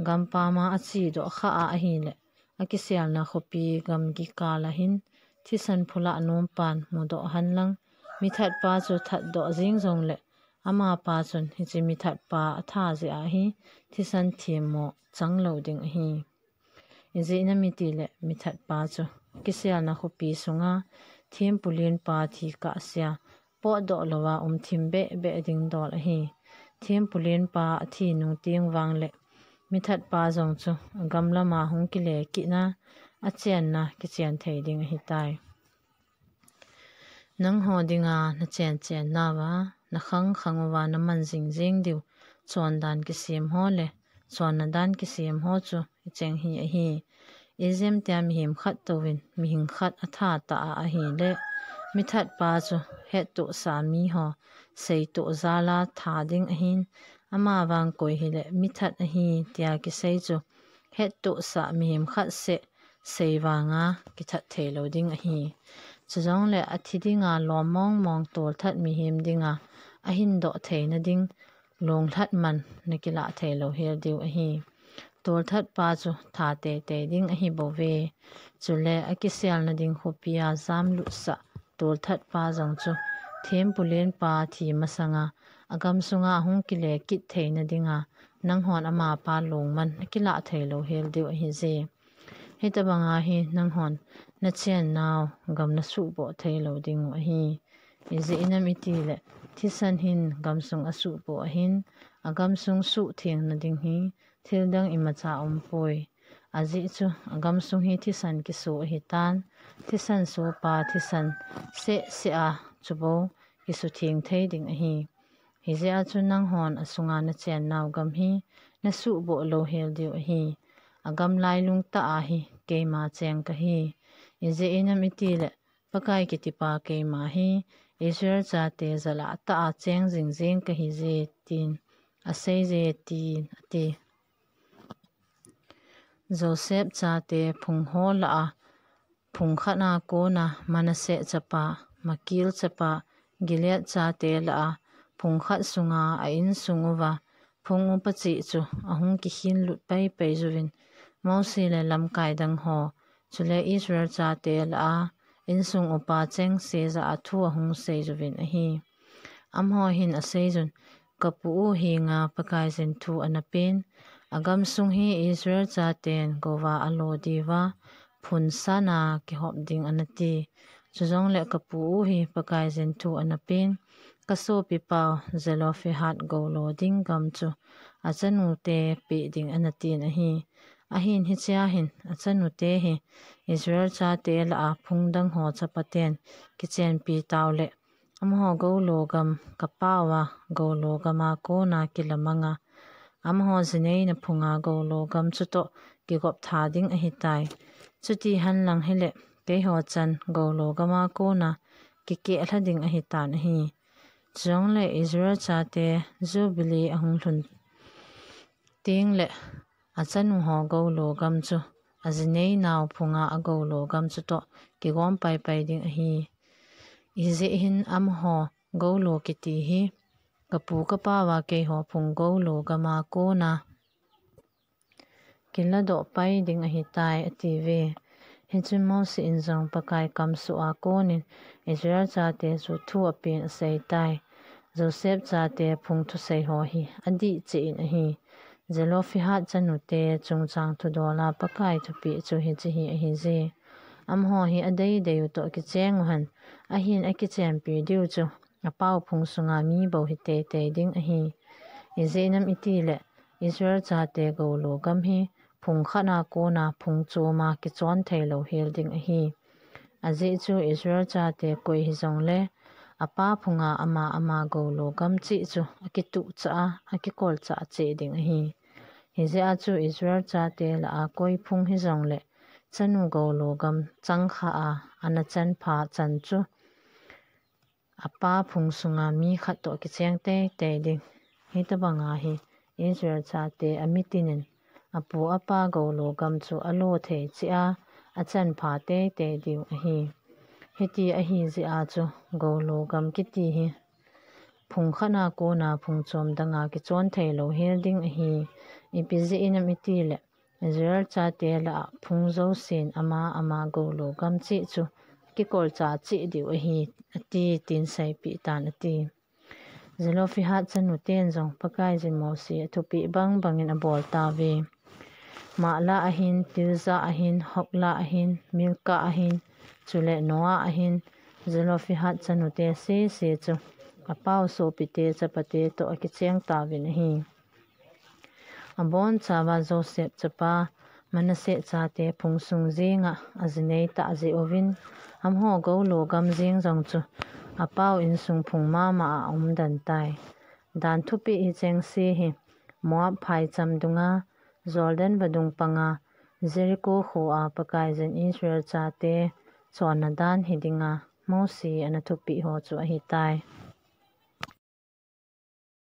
gampama achedoh khah a ahile, akiselna khopi gamgi kala hin thisan phulah nompan mudoh henlang, mithatpa chu thatdoh jeng jongle, amapa chun hiche mithatpa atha jeh a hi thisan themmo changlou ding ahi. Ijeh inem itile mithatpa chu kiselna khopi sunga thempu lenpa thi kahsea potdoh louva umthim behbeh ding dol ahi. Thempu lenpa athi nung teng vangle mithatpa jong chu gamlama hung kile kitna, achenna kichen thei ding ahitai. Nangho dinga nachen chennauva, nakhang khang uva naman jingjing diu chondan kisem ho le chonna dan kisem ho chu hicheng hi ahi. Ijemtia mihem khat touvin mihing khat atha ta a ahile, mithatpa chu hettohsah miho seitoh jala tha ding ahin, amavang koi hile mithat ahi tia kisei chu hettohsah mihem khat seh sei vanga kithat theilou ding ahi. Chujongle athi dinga lom mongmong tolthat mihem dinga ahindoh theina ding longlhat man nakilah theilou hel diu ahi. Tolthatpa chu tha teitei ding ahibouve. Chule akiselna ding khopia jamlutsah tolthatpa jong chu thempu lenpa thi masanga agamsunga ahung kile kit theina dinga nanghon amapa longman nakilah theilou hel diu ahije. Hitobanga hi nanghon nachennau gam nasuhboh theilou dingu ahi. Ijeh inem itile thisan hin gamsung asuhboh ahin, agamsung suhthengna ding hi thildang imacha aumpoi. Ajeh chu agamsung hi thisan kiso ahitan, thisan sopa thisan sehseh a chubou kisutheng thei ding ahi. Hijeh a chu nanghon asunga nachen nau gam hi nasuhboh louhel diu ahi. Agam lailung tah a hi keima cheng kahi. Ijeh inem itile Pakai kitipa keima hi Israel chate jalah tah a cheng jingjing kahije, tin aseiye, tin ati. Joseph chate phung ho lah a phung khat a kona Manasseh chapa, Makir chapa, Gilead chate lah a phung khat sunga a insung uva phung upa cheh chu ahung kikhin lut paipai juvin, Mosi le lamkai dang ho, chule Israel chate lah a insung upa chengse jah a thu ahung sei juvin ahi. Amaho hin aseiyun, kapu u henga Pakaiyin thu anapen, agamsung hi Israel chaten gouva alo diuva phun san a kihop ding anati. Chujongle kapu u hi Pakaiyin thu anapen, kasopipau Zelophehad goulo ding gam chu achanute peh ding anatin ahi. Ahin hichea hin achanute hi Israel chate lah a phung dang ho chapaten kichenpi taule, amaho goulo gam kapao a, goulo gam a kona kilamang a, amaho jineina phunga goulo gam chutoh kigop tha ding ahitai. Chuti henlang hile, keiho chan goulo gam a kona kikeh lha ding ahitan ahi. Chujongle Israel chate Jubilee ahung lhun tengle, achanu ho goulo gam chu ajineinau phunga agoulo gam chutoh kigom paipai ding ahi. Ijeh hin amaho goulo kiti hi kapu kapao a keiho phung goulo gam a kona kiladoh pai ding ahitai, atiuve. Hichun Mosi in jong Pakai kamsuh a konin Israel chate chu thu apen aseitai. Joseph chate phung thusei ho hi adih cheh in ahi. Zelophehad chanute chungchang thudol a Pakai thupeh chu hiche hi ahije. Amaho hi adeidei u toh kicheng uhen, ahin akichenpi diu chu apao phung sunga mi bou hi teitei ding ahi. Ijeh inem itile, Israel chate goulo gam hi phung khat a kona phung chom a kichon thei louhel ding ahi. Ajeh chu Israel chate koi hijongle, apa phunga ama ama goulo gam cheh chu akituhchah a, akikolchah cheh ding ahi. Hijeh a chu Israel chate lah a koi phung hijongle, chanu goulo gam changkha a ana chanpha chan chu apa phung sunga mi khat toh kicheng teitei ding. Hitobanga hi Israel chate amitinin apu apa goulo gam chu alo thei cheh a, achanpha teitei diu ahi. Hiti ahijeh a chu goulo gam kiti hi phung khat a kona phung chom danga kichon thei louhel ding ahi. Ipi jeh inem itile, Israel chate lah a phung jousen ama ama goulo gam cheh chu kikolchah cheh diu ahi, ati, tin seipeh tan ati. Zelophehad chanuten jong Pakaiyin Mosi athupeh bang bangin abol tauve. Mahlah ahin, Tirza ahin, Hoglah ahin, Milkah ahin, chule Noah ahin, Zelophehad chanute sese chu apao sopite chapate toh akicheng tauvin ahi. Abonchauva Joseph chapa Manasseh chate phung sung jenga ajinei tah jeh uvin, amaho goulo gam jeng jong chu apao insung phung mama a aumden tai. Dan thupeh hichengse hi Moab phaicham dunga, Jordan vadung panga, Jericho khoa Pakaiyin Israel chate chonna dan hidinga Mosi ana thupeh ho chu ahitai.